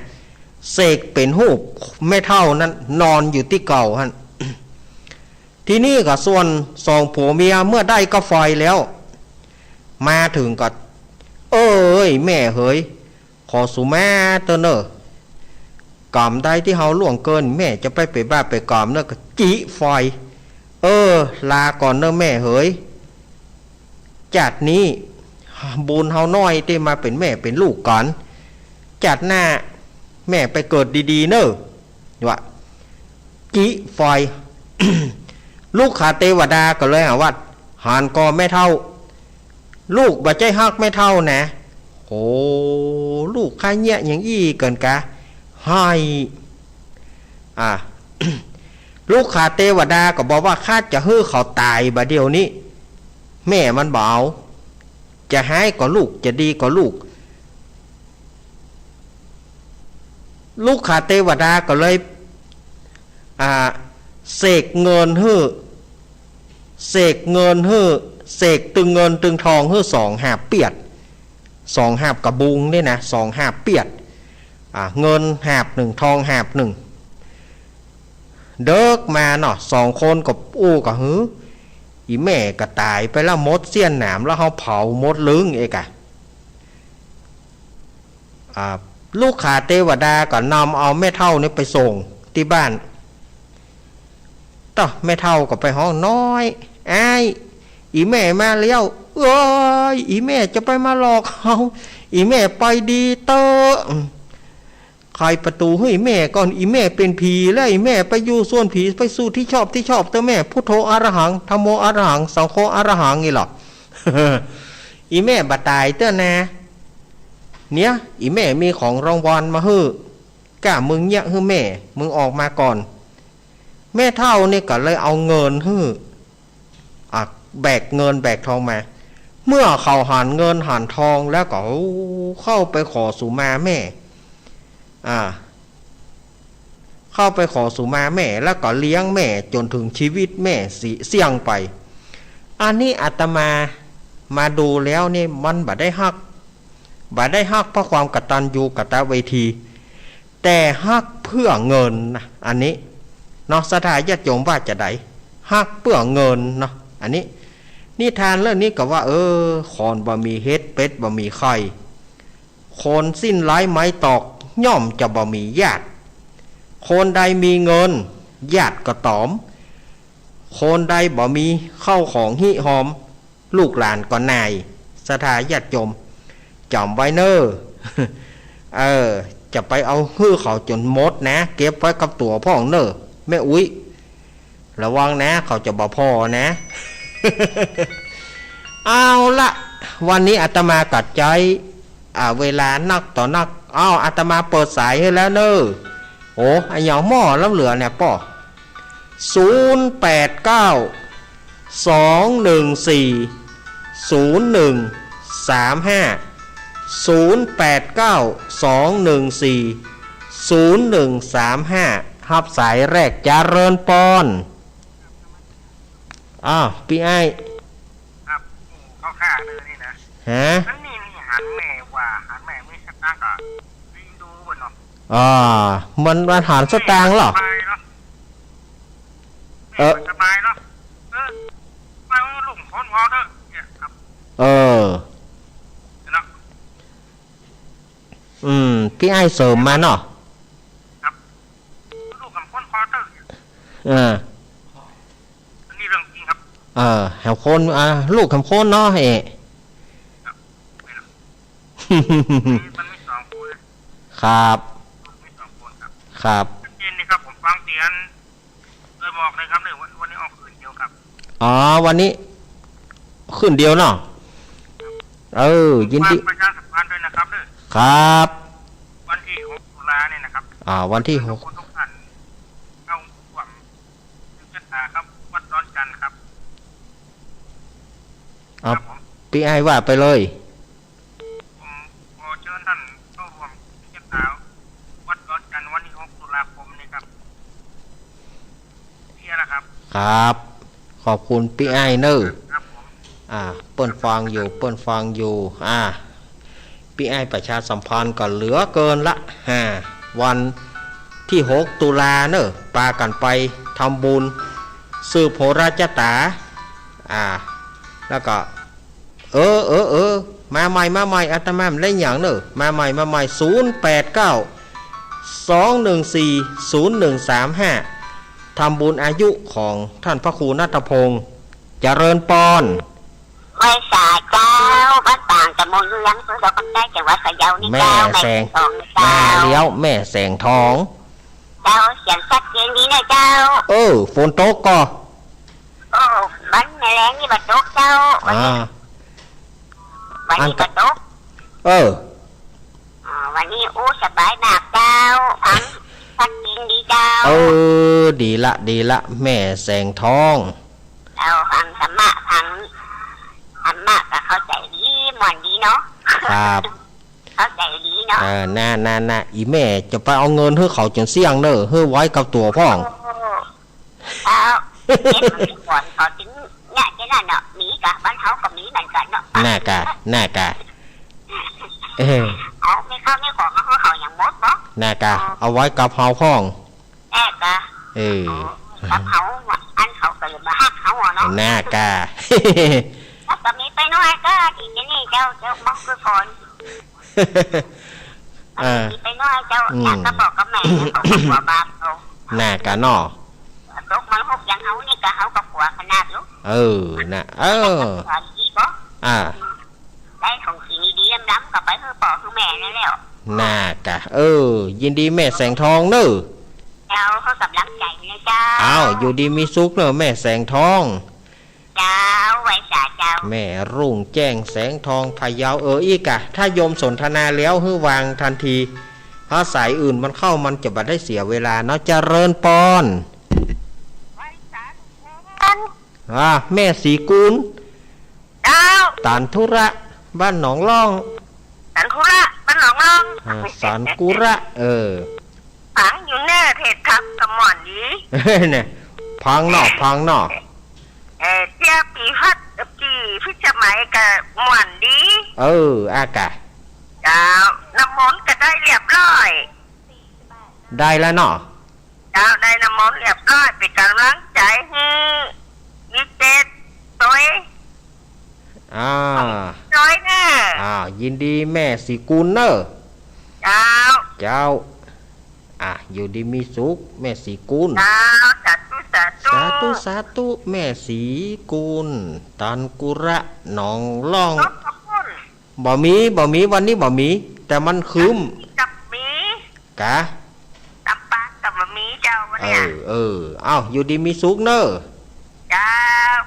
เสกเป๋นฮูปแม่เฒ่านั้นนอนอยู่ตี้เก่าหั้น ทีนี้ก็ส่วนสองผัวเมียเมื่อได้ก๊าไฟแล้ว มาเถิงก็ เอ้ย แม่เหย ขอสุมาเต๊อะเน่อ กรรมใดตี้เฮาล่วงเกิน แม่จะไปเป๋นบาปเป๋นกรรมเน่อ ก็จิไฟ เออ ลาก่อนเน่อแม่เหย จาตินี้บุญเฮาน้อยตี้มาเป๋นแม่เป๋นลูกกั๋น จาติหน้าแม่ไปเกิดดีๆ เน่อ ว่า จิไฟ รุกขเตวดาก็เลยหาว่า หันก่อแม่เฒ่า ลูกบ่ใจ้ฮักแม่เฒ่านะ โห ลูกข้าเยียะอย่างอี้เกิ๋นกา ไห้ อ่า รุกขเตวดาก็บอกว่า ข้าจะหื้อเขาต๋ายบ่าเดี่ยวนี้ แม่มันบ่เอา จะฮ้ายก่อลูก จะดีก่อลูก รุกขเตวดาก็เลย อ่า เสกเงินหื้อ เสกเงินหื้อ เสกตึงเงินตึงทองหื้อสองหาบเปียด สองหาบกะบุงนี่นะ สองหาบเปียด อ่า เงินหาบนึ่ง ทองหาบนึ่ง เดิ็กมาเนาะ สองคนก็อู้ก็ หือ อี่แม่ก็ต๋ายไปแล้ว หมดเสี้ยนหนามแล้ว เฮาเผาหมดลึงเอกอะ อ่า รุกขเตวดาก็นำเอาแม่เฒ่านี่ไปส่งตี้บ้าน เต๊อะ แม่เฒ่าก็ไปฮ้อง น้อย อ้าย อี่แม่มาแล้ว เอ้ย อี่แม่จะไปมาหลอกเฮา อี่แม่ไปดีเต๊อะ ไขประตู๋หื้ออี่แม่ก่อน อี่แม่เป๋นผีแล้ว อี่แม่ไปอยู่ส่วนผี ไปสู่ตี้ชอบตี้ชอบเต๊อะแม่ พุทโธอะระหัง ธัมโมอะระหัง สังโฆอะระหัง นี่หรอ อี่แม่บ่ต๋ายเต๊อะนา เนี่ย อี่แม่มีของรางวัลมาหื้อ ก้ามึงเยียะหื้อแม่ มึงออกมาก่อน แม่เฒ่านี่ก็เลยเอาเงินหื้อ อ่ะ แบกเงินแบกทองมา เมื่อเขาหันเงินหันทองแล้วก็ โอ้ เข้าไปขอสุมาแม่ อ่า เข้าไปขอสุมาแม่ แล้วก็เลี้ยงแม่จ๋นเถิงจีวิตแม่สิ เสี้ยงไป อันนี้อาตมามาดูแล้วนี่มันบ่ได้ฮัก บ่ได้ฮักเพราะความกตัญญูกตเวที แต่ฮักเปื้อเงินนะ อันนี้เนาะ ศรัทธาญาติโยมว่าจาใด ฮักเปื้อเงินเนาะ อันนี้ นิทานเรื่องนี้ก็ว่า เออ คนบ่มีเห็ด เป็ดบ่มีไข่ คนสิ้นไร้ไม้ตอก ย่อมจะบ่มีญาติ คนใดมีเงิน ญาติก็ต๋อม คนใดบ่มีเข้าของฮิฮอม ลูกหลานก็หน่าย ศรัทธาญาติโยมจ๋ำไว้เน่อ เออ จะไปเอาหื้อเขาจ๋นหมดนะ เก็บไว้กับตั๋วพ่องเน่อ แม่อุ๊ย ระวังนะ เขาจะบ่ผ่อนะ เอาละ วันนี้อาตมาก็ใจ๊ อ่า เวลานักต่อนัก อ้าว อาตมาเปิดสายหื้อแล้วเน่อ โอ้ อะหยังหม้อล้ำเหลือเนี่ยป้อ ศูนย์แปดเก้า สองหนึ่งสี่ ศูนย์หนึ่งสามห้า ศูนย์แปดเก้า สองหนึ่งสี่ ศูนย์หนึ่งสามห้า ฮับสายแรก เจริญปอน อ้าว ปี้อ้าย ครับ โอ้ เข้าข้าเลยนี่นะ ฮะ อันนี้นี่หันแม่ว่า หันแม่มีสตางค์ก็ลิงดูบ่เนาะ อ่า มัน มันหันสตางค์เหรอ สบายเนาะ เออ แม่มันสบายเนาะ เออ ไปเอาลุงคนพอเถอะ เนี่ยครับ เออ เนาะ อืม ปี้อ้ายเสริมมาเนาะ เออ อันนี้เรื่องจริงครับ เออ แหมคน อ่า ลูกแหมคนเนาะ เอ๊ะ ครับ มันมีสองคน ครับ มีสองคนครับ ครับ ชัดเจนเลยครับ ผมฟังเสียง เลยบอกเลยครับเนี่ย วัน วันนี้ออกคืนเดียวครับ อ๋อ วันนี้ คืนเดียวเนาะ เออ ยินดี ฝากประชาสัมพันธ์ด้วยนะครับเนี่ย ครับ วันที่หกตุลาเนี่ยนะครับ อ่า วันที่หก ทุกคนทุกท่าน เข้าร่วมสืบชะตาครับ วัดดอนจันทน์ครับ เอา ครับผม ปี้อ้ายว่าไปเลย ผมขอเชิญท่านเข้าร่วมพิธีกรรมวัดดอนจันทน์วันที่หกตุลาคมนี้ครับ เชียร์นะครับ ครับ ขอบคุณปี้อ้ายเนอะ ครับผม อ่า เปิ้นฟังอยู่ เปิ้นฟังอยู่ อ่า ปี้อ้ายประชาสัมพันธ์ก็เหลือเกินละ อ่า วันที่หกตุลาเนอะ ปากั๋นไปทำบุญ สืบโหราชะต๋า อ่า แล้วก็ เออ เออ เออ มาใหม่ มาใหม่ อาตมาบ่ได้หยังเนอะ มาใหม่ มาใหม่ ศูนย์แปดเก้า สองหนึ่งสี่ ศูนย์หนึ่งสามห้า ทำบุญอายุของท่านพระครูณัฐพงษ์ เจริญปอน ไหว้สาเจ้า บ้านปาง ตำบลเฮือง อำเภอดอกคำใต้ จังหวัดพะเยานี่เจ้า แม่แสง แม่แสงทองเจ้า มาแล้ว แม่แสงทอง เจ้า เสียงชัดเจนดีนะเจ้า เออ ฝนตกก่อ โอ้ วันแมลงนี่บ่ตกเจ้า วันนี้ อ่า วันนี้บ่ตก เออ อ๋อ วันนี้อู้สบายมากเจ้า ฟังชัดเจนดีเจ้า เออ ดีละ ดีละ แม่แสงทอง เจ้า ฟังธรรมะ ฟังธรรมะก็เข้าใจ๋ดี ม่วนดีเนาะ ครับ เข้าใจ๋ดีเนาะ เออ น่า น่า น่า อี่แม่จะไปเอาเงินหื้อเขาจ๋นเสี้ยงเน่อ หื้อไว้กับตั๋วพ่อง โอ้ เจ้า เฮ็ดมันก่อน เขาจึงเนี่ย จะนั่นเนาะ มีกะ บ้านเฮาก็มีเหมือนกั๋นเนาะ น่ากะ น่ากะ เออ เอา มีข้าวมีของมาหื้อเขาอย่างหมดบ่ น่ากะ เอาไว้กับเฮาพ่อง แน่กะ เออ กับเฮาอะ อันเขาก็อย่ามาฮักเฮาอะเนาะ น่ากะ แล้วก็มีไปน้อยก็ที่จะนี่เจ้า เจ้าบอกคือก่อน เออ มีไปน้อยเจ้า อืม อยากจะบอกกับแม่ เขาก็กลัวบาปเขา น่ากะเนาะ ตกมันหกอย่างเฮานี่กะ เฮาก็กลัวขนาดอยู่ เออ น่ะ เออ กลัวดีบ่ อ่า ได้ของกิ๋นดีๆ ล้ำๆ ก็ไปหื้อป้อหื้อแม่นั่นแหละ น่ากะ เออ ยินดีแม่แสงทองเน่อ เจ้า เขากำลังใจ๋นะเจ้า อ้าว อยู่ดีมีสุขเน่อแม่แสงทอง เจ้า ไหว้สาเจ้า แม่รุ่งแจ้งแสงทองพะเยา เออ อี้กะ ถ้าโยมสนทนาแล้วหื้อวางทันที เพราะสายอื่นมันเข้า มันจะบ่ได้เสียเวลาเนาะ เจริญปอน ไหว้สา อ่า แม่ศรีกุล เจ้า ตันธุระ บ้านหนองล่อง สันธุระ บ้านหนองล่อง อ่า สันกุระ เออ ฟังอยู่เน่อ เทศน์ธรรมก็ม่วนดี เนี่ย ฟังเนาะ ฟังเนาะ เออ เตี้ยปี๋ฮัด เอ่อ ปี๋พิสมัยก็ม่วนดี เออ อากะ เจ้า น้ำมนต์ก็ได้เรียบร้อย ได้แล้วเนาะ เจ้า ได้น้ำมนต์เรียบร้อย เป๋นก๋ำลังใจ๋หื้อ มีเจตโตย อ่า โตยเน่อ อ่า ยินดีแม่ศรีกุลเน่อ เจ้า เจ้า อ่ะ อยู่ดีมีสุข แม่ศรีกุล เจ้า สาธุ สาธุ สาธุ สาธุ แม่ศรีกุล ตันกุระ หนองล่อง ขอบคุณ บ่มี บ่มี วันนี้บ่มี แต่มันครึ้ม กับมี กะ ลำปางก็บ่มีเจ้าวันเนี้ย เออ เออ เอ้า อยู่ดีมีสุขเน่อ เจ้า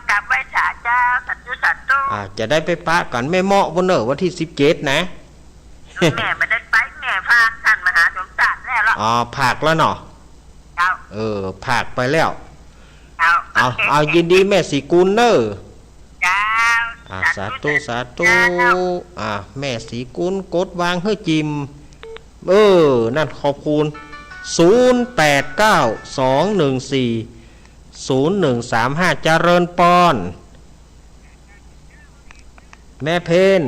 กราบไหว้สาเจ้า สาธุ สาธุ อ่า จะได้ไปปะกั๋นแม่เมาะปู้นเน่อ วันตี้สิบเจ็ดนะ แม่บ่ได้ไป แม่ฝากต้านมหาสมศักดิ์แล้วล่ะ อ๋อ ฝากแล้วเนาะ เจ้า เออ ฝากไปแล้ว เจ้า เอา เอา ยินดีแม่ศรีกุลเน่อ เจ้า อ่า สาธุ สาธุ สาธุ เจ้า อ่า แม่ศรีกุลกดวางหื้อจิม เออ นั่นขอบคุณ ศูนย์แปดเก้า สองหนึ่งสี่ ศูนย์หนึ่งสามห้า เจริญปอน แม่เพน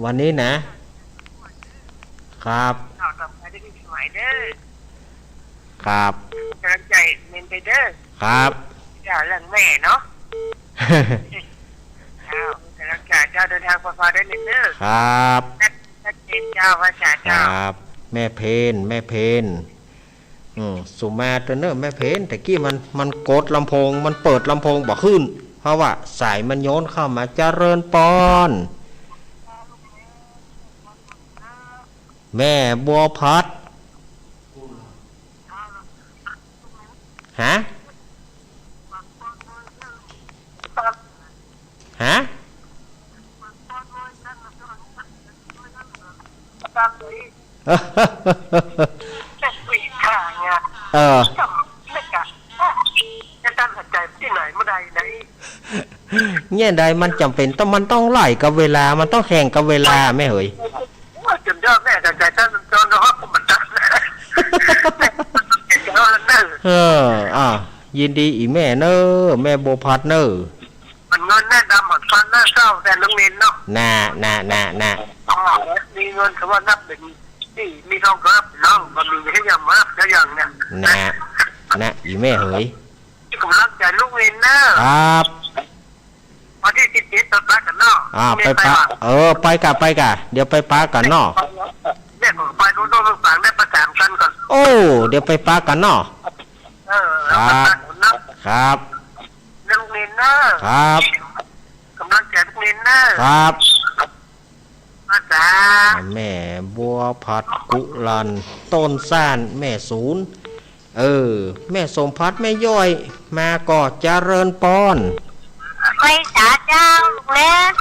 วันนี้นะ ครับ เอาต่อไปได้ยินสวยเด้อ ครับ กำลังใจ๋เมนไปเด้อ ครับ เจ้า เรื่องแม่เนาะ เจ้า กำลังใจ๋ เจ้า เดินทางปลอดภัยเด้อเมนเด้อ ครับ ชัดเจนเจ้า ว่าจ๋า ค เจ้า รับ แม่เพน แม่เพน อืม สุมาเต๊อะเน่อ แม่เพน ตะกี้มัน มันกดลำโพง มันเปิดลำโพงบ่ขึ้น เพราะว่าสายมันโยนเข้ามา เจริญปอน แม่บัวผัด ฮะ ฮะ เออ เนี่ยใดมันจ๋ำเป๋นต้อง มันต้องไหลกับเวลา มันต้องแข่งกับเวลาแม่เหย ว่าจ๋ำยอดแม่จ๋ำใจท่านจอนเนาะ ผมมันตั้ง เออ อ่ะ ยินดีอี่แม่เน่อ แม่บัวผัดเน่อ มันเงินแน่ดำหมดฟันหน้าเศร้าแต่ลุงเนนเนาะ น่ะ น่ะ น่ะ น่ะ อ๋อ มีเงินคือว่านับเป๋นสี่ มีทองก็นับเนาะ บ่มีก็ยังมานับก็ยังเนี่ย น่ะ น่ะ อี่แม่เหย กำลังใจ๋ลุงเนนเน่อ ครับ วันตี้สิบเจ็ดไปปะกั๋นเนาะ อ่า แม่ ไปปะ ไปวะ เออ ไปก่ะ ไปก่ะ เดี๋ยวไปปะกั๋นเนาะ เนี่ยผมไปดูโน่นต่างๆ ได้ประสานกั๋นก่อน โอ้ เดี๋ยวไปปะกั๋นเนาะ เออ ครับ ไปปะกั๋นเนาะ ครับ ลุงเนนเน่อ ครับ กำลังใจ๋ลุงเนนเน่อ ครับ มาจ้า แม่บัวผัดกุลัน ต้นซ่าน แม่สูน เออ แม่สมผัด แม่ย้อย มาก่อ เจริญปอน ไหว้สาเจ้าลุงเนน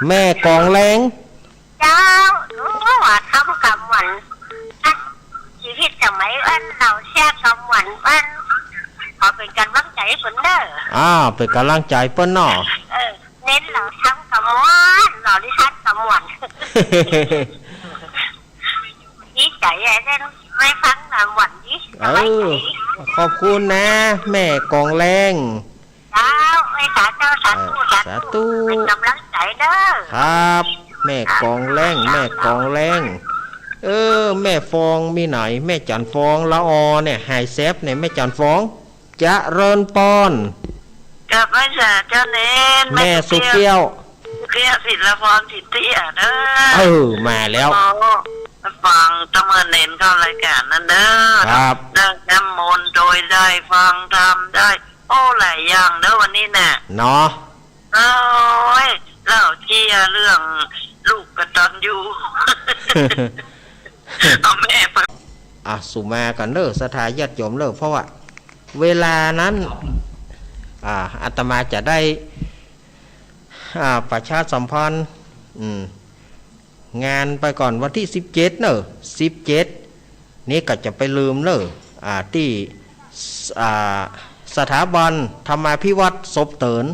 แม่กองแรง เจ้า โอ้ ว่าทำกำหวัน อ่ะ จีวิตสมัยอั้น เฮาเสี้ยกำหวันอั้น ขอเป๋นก๋ำลังใจ๋เปิ้นเน่อ อ่า เป๋นก๋ำลังใจ๋เปิ้นเนาะ เออ เน้นเฮาทำกำหวัน เฮาได้ทำกำหวัน ดีใจ๋อะ เน้นได้ฟังกำหวันดี เออ สบายใจ๋ ขอบคุณนะ แม่กองแรง เจ้า ไหว้สาเจ้า สาธุ เออ สาธุ สาธุ เป๋นก๋ำลังใจ๋เน่อ ครับ แม่กองแรง แม่กองแรง เออ แม่ฟองมีไหน แม่จั๋นฟอง ละออเนี่ย หายแซบเนี่ย แม่จั๋นฟอง เจริญปอน กับไหว้สาเจ้าเนน แม่สุเกี้ยว แม่สุเกี้ยว สุเกี้ยว ศิลปร สิทธิอ่ะเด้อ เออ มาแล้ว อ๋อ ฟังตะเมินเนนเข้ารายก๋านนั้นเด้อ ครับ ได้น้ำมนต์โดยได้ฟังธรรมได้ โอ้ หลายอย่างเด้อวันนี้น่ะ เนาะ โอ้ย เล่าเจี้ยเรื่องลูกกตัญญู เอาแม่ไป อ่ะ สุมากั๋นเน่อ ศรัทธาญาติโยมเน่อ เพราะว่าเวลานั้น อ่า อาตมาจะได้ อ่า ประชาสัมพันธ์ อืม งานไปก่อนวันตี้สิบเจ็ดเน่อ สิบเจ็ด นี่ก็จะไปลืมเน่อ อ่า ตี้ อ่า สถาบันธรรมาภิวัฒน์ศพเติน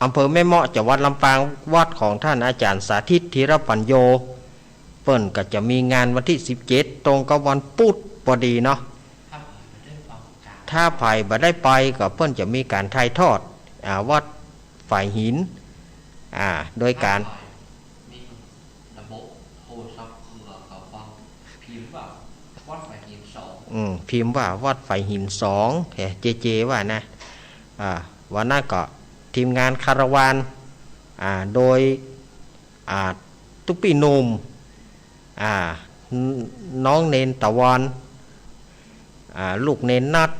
อำเภอแม่เมาะ จังหวัดลำปาง วัดของท่านอาจ๋ารย์สาธิต ธีรปัญโญ เปิ้นก็จะมีงานวันตี้สิบเจ็ด ตรงกับวันปุธพอดีเนาะ ถ้าใผบ่ได้ไปก็เปิ้นจะมีก๋านถ่ายทอด อ่า วัดฝายหิน อ่า โดยก๋าน มีระบบโทรศัพท์เครือกับฟัง พิมพ์ว่าวัดฝายหินสอง อืม พิมพ์ว่าวัดฝายหินสอง แหม เจเจว่านะ อ่า วันนั้นก็ทีมงานคาราวาน อ่า โดย อ่า ตุ๊ปี้หนุ่ม อ่า น- น้องเณรถาวร อ่า ลูกเณรนัด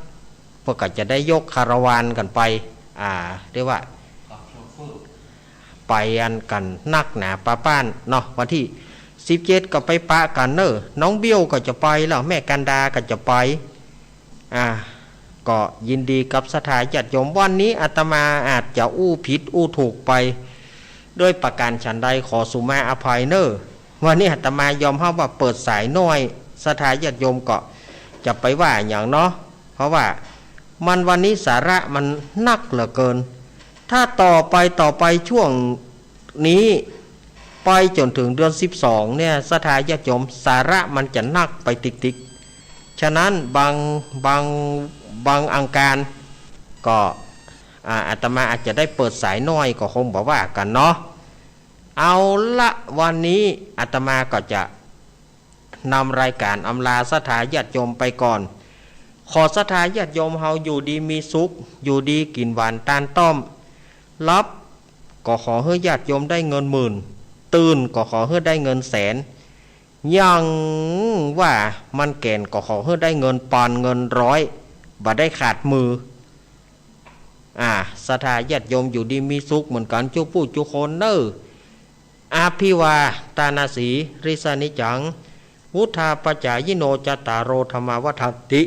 เปิ้นก็จะได้ยกคาราวานกั๋นไป อ่า เรียกว่า ไปอันกั๋นนักหนาปาป๊านเนาะ วันตี้สิบเจ็ดก็ไปปะกั๋นเน่อ น้องเบี้ยวก็จะไปแล้ว แม่กันดาก็จะไป อ่า ก็ยินดีกับศรัทธาญาติโยม วันนี้อาตมาอาจจะอู้ผิดอู้ถูกไป ด้วยประก๋านฉันใดขอสุมาอภัยเน่อ วันนี้อาตมายอมฮับว่าเปิดสายน้อย ศรัทธาญาติโยมก็จะไปว่าหยังเนาะ เพราะว่ามันวันนี้สาระมันนักเหลือเกิน ถ้าต่อไป ต่อไปช่วงนี้ ไปจ๋นเถิงเดือนสิบสองเนี่ย ศรัทธาญาติโยม สาระมันจะนักไปติ๊กๆ ฉะนั้นบาง บาง บางอังคารก็ อ่า อาตมาอาจจะได้เปิดสายน้อยก็คงบ่ว่ากั๋นเนาะ เอาละ วันนี้อาตมาก็จะนำรายก๋านอำลาศรัทธาญาติโยมไปก่อน ขอศรัทธาญาติโยมเฮาอยู่ดีมีสุข อยู่ดีกิ๋นหวานตานต้อม หลับก็ขอหื้อญาติโยมได้เงินหมื่น ตื่นก็ขอหื้อได้เงินแสน ยังว่ามันแก่นก็ขอหื้อได้เงินปอนด์เงินร้อย บ่ได้ขาดมือ อ่า ศรัทธาญาติโยมอยู่ดีมีสุขเหมือนกั๋นจุผู้จุคนเน่อ อภิวาทานาสีลิสานิจจัง วุฑฒาปจายิโน จัตตาโร ธัมมา วัฑฒันติ